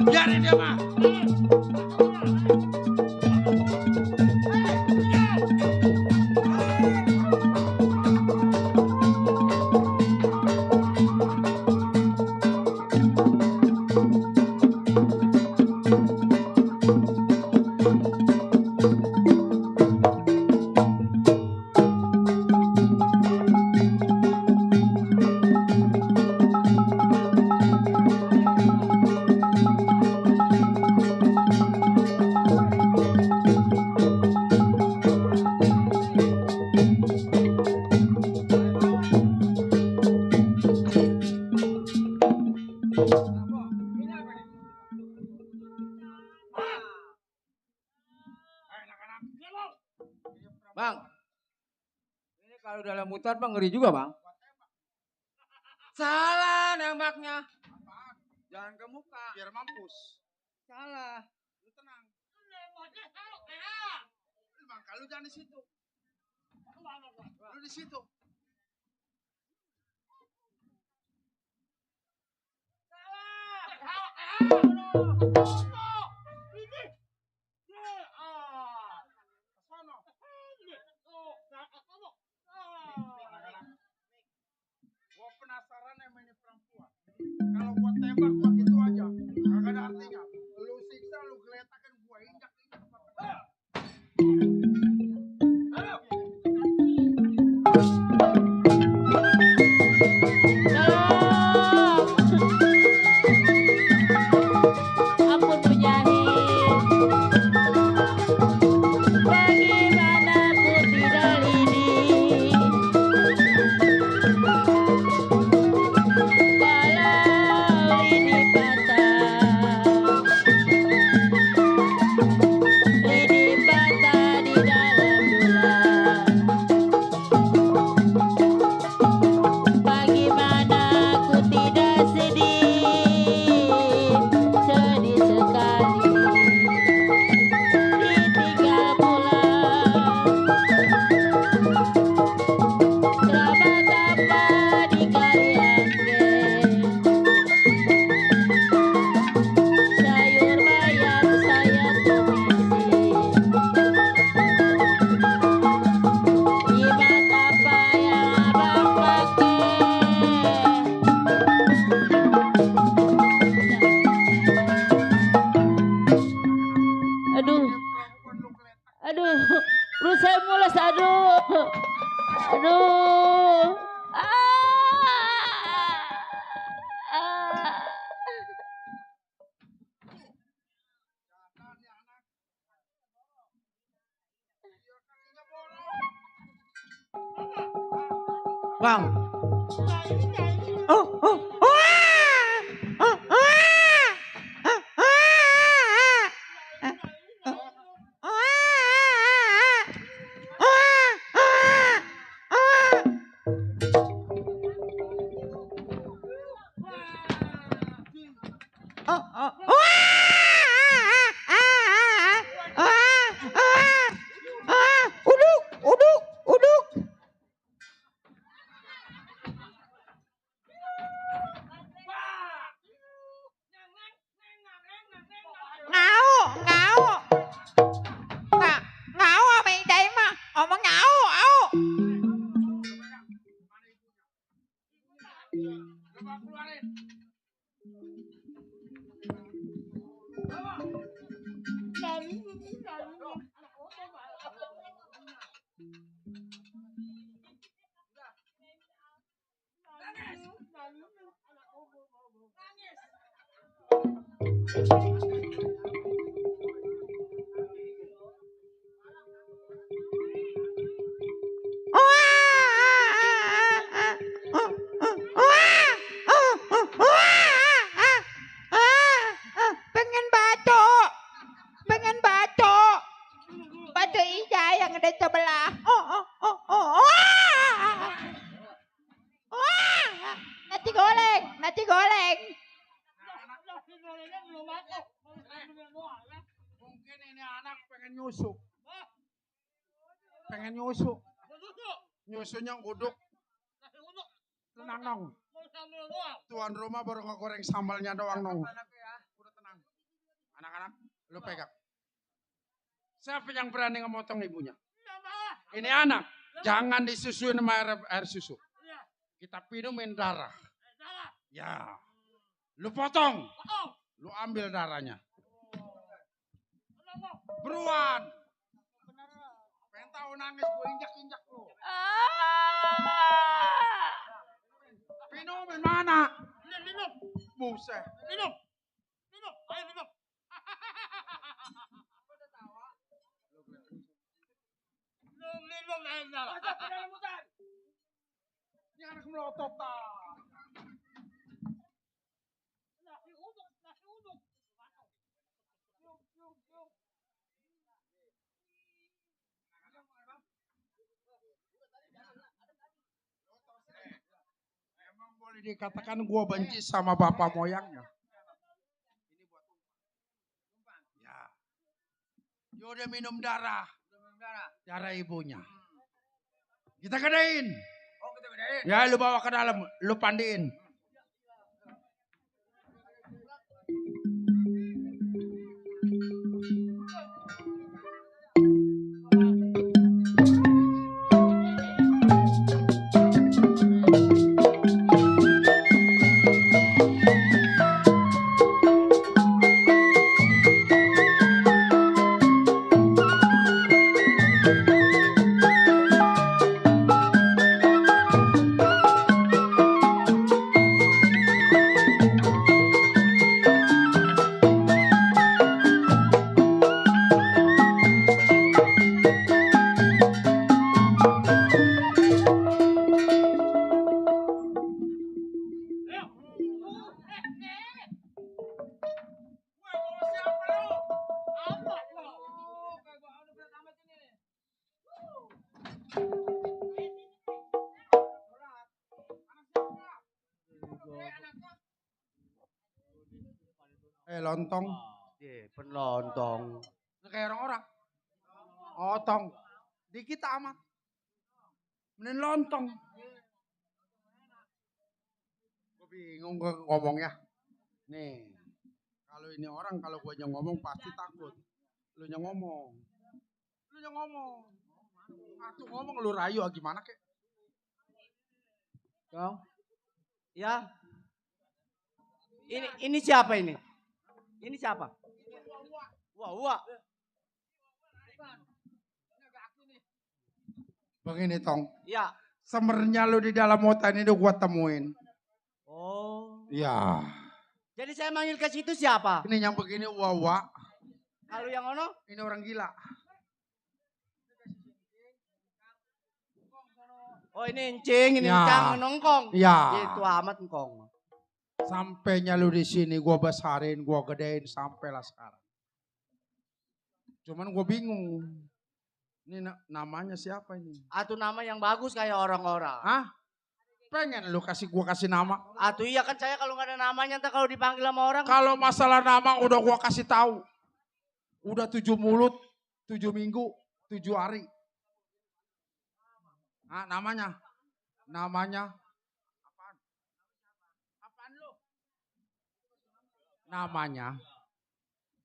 Biarin dia mah. Bang, ini kalau dalam hutan bang ngeri juga bang. Salah nembaknya. Jangan ke muka. Biar mampus. Salah. Lu tenang. Bang, lu jangan di situ. Lu di situ. nembak gua gitu aja. Kagak ada artinya. Lu siksa, lu geletakin gua injak. Ampun penjahit. Bagaimana ku tidak lidi kalau lidi patah. Lidi patah di dalam bulan. Bagaimana ku tidak sedih, sedih sekali ditinggal pulang. Kerabat apa di Kaliangge, sayur bayam saya tumisi. Jimat apa yang abang pakai? Aduh, aduh, perut saya mules, aduh, aduh, ah. Bang. Pengen batuk. Pengen batuk. Batuk Ija yang ada sebelah. Nasi goreng, nasi goreng. Mungkin ini anak pengen nyusuk. Pengen nyusuk. Nyusunya uduk. Tenang nong. Tuan rumah baru ngegoreng sambalnya doang nong. Udah tenang. Anak-anak, lu pegang. Siapa yang berani ngemotong ibunya? Ini anak. Jangan disusuin sama air susu. Kita minumin darah. Ya. Lu potong. Lu ambil darahnya. Beruan. Pengen tahu nangis gue injak-injak lu. Minumin mana? Minum. Buset. Minum. Ayo minum. Ini anak melotot tak. Emang boleh dikatakan gua benci sama bapak moyangnya. Ya. Dia udah minum darah. Darah ibunya. Kita gedein. Oh, kita gedein. Ya, lu bawa ke dalam, lu pandiin. Lontong. Pelontong. Kayak orang-orang. Otong. Dikit amat. Mending lontong. Gue bingung gue ngomongnya. Nih. Kalau ini orang, kalau gue yang ngomong pasti takut. Lu yang ngomong. Aku ngomong lu rayu gimana kek? Dong. Ya. Ini siapa ini? Ini siapa? Wah. Begini Tong. Ya. Semernya lu di dalam hutan ini gua temuin. Oh. Ya. Jadi saya manggil ke situ siapa? Ini yang begini wawa. Kalau yang ono? Ini orang gila. Oh ini encing, ini Ya. encang, nongkong. Ya. Itu amat engkong. Sampainya lu di sini gua besarin, gua gedein sampailah sekarang. Cuman gua bingung. Ini namanya siapa ini? Atuh nama yang bagus kayak orang-orang. Hah? Pengen lu gua kasih nama? Atuh iya kan saya kalau nggak ada namanya ntar kalau dipanggil sama orang. Kalau masalah nama udah gua kasih tahu. Udah 7 mulut, 7 minggu, 7 hari. Nah, namanya apaan? Apaan lu?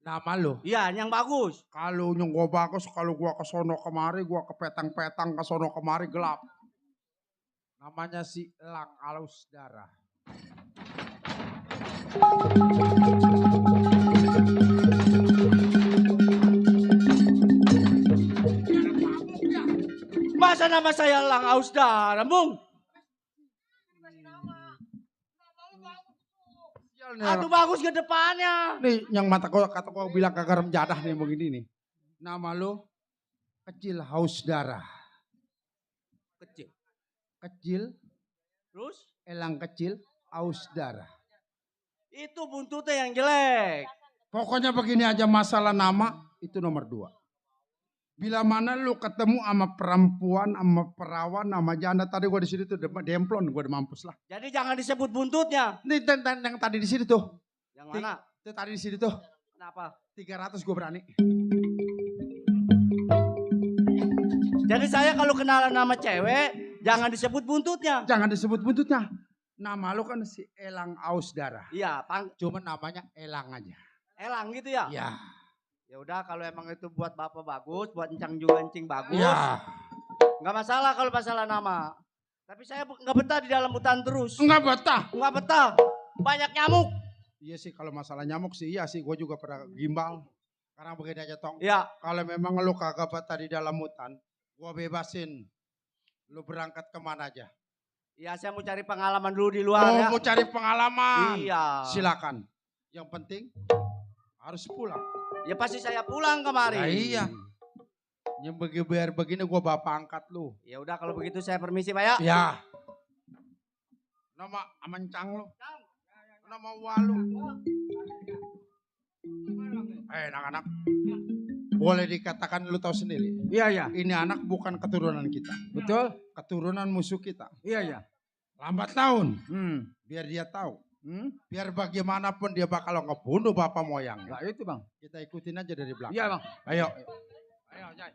Nama lu. Iya, yang bagus. Kalau yang gua bagus, kalau gua ke sono kemari, gua ke petang-petang ke sono kemari gelap. Namanya si Elang Alus Darah. Masa nama saya Elang Aus Darah, Bung? Aduh bagus ke depannya. Nih yang kata gua bilang kagak rem jadah nih begini nih. Nama lu Kecil Haus Darah. Kecil. Terus? Elang kecil haus darah. Itu buntutnya yang jelek. Pokoknya begini aja masalah nama itu nomor 2. Bila mana lu ketemu sama perempuan, sama perawan, sama janda tadi gua di sini tuh demplon gua udah mampus lah. Jadi jangan disebut buntutnya. Nih yang tadi di sini tuh. Yang mana? Itu tadi di sini tuh. Kenapa? 300 gua berani. Jadi saya kalau kenalan nama cewek, jangan disebut buntutnya. Jangan disebut buntutnya. Nama lu kan si Elang Aus Darah. Iya, Cuman namanya Elang aja. Elang gitu ya? Iya. Ya udah kalau emang itu buat bapak bagus, buat encang juga encing bagus. Iya. Nggak masalah kalau masalah nama. Tapi saya nggak betah di dalam hutan terus. Nggak betah. Nggak betah. Banyak nyamuk. Iya sih kalau masalah nyamuk sih iya sih gue juga pernah gimbal. Karena begini aja Tong. Iya. Kalau memang lu kagak betah di dalam hutan, gue bebasin. Lu berangkat kemana aja. Iya saya mau cari pengalaman dulu di luar ya. Mau cari pengalaman. Iya. Silakan. Yang penting harus pulang. Ya pasti saya pulang kemarin. Nah, iya. Yang biar begini gue bapak angkat lu. Ya udah kalau begitu saya permisi Pak ya. Ya. Nama Amancang lu. Nama Walu. Anak-anak. Boleh dikatakan lu tahu sendiri. Iya. Ini anak bukan keturunan kita. Betul. Keturunan musuh kita. Iya. Lambat tahun. Biar dia tahu. Biar bagaimanapun dia bakal ngebunuh bapak moyang. Nah itu Bang. Kita ikutin aja dari belakang. Iya Bang. Ayo. Ayo, Jai.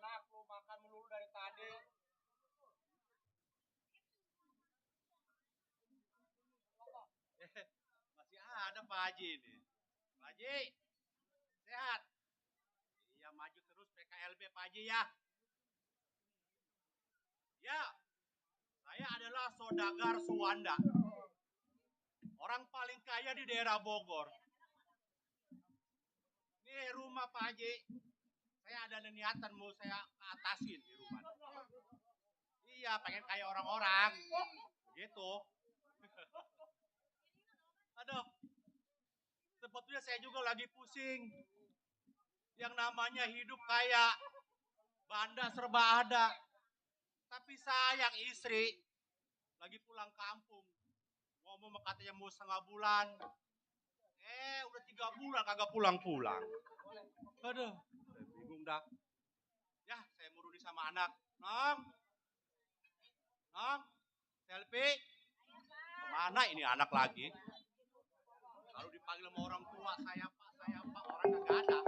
anak lu makan melulu dari tadi. Masih ada Pak Haji ini. Pak Haji, sehat. Iya maju terus PKLB Pak Haji ya. Ya, saya adalah Saudagar Suwanda. Orang paling kaya di daerah Bogor. Nih rumah Pak Haji. Saya ada niatan mau saya atasin di rumah. Iya, pengen kayak orang-orang. Gitu. Aduh, sebetulnya saya juga lagi pusing. Yang namanya hidup kaya, banda serba ada. Tapi sayang istri, lagi pulang kampung. Ngomong katanya mau 1,5 bulan. Udah 3 bulan kagak pulang-pulang. Aduh, saya bingung dah. Ya, saya muruni sama anak. Nong, selfie. Kemana ini anak lagi? Kalau dipanggil sama orang tua, saya pak, orang kagak ada.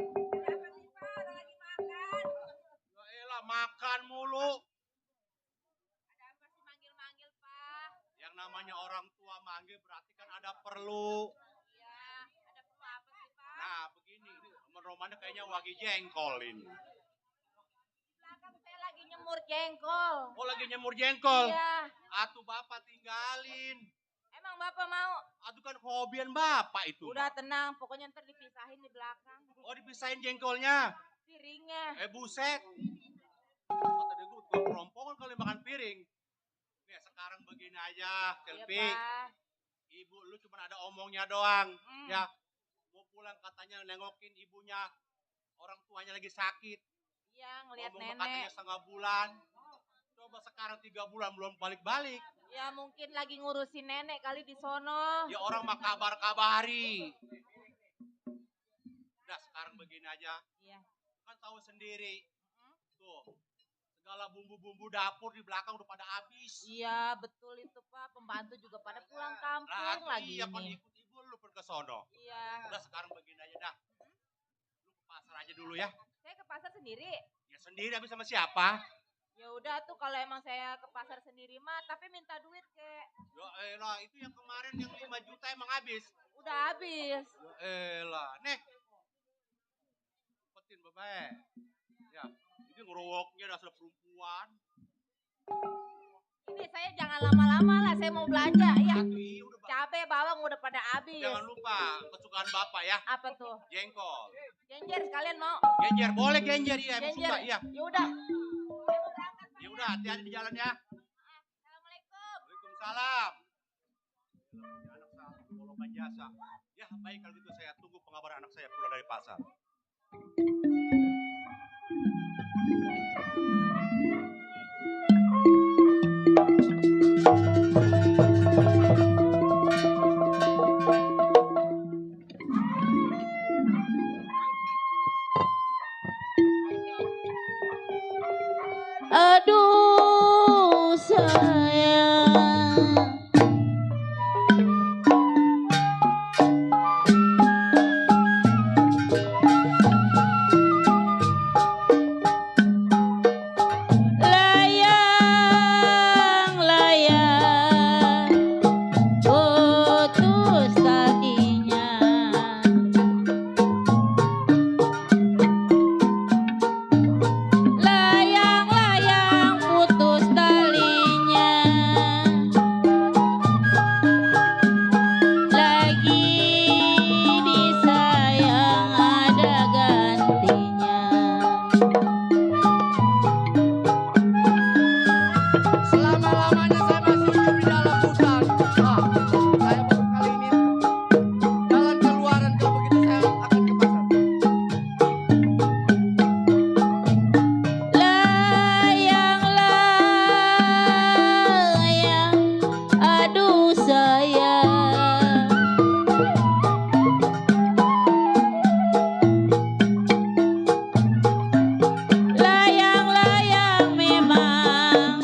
Ya elah, makan mulu. Ada apa sih manggil-manggil, Pak? Yang namanya orang tua manggil berarti kan ada perlu. Iya, ada perlu apa sih, Pak? Nah, begini, teman Romana kayaknya wagi jengkol ini. Di belakang saya lagi nyemur jengkol. Oh, lagi nyemur jengkol? Iya. Atuh Bapak tinggalin. Emang Bapak mau? Aduh kan hobian Bapak itu. Udah tenang, pokoknya ntar dipisahin di belakang. Oh, dipisahin jengkolnya. Piringnya. Buset. Kata dia gue tukang kerompongan kali makan piring. Nih sekarang begini aja, Selfie. Iya, Pak. Ibu lu cuma ada omongnya doang. Ya, mau pulang katanya nengokin ibunya. Orang tuanya lagi sakit. Iya, ngeliat Ngomong nenek. katanya 1,5 bulan. Coba sekarang 3 bulan belum balik-balik. Ya mungkin lagi ngurusin nenek kali di sono. Ya orang mah kabar-kabari. Udah sekarang begini aja. Iya. Kan tahu sendiri. Tuh. Segala bumbu-bumbu dapur di belakang udah pada habis. Iya, betul itu Pak. Pembantu juga pada pulang kampung lagi iya, kan ini. ikut ibu lu pergi ke sono. Iya. Udah sekarang begini aja dah. Lu ke pasar aja dulu ya. Saya ke pasar sendiri. Ya sendiri habis sama siapa? Ya udah tuh kalau emang saya ke pasar sendiri mah, tapi minta duit kek. Ya elah, itu yang kemarin yang 5 juta emang habis. Udah habis. Ya elah, nih. Petin bapak. Ya, ini ngerowoknya dasar perempuan. Ini saya jangan lama-lama lah, saya mau belanja ya. Cabai bawang udah pada habis. Jangan lupa kesukaan bapak ya. Apa tuh? Jengkol. Genjer sekalian mau. Genjer, boleh genjer ya, emang Genjer. suka ya. Ya udah. Ya udah, hati-hati di jalan ya. Assalamualaikum. Waalaikumsalam. Anak saya golongan jasa. Ya baik kalau gitu saya tunggu pengabaran anak saya pulang dari pasar. Aduh sayang, layang-layang putus tadinya. Layang-layang putus talinya, lagi disayang ada gantinya. Selama-lamanya saya masih hidup di dalam hutan. Nah, saya baru kali ini jalan keluaran kalau begitu saya akan ke pasar. Layang-layang, aduh sayang, layang-layang memang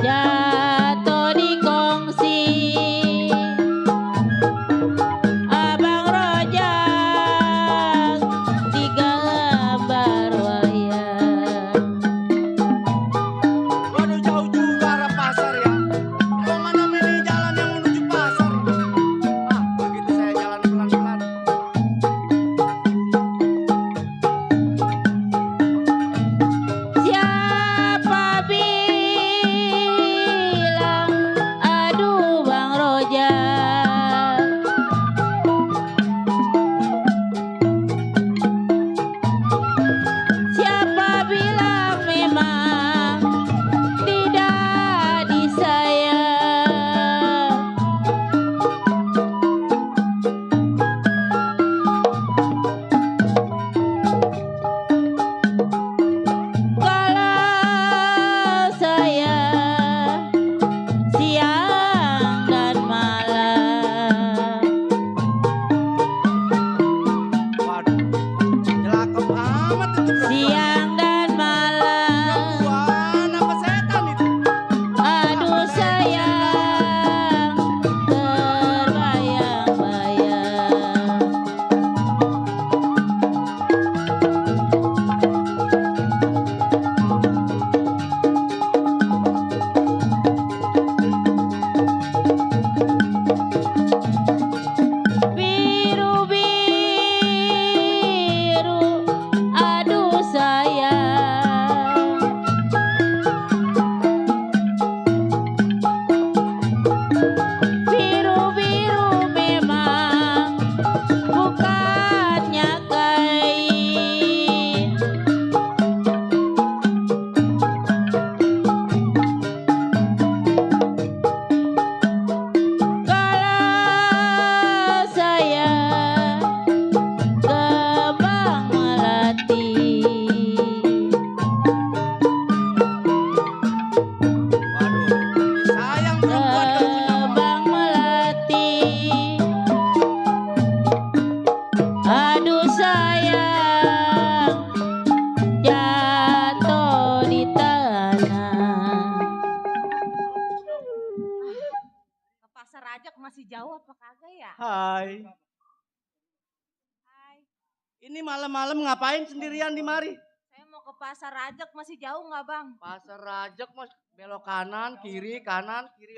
jatuh di kongsi. Abang Rojak digambar wayang. Waduh jauh juga arah pasar ya. Kalau mana ini jalan yang menuju pasar. Ah, begitu saya jalan pelan-pelan. Siapa bilang aduh Bang Rojak, siapa bilang memang tidak disayang. Kalau saya siang dan malam, Waduh, jelakap amat itu perempuan. siang dan malam, Perempuan apa setan itu? aduh sayang terbayang-bayang. Biru-biru, aduh sayang. Biru-biru memang bukannya kain. Kalau saya kembang melati, Waduh, sayang perempuan kalau punya kembang melati, aduh sayang jatuh di tanah. Ke pasar Rajak masih jauh apa kagak ya? Hai, Hai, ini malam-malam ngapain sendirian di mari? saya mau ke pasar Rajak masih jauh nggak bang? Pasar Rajak mas belok kanan, kiri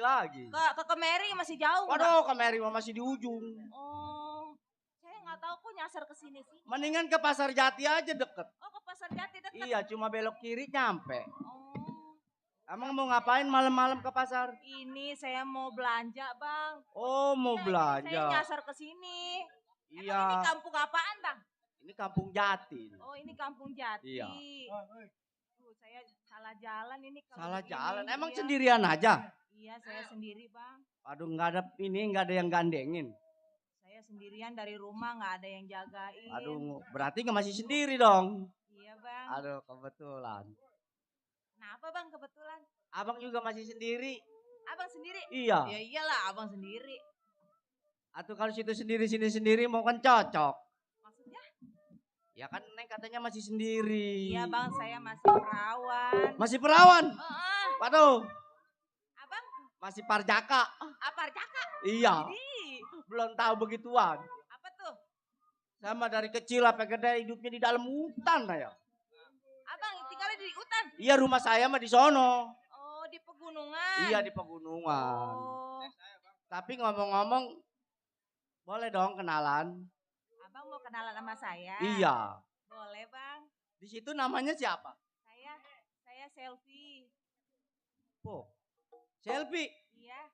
lagi. Ke Kemeri masih jauh nggak? Waduh, Kemeri mah masih di ujung. Oh, saya nggak tahu kok nyasar ke sini sih. Mendingan ke Pasar Jati aja deket. Oh ke pasar Jati dekat. Iya, cuma belok kiri nyampe. Oh, Emang mau ngapain malam-malam ke pasar? ini saya mau belanja bang. Oh, mau Saya belanja. nyasar ke sini. Ini Iya, kampung apaan bang? ini Kampung Jati. Oh ini kampung Jati. Iya. Tuh, saya salah jalan ini. kalau Salah begini. jalan. Emang Iya. sendirian aja? Iya saya sendiri bang. Aduh, nggak ada yang gandengin. Saya sendirian dari rumah nggak ada yang jagain. Aduh, berarti nggak masih sendiri dong. Iya bang. Aduh, kebetulan. Kenapa bang kebetulan? Abang juga masih sendiri. Abang sendiri? Iya. Ya iyalah abang sendiri. Atau kalau situ sendiri sini sendiri mau kan cocok. Maksudnya? Ya kan Neng katanya masih sendiri. Iya bang saya masih perawan. Masih perawan? Heeh. Waduh, Abang masih parjaka. apa Jaka? Iya, Ih, belum tahu begituan. apa tuh? Sama dari kecil sampai gede hidupnya di dalam hutan ya. Abang tinggalnya di hutan? Iya, rumah saya mah di sono. Oh di pegunungan. Iya, di pegunungan. Oh, Tapi ngomong-ngomong, boleh dong kenalan? abang mau kenalan sama saya? Iya. Boleh bang. Di situ namanya siapa? Saya selfie. Oh, Selfie. Iya.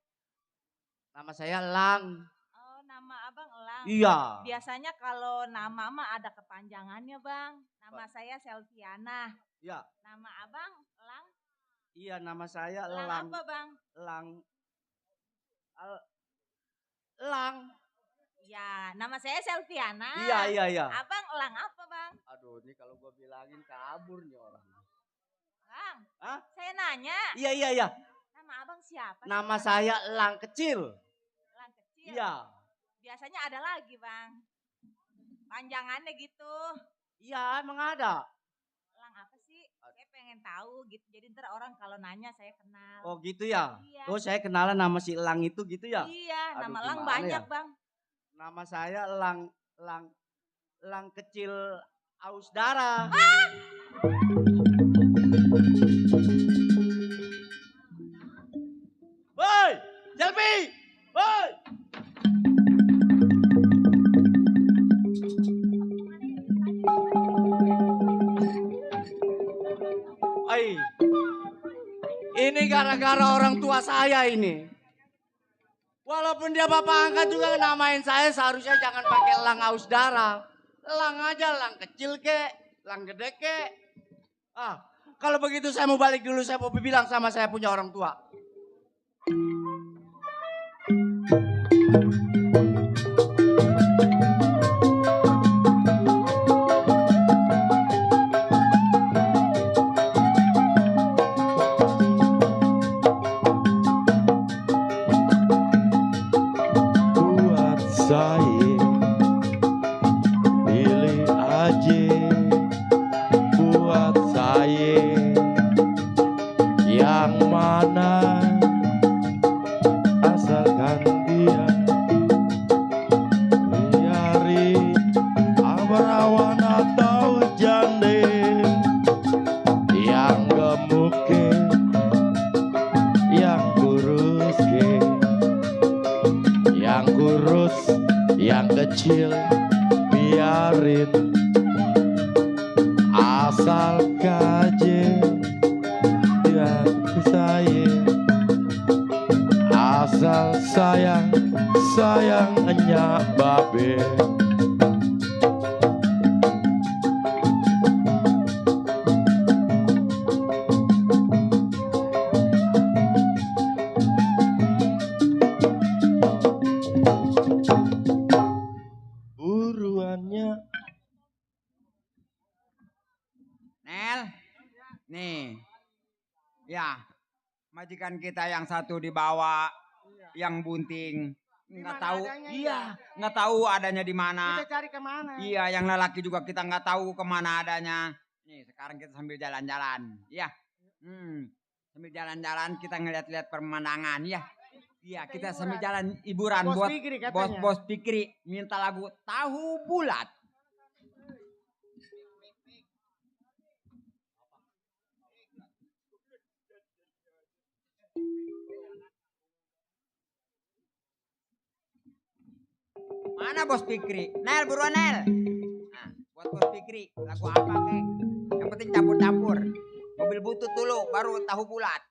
Nama saya Lang. Oh nama abang Elang. Iya. Biasanya kalau nama mah ada kepanjangannya bang. Nama saya Selviana. Iya. Nama abang Elang. Iya, nama saya Elang Lang. apa bang? Lang. Lang. Ya nama saya Selviana. Iya. Abang Elang apa bang? Aduh, ini kalau gua bilangin kabur nih orang. Bang. Hah? Saya nanya. Iya. Nama abang siapa? sih, Nama Bang? saya Lang Kecil. Elang kecil. Iya. Biasanya ada lagi bang. Panjangannya gitu. Iya, emang ada. Elang apa sih? Saya pengen pengen tahu gitu. Jadi ntar orang kalau nanya saya kenal. Oh gitu ya? Iya. Oh saya kenalan nama si Elang itu gitu ya? Iya, Aduh, nama Elang gimana banyak ya? Bang. Nama saya Elang kecil aus darah. Woi, Selfie! Woi! Ay, ini gara-gara orang tua saya ini. Walaupun dia bapak angkat juga namain saya, seharusnya jangan pakai elang aus darah. Elang aja, elang kecil kek, elang gede kek. Ah, kalau begitu saya mau balik dulu, saya mau bilang sama saya punya orang tua. Buat saya pilih aja, buat saya yang mana, asalkan dia biari abarawan atau jande, yang gemuk ke, yang kurus ke, yang kurus, yang kecil, biarin asal kaje dan saya, asal sayangnya babe. Buruannya Nel, nih, ya, majikan kita yang satu dibawa, yang bunting, nggak tahu, nggak tahu adanya di mana. Kita cari kemana? Iya, yang lelaki juga kita nggak tahu kemana adanya. Nih, sekarang kita sambil jalan-jalan, ya, sambil jalan-jalan kita ngeliat-liat pemandangan, ya. Iya, kita sambil jalan hiburan Bos buat Fikri katanya. bos Fikri minta lagu Tahu Bulat. Mana Bos Fikri? Nel, buruan Nel. Nah, buat Bos Fikri, lagu apa kek? Yang penting campur-campur. Mobil butut dulu, baru tahu bulat.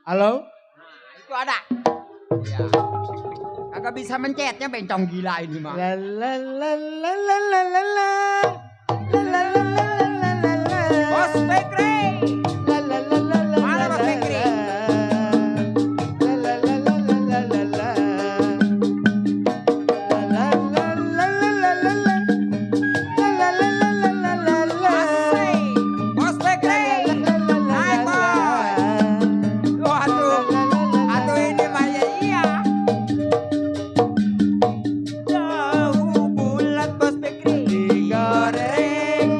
Halo? Nah, itu ada. Ya. Kagak bisa mencetnya bencong gila ini mah. La la la la la la la la. La la la la la la la. Bos Fikri. La la la la la. Mana Bos Fikri? La la la la la la la. La la la la la la la. La la la la la la la. Asik. Bos Fikri. Naik bos. Waduh. Atuh ini mah ya iya. Tahu bulat Bos Fikri. Digoreng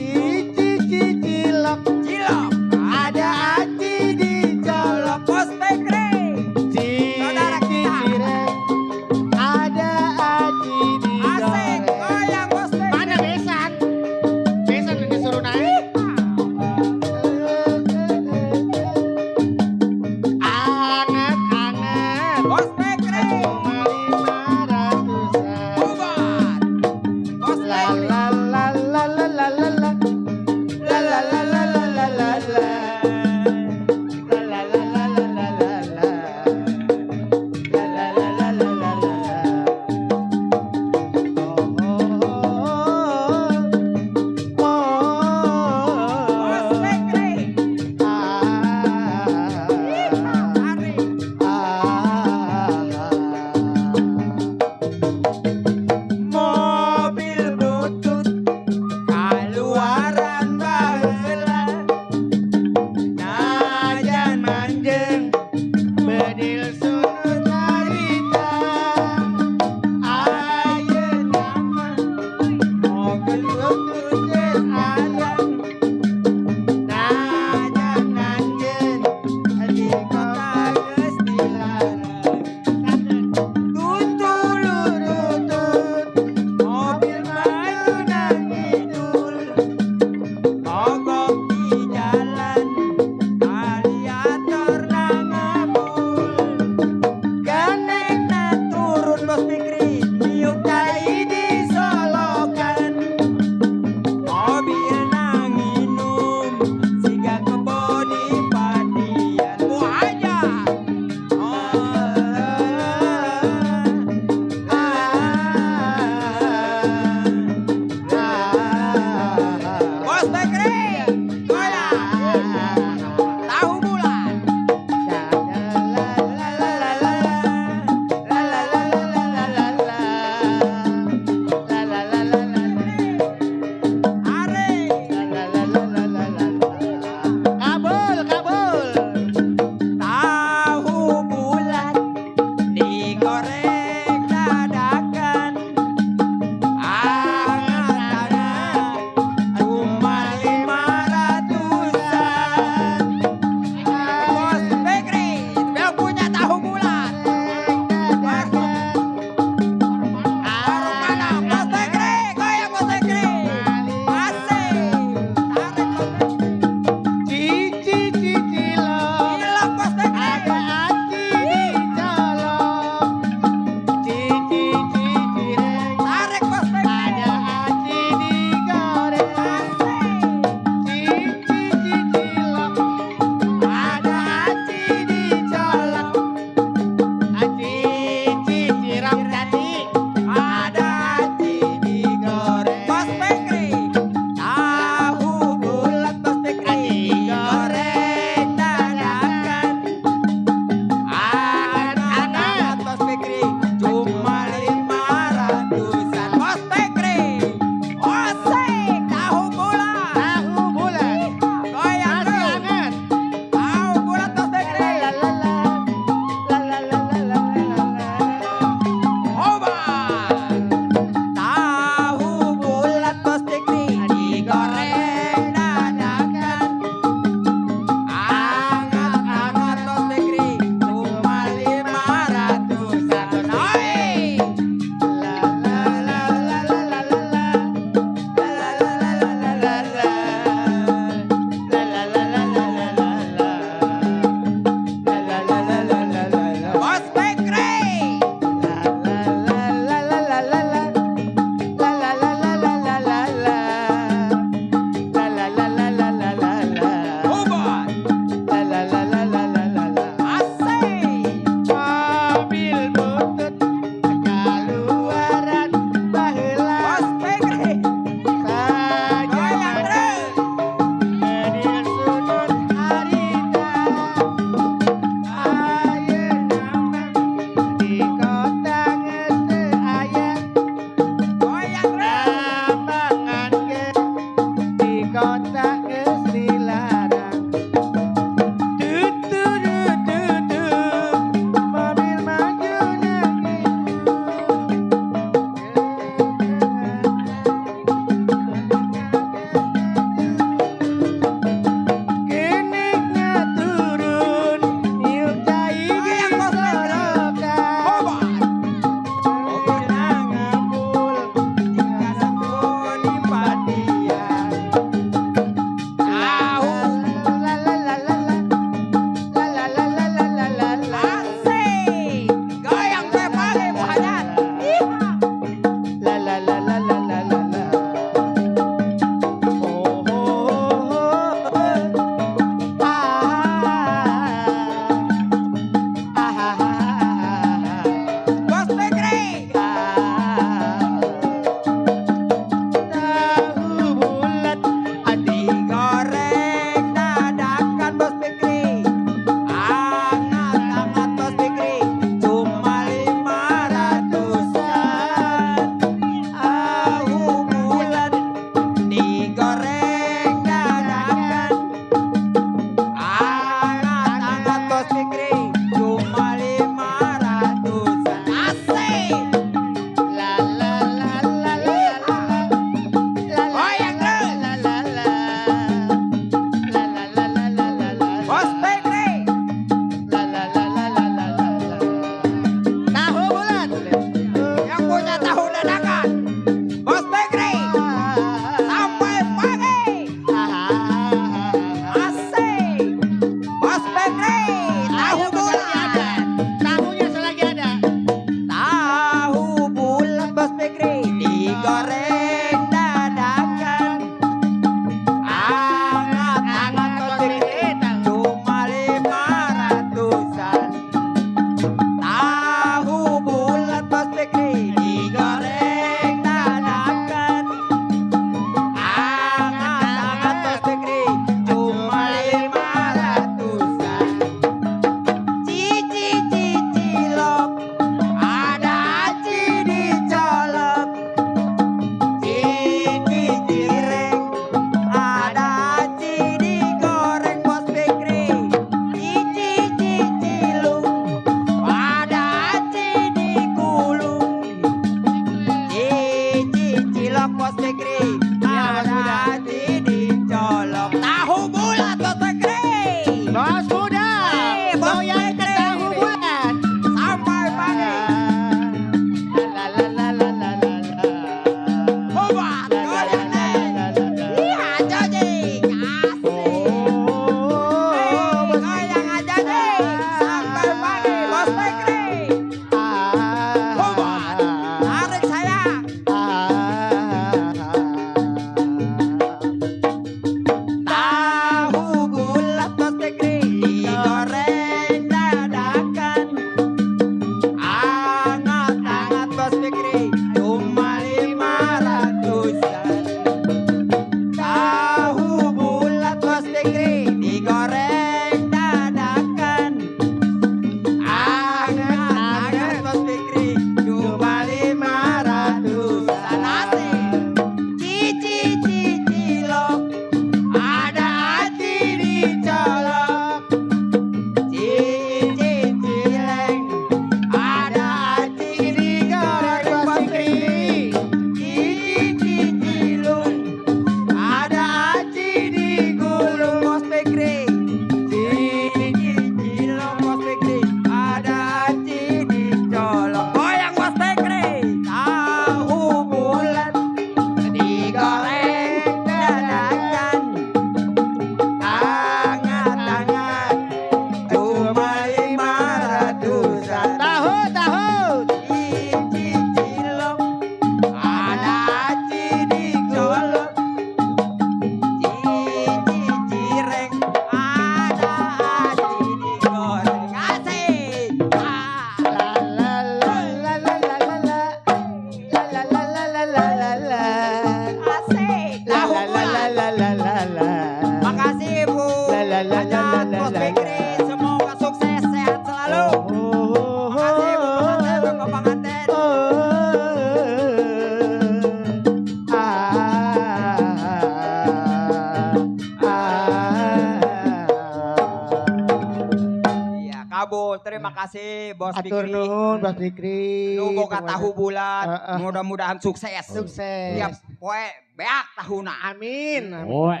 makasih Bos Atur Fikri. nuhun Bos Fikri. Lu boga tahu bulan, mudah-mudahan sukses. Sukses. Tiap poe beak tahuna. Amin. Oe.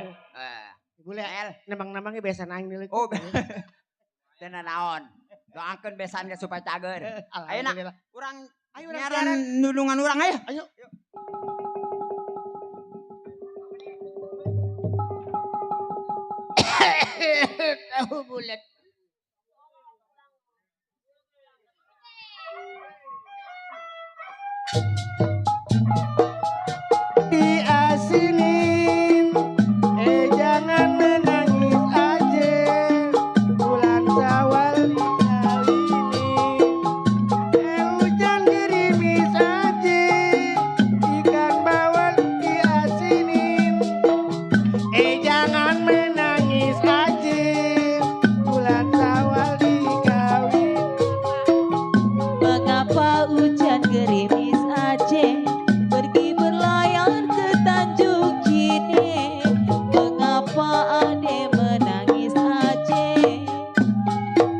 Boleh, nembang-nembangnya biasa naing dulu. Oh, tenan naon. Doakeun besan ge supaya cager. Ayeuna urang nyaran nulungan urang aya. Ayo. Tahu bulat. Diasinin, jangan menangis aja. Bulan Syawal kali ini, hujan gerimis aja. Ikan bawal diasinin, jangan menangis aja. Bulan Syawal dikawin. Mengapa hujan gerimis Aceh pergi berlayar ke Tanjung Cine? Mengapa ade menangis Aceh?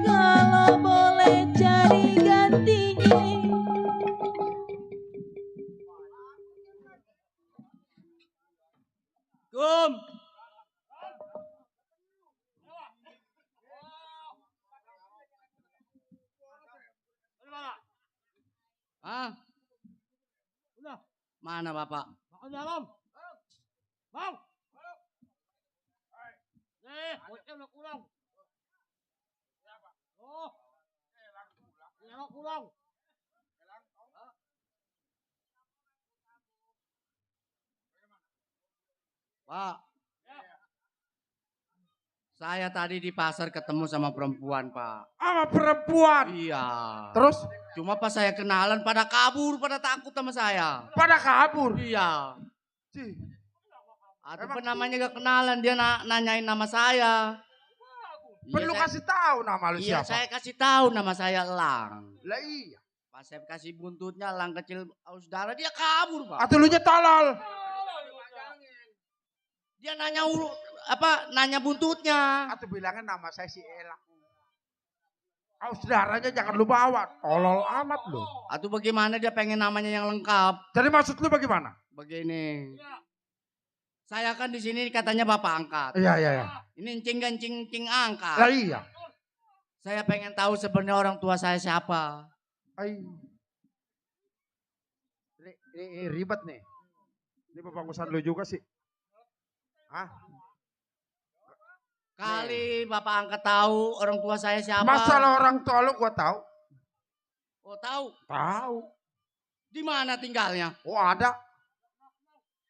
Kalau boleh cari gantinya. Gum. Hah? Mana Bapak? Makan dalam. Bang. Nih, bocah udah pulang. Oh. Elang pulang. Pak. Saya tadi di pasar ketemu sama perempuan, Pak. Sama perempuan? Iya. Terus? Cuma pas saya kenalan pada kabur, pada takut sama saya. Pada kabur? Iya. Cih. Atau namanya gak kenalan, dia nanyain nama saya. Perlu kasih tahu nama lu iya, siapa? saya kasih tahu nama saya Elang. Lah iya. Pas saya kasih buntutnya Elang kecil saudara, dia kabur, Pak. Atau lu nya tolol. Dia nanya nanya buntutnya. Atau bilangnya nama saya si Elang. Kau saudaranya jangan lu bawa, tolol amat lu. Atau bagaimana dia pengen namanya yang lengkap? Jadi maksud lu bagaimana? Begini. Saya kan di sini katanya Bapak angkat. Iya, iya, iya. Ini encing angkat. Lah iya. Saya pengen tahu sebenarnya orang tua saya siapa. Ini ribet nih. Ini pebangusan lu juga sih. Hah? Kali Bapak angkat tahu orang tua saya siapa. Masalah orang tua lu gua tahu. Oh tahu? Tahu. Di mana tinggalnya? Oh ada.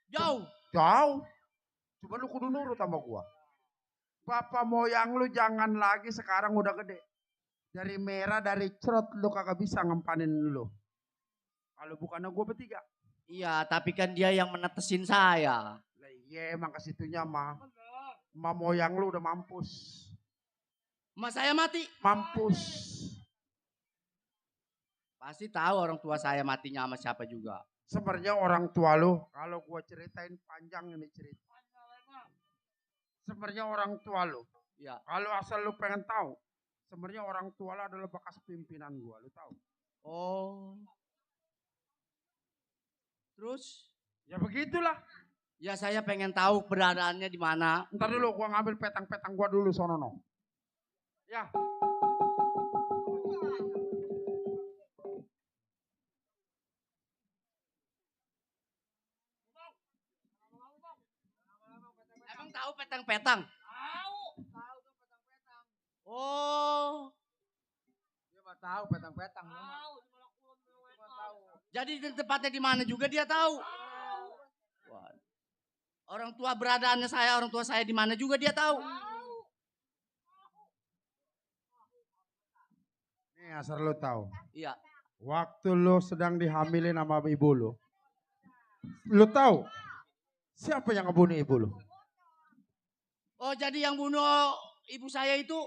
Jauh? Jauh. Cuma lu kudu nurut sama gua. Bapak moyang lu jangan lagi sekarang udah gede. Dari merah, dari cerot lu kagak bisa ngempanin lu. Kalau bukannya gua bertiga. Iya, tapi kan dia yang menetesin saya. Lah iya emang kesitunya mah. Ma moyang lu udah mampus. Mas saya mati? Mampus. Pasti tahu orang tua saya matinya sama siapa juga. Sebenarnya orang tua lu, kalau gua ceritain panjang ini cerita. Sebenarnya orang tua lu. Ya. Kalau asal lu pengen tahu, sebenarnya orang tua lu adalah bekas pimpinan gua, lu tahu? Oh. Terus? Ya begitulah. Ya saya pengen tahu keberadaannya di mana. Ntar dulu gua ngambil petang-petang gua dulu sonono. Ya. Emang tahu petang-petang? Tahu petang-petang. Oh. Dia mah tahu petang-petang. Tahu. Jadi tempatnya di mana juga dia tahu. Wah. Orang tua beradaannya saya, orang tua saya di mana juga dia tahu. Nih asal lu tahu. Iya. Waktu lu sedang dihamilin sama ibu lu. Lu tahu siapa yang ngebunuh ibu lu? Oh jadi yang bunuh ibu saya itu?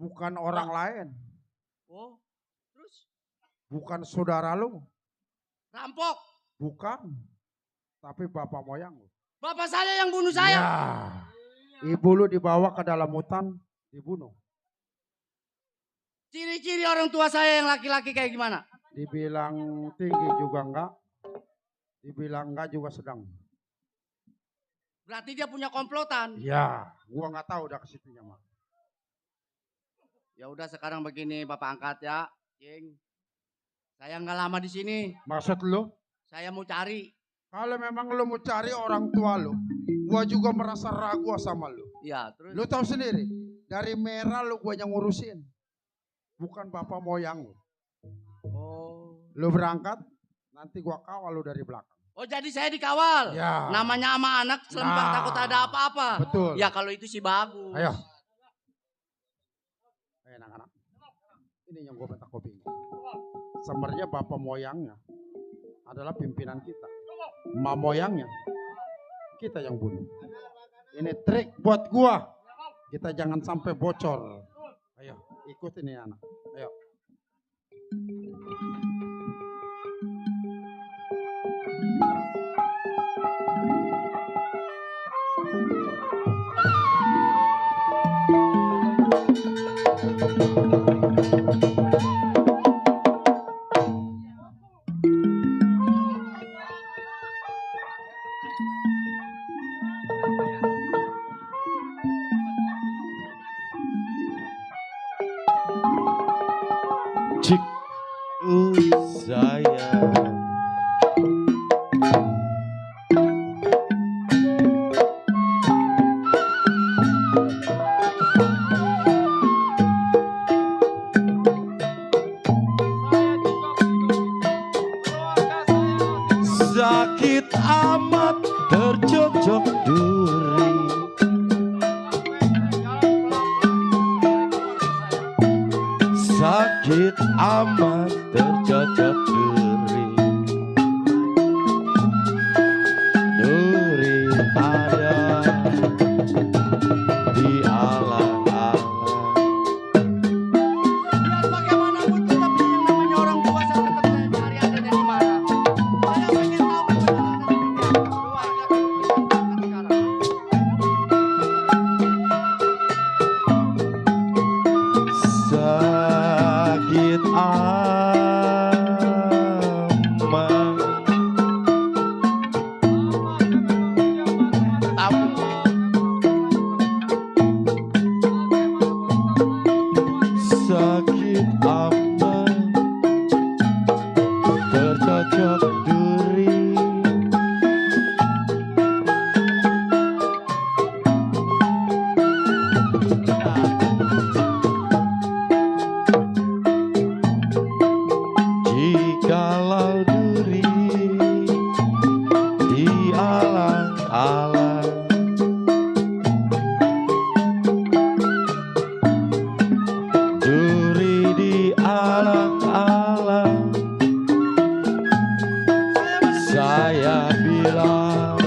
Bukan orang lain. Oh. Terus? Bukan saudara lu. Rampok? Bukan. Tapi bapak moyang lu. Bapak saya yang bunuh saya? Ya. Ibu lu dibawa ke dalam hutan, dibunuh. Ciri-ciri orang tua saya yang laki-laki kayak gimana? Dibilang tinggi juga enggak. Dibilang enggak juga sedang. Berarti dia punya komplotan. Ya, gua nggak tahu udah ke situnya mah. Ya udah sekarang begini Bapak angkat ya, Cing. Saya nggak lama di sini. Maksud lu? Saya mau cari. Kalau memang lu mau cari orang tua lu, gua juga merasa ragu sama lu. Iya, terus. Lu tahu sendiri, dari merah lu gua yang ngurusin. Bukan bapak moyang lu. Oh. Lu berangkat, nanti gua kawal lu dari belakang. Oh jadi saya dikawal? Ya. Namanya sama anak selempang takut ada apa-apa. Betul. Ya kalau itu sih bagus. Ayo. Anak-anak. Ini yang gua bentak kopi. Sebenarnya bapak moyangnya adalah pimpinan kita. Emak moyangnya kita yang bunuh. Ini trik buat gua. Kita jangan sampai bocor. Ayo, ikut ini anak. Ayo. Cik saya. Sakit amat tercocok duri. Sakit amat tercocok duri. Duri ada di alang-alang. Biar bagaimanapun tetap yang namanya orang tua saya tetap saya cari ada dari mana. Saya pengen tahu Sakit sakit amat tercocok duri. Jikalau duri di alang-alang, duri di alang-alang, saya bilang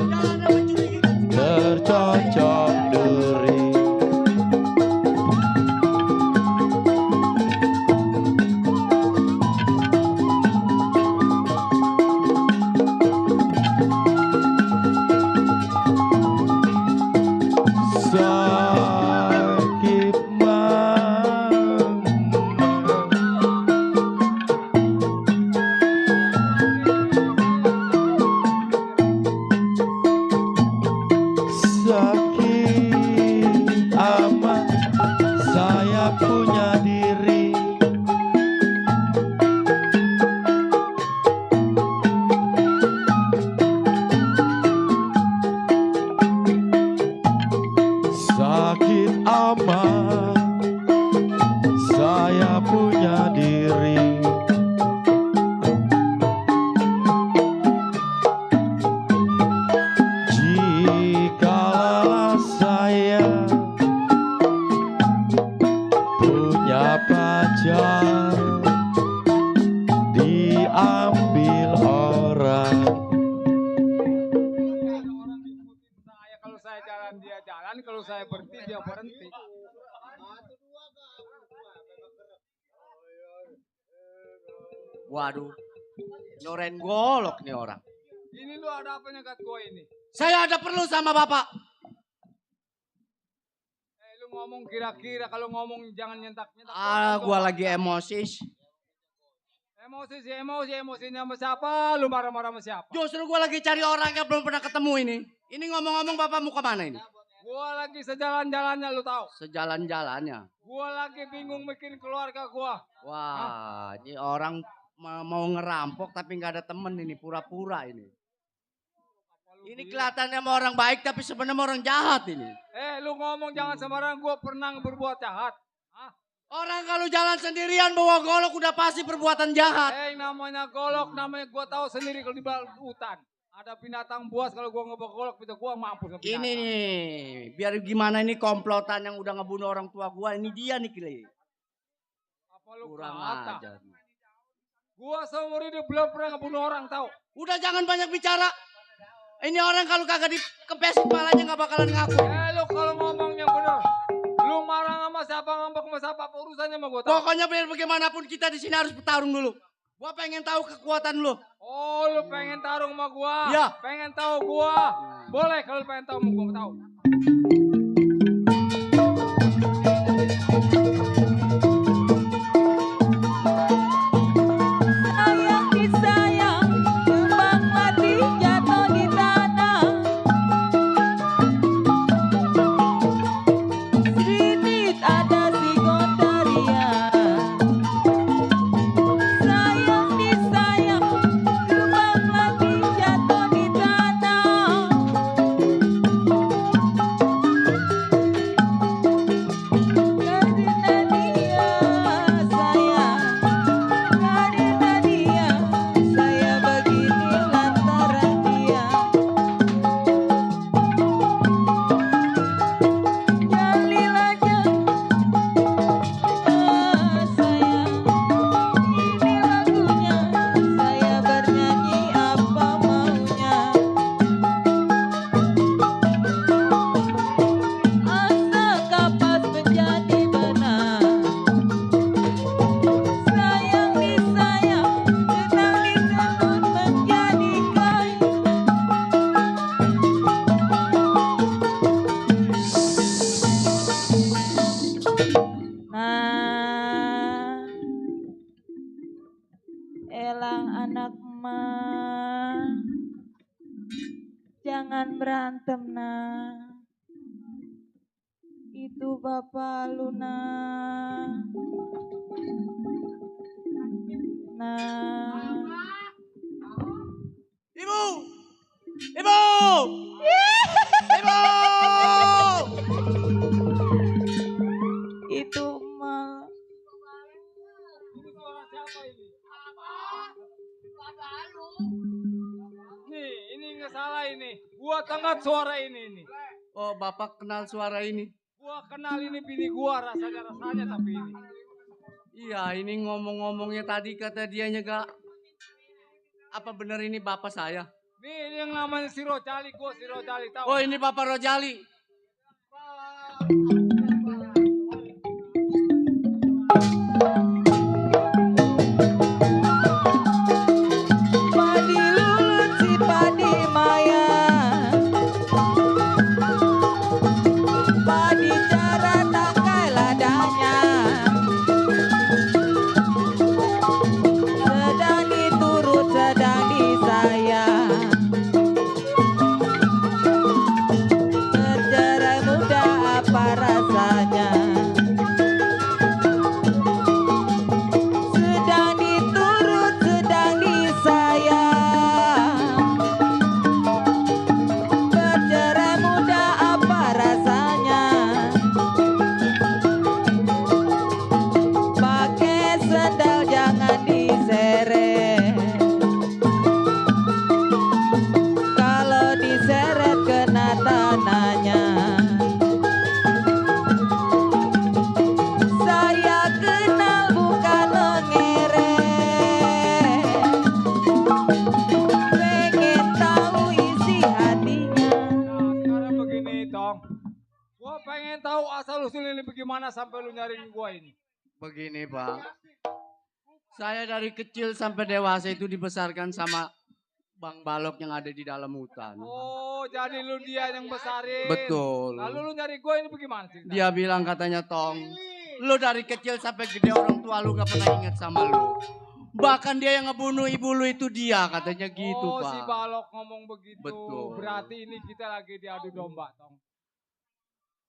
tercocok duri. Sakit sakit amat saya punya diri. Sakit amat saya punya diri. Jikalau saya punya pacar diambil orang. Kalau saya jalan dia jalan, kalau saya berhenti dia berhenti. Waduh, nyoren golok nih orang. Ini lu ada apa nyekat gua ini? Saya ada perlu sama bapak. Lu ngomong kira-kira, kalau ngomong jangan nyentak-nyentak. Gua lagi emosi. Emosinya sama siapa? Lu marah-marah sama siapa? Justru gua lagi cari orang yang belum pernah ketemu ini. Ini ngomong-ngomong bapak mau kemana ini? Gua lagi sejalan-jalannya, lu tahu? Sejalan-jalannya. Gua lagi bingung bikin keluarga gua. Wah, ini orang mau ngerampok tapi nggak ada temen ini, pura-pura ini. Ini kelihatannya sama orang baik tapi sebenarnya orang jahat ini. Lu ngomong jangan sembarangan, gua pernah berbuat jahat. Orang kalau jalan sendirian bawa golok udah pasti perbuatan jahat. Namanya golok, namanya gua tahu sendiri kalau di hutan. Ada binatang buas, kalau gua ngebawa golok, gua mampus. Ini nih, biar gimana ini komplotan yang udah ngebunuh orang tua gua. Ini dia nih, Kili. Apa lu kurang kata? ajar. Gua seumur hidup belum pernah ngebunuh orang, tahu? Udah jangan banyak bicara. Ini orang kalau kagak dikepesin kepalanya nggak bakalan ngaku. Lu kalau ngomong yang bener. Lu marah sama siapa, ngambek sama siapa, apa urusannya sama gua tahu? Pokoknya biar bagaimanapun kita di sini harus bertarung dulu. Gua pengen tahu kekuatan lu. Oh, lu pengen tarung sama gua? Iya. Pengen tahu gua? Boleh kalau lu pengen tahu sama gua tahu. Sayang disayang, kembang mati jatuh di tanah. Srinit ada si Gondaria. Sayang disayang, kembang mati jatuh di tanah. Karena dia, saya begini lantaran dia. Jalil aja, saya. Ini lagunya, saya bernyanyi apa maunya. Asa kapas menjadi benar. Sayang disayang, kenal ditenun menjadi kain. Nah, elang anak emak, jangan berantem nah. Itu bapak lu nah. Nah. Ibu! Ibu! Ibu! Itu emak. Ini suara siapa ini? Nih, ini nggak salah ini. Gua tangkap suara ini. Oh, bapak kenal suara ini? Gua kenal ini bini gua rasanya tapi ini. Iya, ini ngomong-ngomongnya tadi kata dianya gak. Apa benar ini bapak saya? Nih, ini yang namanya si Rojali, gua si Rojali tahu. Oh, ini bapak Rojali. Padi lulut si padi maya. Padi cara tangkai ladanya. Sedang diturut sedang disayang. Bercerai muda apa rasanya. Sedang diturut sedang disayang. Bercerai muda apa rasanya. Pakai sendal jangan diseret. Kalau diseret kena tanahnya. Saya kenal bukan mengerek. Pengen tahu isi hatinya. Sekarang begini, Tong. Gua pengen tahu asal usul ini bagaimana sampai lu nyariin gua ini. Begini, Pak. Saya dari kecil sampai dewasa itu dibesarkan sama Bang Balok yang ada di dalam hutan. Oh, jadi lu dia yang besarin. Betul. Lalu lu nyari gue ini bagaimana sih? Dia bilang katanya, Tong, lu dari kecil sampai gede orang tua lu gak pernah ingat sama lu. Bahkan dia yang ngebunuh ibu lu itu dia, katanya gitu, oh, Pak. si Balok ngomong begitu. Betul. Berarti ini kita lagi diadu domba, Tong.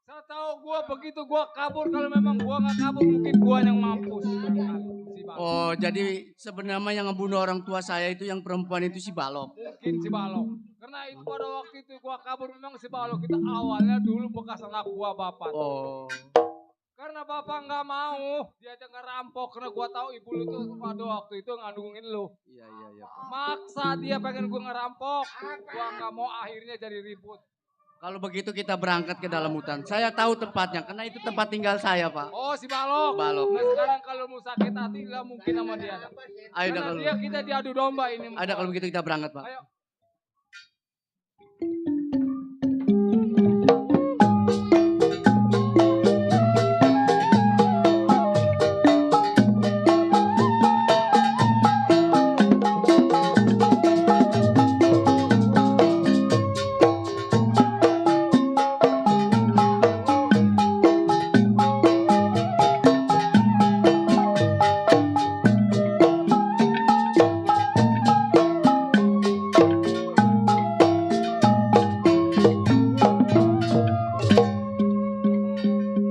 Saya tahu gue begitu gue kabur, kalau memang gue nggak kabur mungkin gue yang mampus. Si Balok. Oh, jadi sebenarnya yang ngebunuh orang tua saya itu yang perempuan itu si Balok. Mungkin si Balok. Karena itu pada waktu itu gue kabur memang si Balok. Kita awalnya dulu bekas anak gue bapak. Oh. Karena bapak nggak mau, dia aja ngerampok. Karena gue tahu ibu lu tuh pada waktu itu ngandungin lu. Iya, Pak. Maksa dia pengen gue ngerampok. Gue nggak mau, akhirnya jadi ribut. Kalau begitu kita berangkat ke dalam hutan. Saya tahu tempatnya, karena itu tempat tinggal saya, Pak. Oh, si Balok. Balok. Nah, sekarang kalau mau sakit hati nggak mungkin sama dia. Ayo, Karena kalau dia kita diadu domba ini. ada kalau begitu kita berangkat, Pak. Ayo.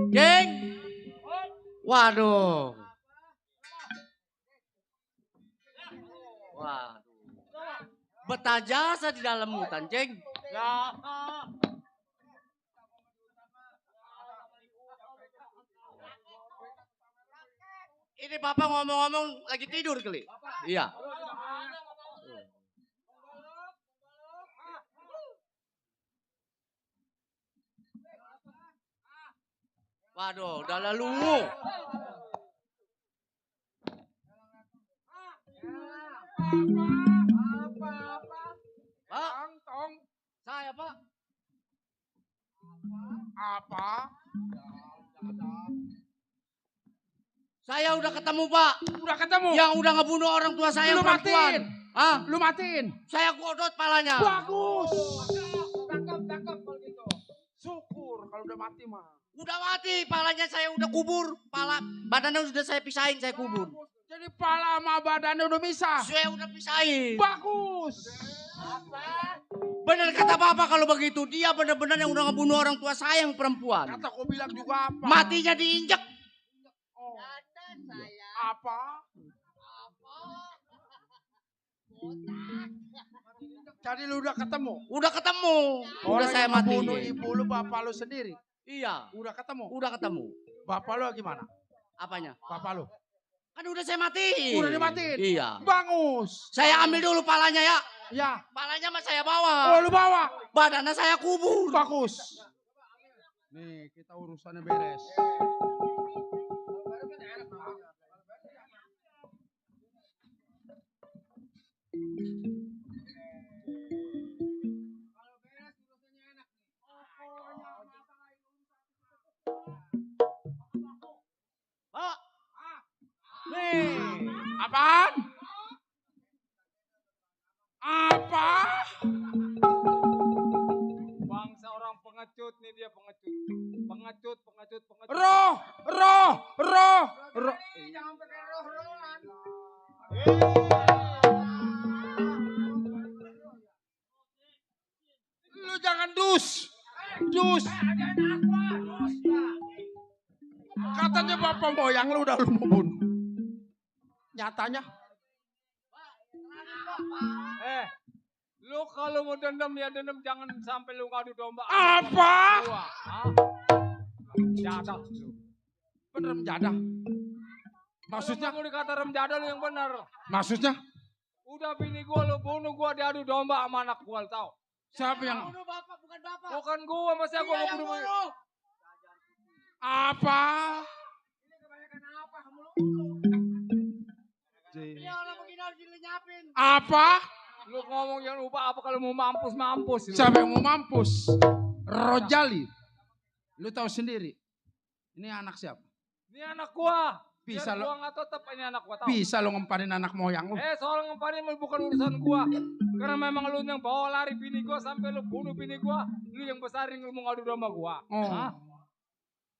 Geng. Waduh. Waduh. Betah jasa di dalam hutan, Ceng. Ya. Ini Bapak ngomong-ngomong lagi tidur kali? Iya. Waduh, udah lalu. Pak, Tong. saya Pak. Apa? Saya udah ketemu Pak. Udah ketemu? Yang udah ngebunuh orang tua saya Lu yang perempuan. matiin? Hah? Lu matiin? Saya godot palanya. Bagus. Cakep kalau gitu. Syukur kalau udah mati mah. Udah mati, palanya saya udah kubur. Badannya sudah saya pisahin, saya kubur. Jadi pala sama badannya udah misah. Saya udah pisahin. Bagus. Benar kata Bapak kalau begitu. Dia benar-benar yang udah ngebunuh orang tua saya yang perempuan. Kata kau bilang juga apa? Matinya diinjek. Oh. Apa? Jadi lu udah ketemu? Udah ketemu. Udah Orang saya yang mati. ngebunuh ibu lu, bapak lu sendiri? Iya. Udah ketemu? Udah ketemu. Bapak lu gimana? Apanya? Bapak lu? Kan udah saya matiin. Udah dimatiin? Iya. Bagus. Saya ambil dulu palanya ya. Ya. Palanya mah saya bawa. Oh lu bawa? Badannya saya kubur. Bagus. Nih kita urusannya beres. Pak. Nih. Apaan? Apa? Bangsa orang pengecut nih, dia pengecut. Pengecut. Roh. Jangan pakai roh-rohan. Lu jangan dus. Katanya bapak moyang lu udah lu mau bunuh. Nyatanya. Lu kalau mau dendam ya dendam, jangan sampai lu ngadu domba. Apa? Jadah lu. Bener menjadah. Maksudnya? Lu dikata remjadah lu yang bener. Maksudnya? Udah bini gua lu bunuh, gua diadu domba sama anak gua, lu tahu? Siapa yang? Bukan gua, masa gua Dia yang bunuh. Apa? Ini orang begini harus dilenyapin. Apa? Lu ngomong yang lupa apa, kalau mau mampus. Siapa yang mau mampus? Rojali. Lu tahu sendiri. Ini anak siapa? Ini anak gua. Bisa Biar lo, gua nggak tetep ini anak gua tahu. bisa lo ngempanin anak moyang lo. Soal ngempanin bukan urusan gua. Karena memang lu yang bawa lari bini gua sampai lu bunuh bini gua, lu yang besarin lu mau ngadu sama gua. Oh. Hah?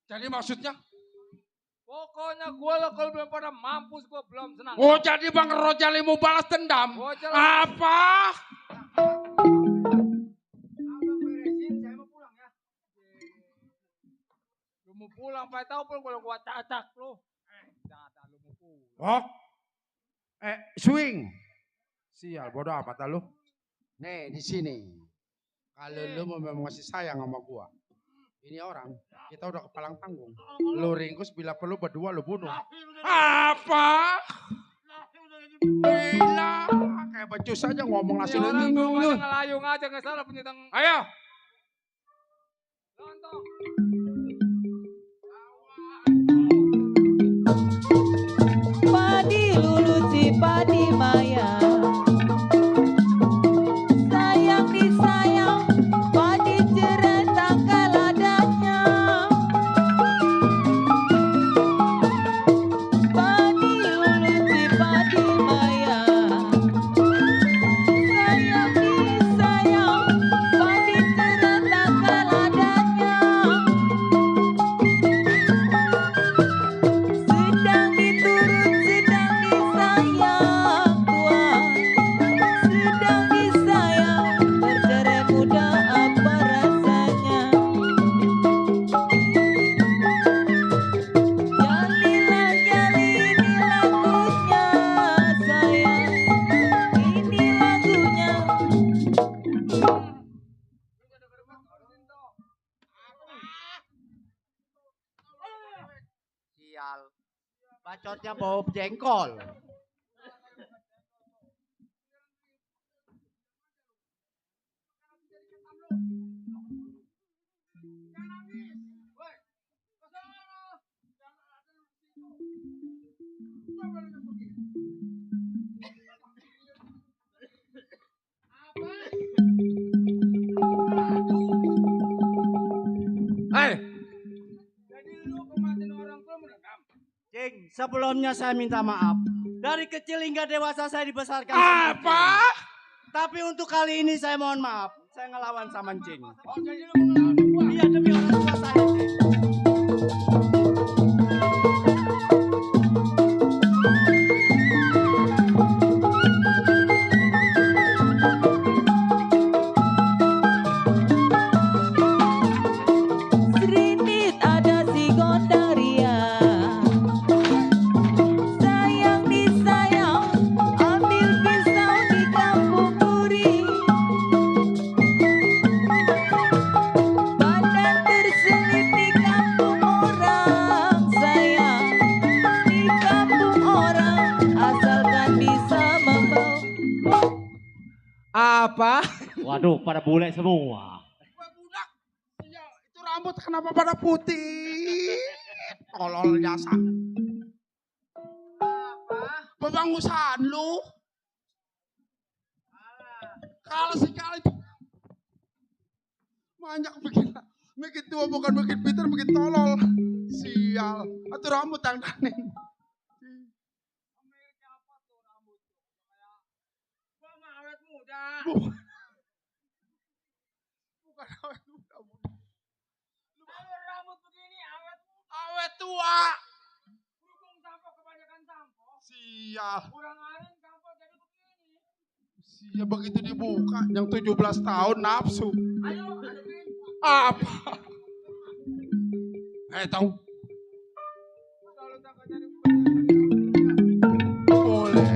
Jadi maksudnya? Pokoknya gua lo kalau belum pada mampus gua belum senang. Oh jadi Bang Rojali mau balas dendam? Gua jelas. Apa? Abang beresin, saya mau pulang ya. Lu mau pulang, Pak tahu pun kalau gua cacak lu. Dada lu mau pulang. Oh? Swing. Sial, bodoh amat lu. Nih, di sini. Kalau lu memang masih sayang sama gua. Ini orang, kita udah kepalang tanggung. Lu ringkus bila perlu berdua lu bunuh. Apa? Gila, kayak becus aja ngomong langsung. Orang gua aja ngelayung aja nggak salah punya tang. Ayo. Lontong. Padi lulusi padi maya, sayang disayang, padi ceret tangkal adanya. Padi lulusi padi maya, sayang disayang, padi ceret tangkal adanya. Sedang diturut, sedang disayang Tuhan, sedang disayang, bercerai muda apa rasanya. Jalilah jali ini lagunya sayang, ini lagunya. Sial. Bacotnya bau jengkol. Jadi lu kematian orang tua merekam. Cing, sebelumnya saya minta maaf. Dari kecil hingga dewasa saya dibesarkan. Apa? Tapi untuk kali ini saya mohon maaf. Saya ngelawan sama Cing. Oh jadi lu mau ngelawan gua? Iya demi orang tua saya, Cing. Serinit ada si Gondaria, sayang disayang, ambil pisau di kampung duri. Badan terselip di kampung orang, sayang di kampung orang, asalkan bisa membawa. Apa? Waduh, pada bule semua. Itu rambut kenapa pada putih? Tolol jasa. Pebangusan lu. Kalau sekali banyak bikin tua bukan bikin pintar bikin tolol. Sial. Itu rambut yang danin. Gua mah awet muda. Bukan awet muda. Kalau rambut begini awet muda. Awet tua. Berhubung sampo kebanyakan sampo. Sial. Kurang arin sampo jadi begini. Sial begitu dibuka yang 17 tahun nafsu. Ayo, aduin. Apa? Tahu. Kalau tak jadi Boleh.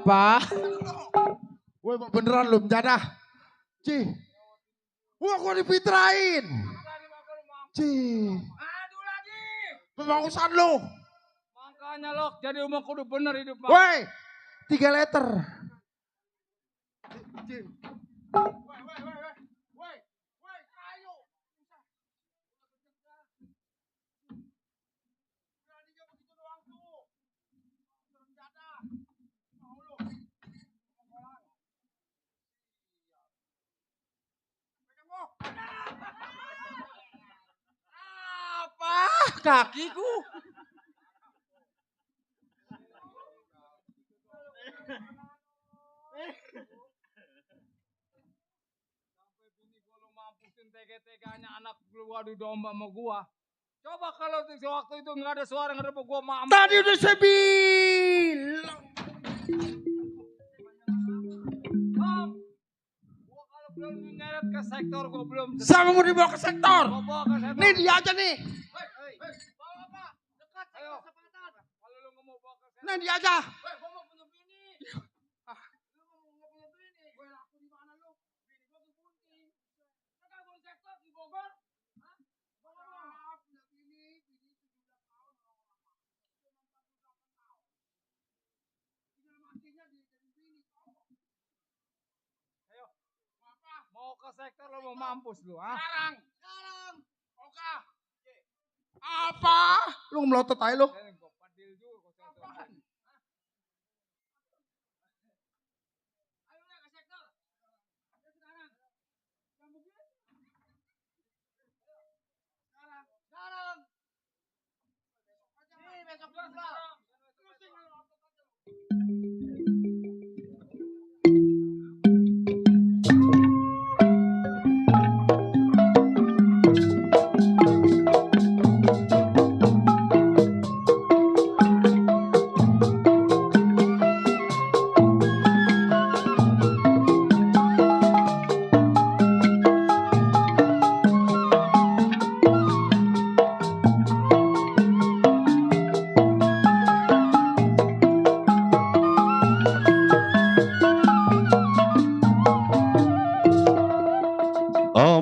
apa? Woi beneran lu menjadah. Cih. Wah gua dipitrain. Cih. Aduh lagi. Pemausan lu. Makanya lo jadi umur kudu bener hidup mah. Woi. 3 letter. Cih. Apa? Kakiku. Sampai bini gua lu mampusin tega-teganya anak lu adu domba sama gua. Coba kalau waktu itu nggak ada suara nggak ada gua mampus. Tadi udah saya bilang. Gua kalau belum nyeret ke sektor gua belum. Sama mau dibawa ke sektor. Gua bawa ke sektor. Nih dia aja nih. Bawa apa? Dekat. Ayo. Kalau lu nggak mau bawa ke sektor. Nah dia aja. Gua mau punya bini. Lu mau punya bini. Gue laku di mana lu? Bini gua di Bunting. Kan gua di sektor di Bogor. Hah? Gua punya bini 17 tahun. Tinggal matinya dia jadi bini. Ayo. Mau ke sektor lo mau mampus lu, ah? Sekarang. Oka. Apa? Lu melotot aja lu.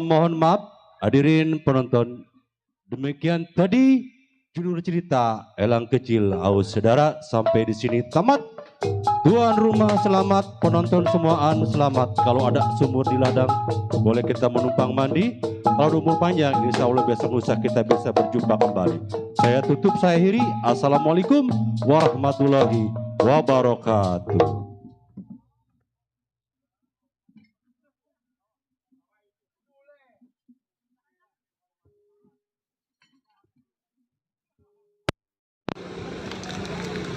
Mohon maaf hadirin penonton. Demikian tadi judul cerita Elang Kecil Aus. Saudara, sampai di sini tamat. Tuan rumah selamat, penonton semuaan selamat. Kalau ada sumur di ladang, boleh kita menumpang mandi. Kalau umur panjang, insya Allah besok lusa kita bisa berjumpa kembali. Saya tutup, saya akhiri. Assalamualaikum warahmatullahi wabarakatuh.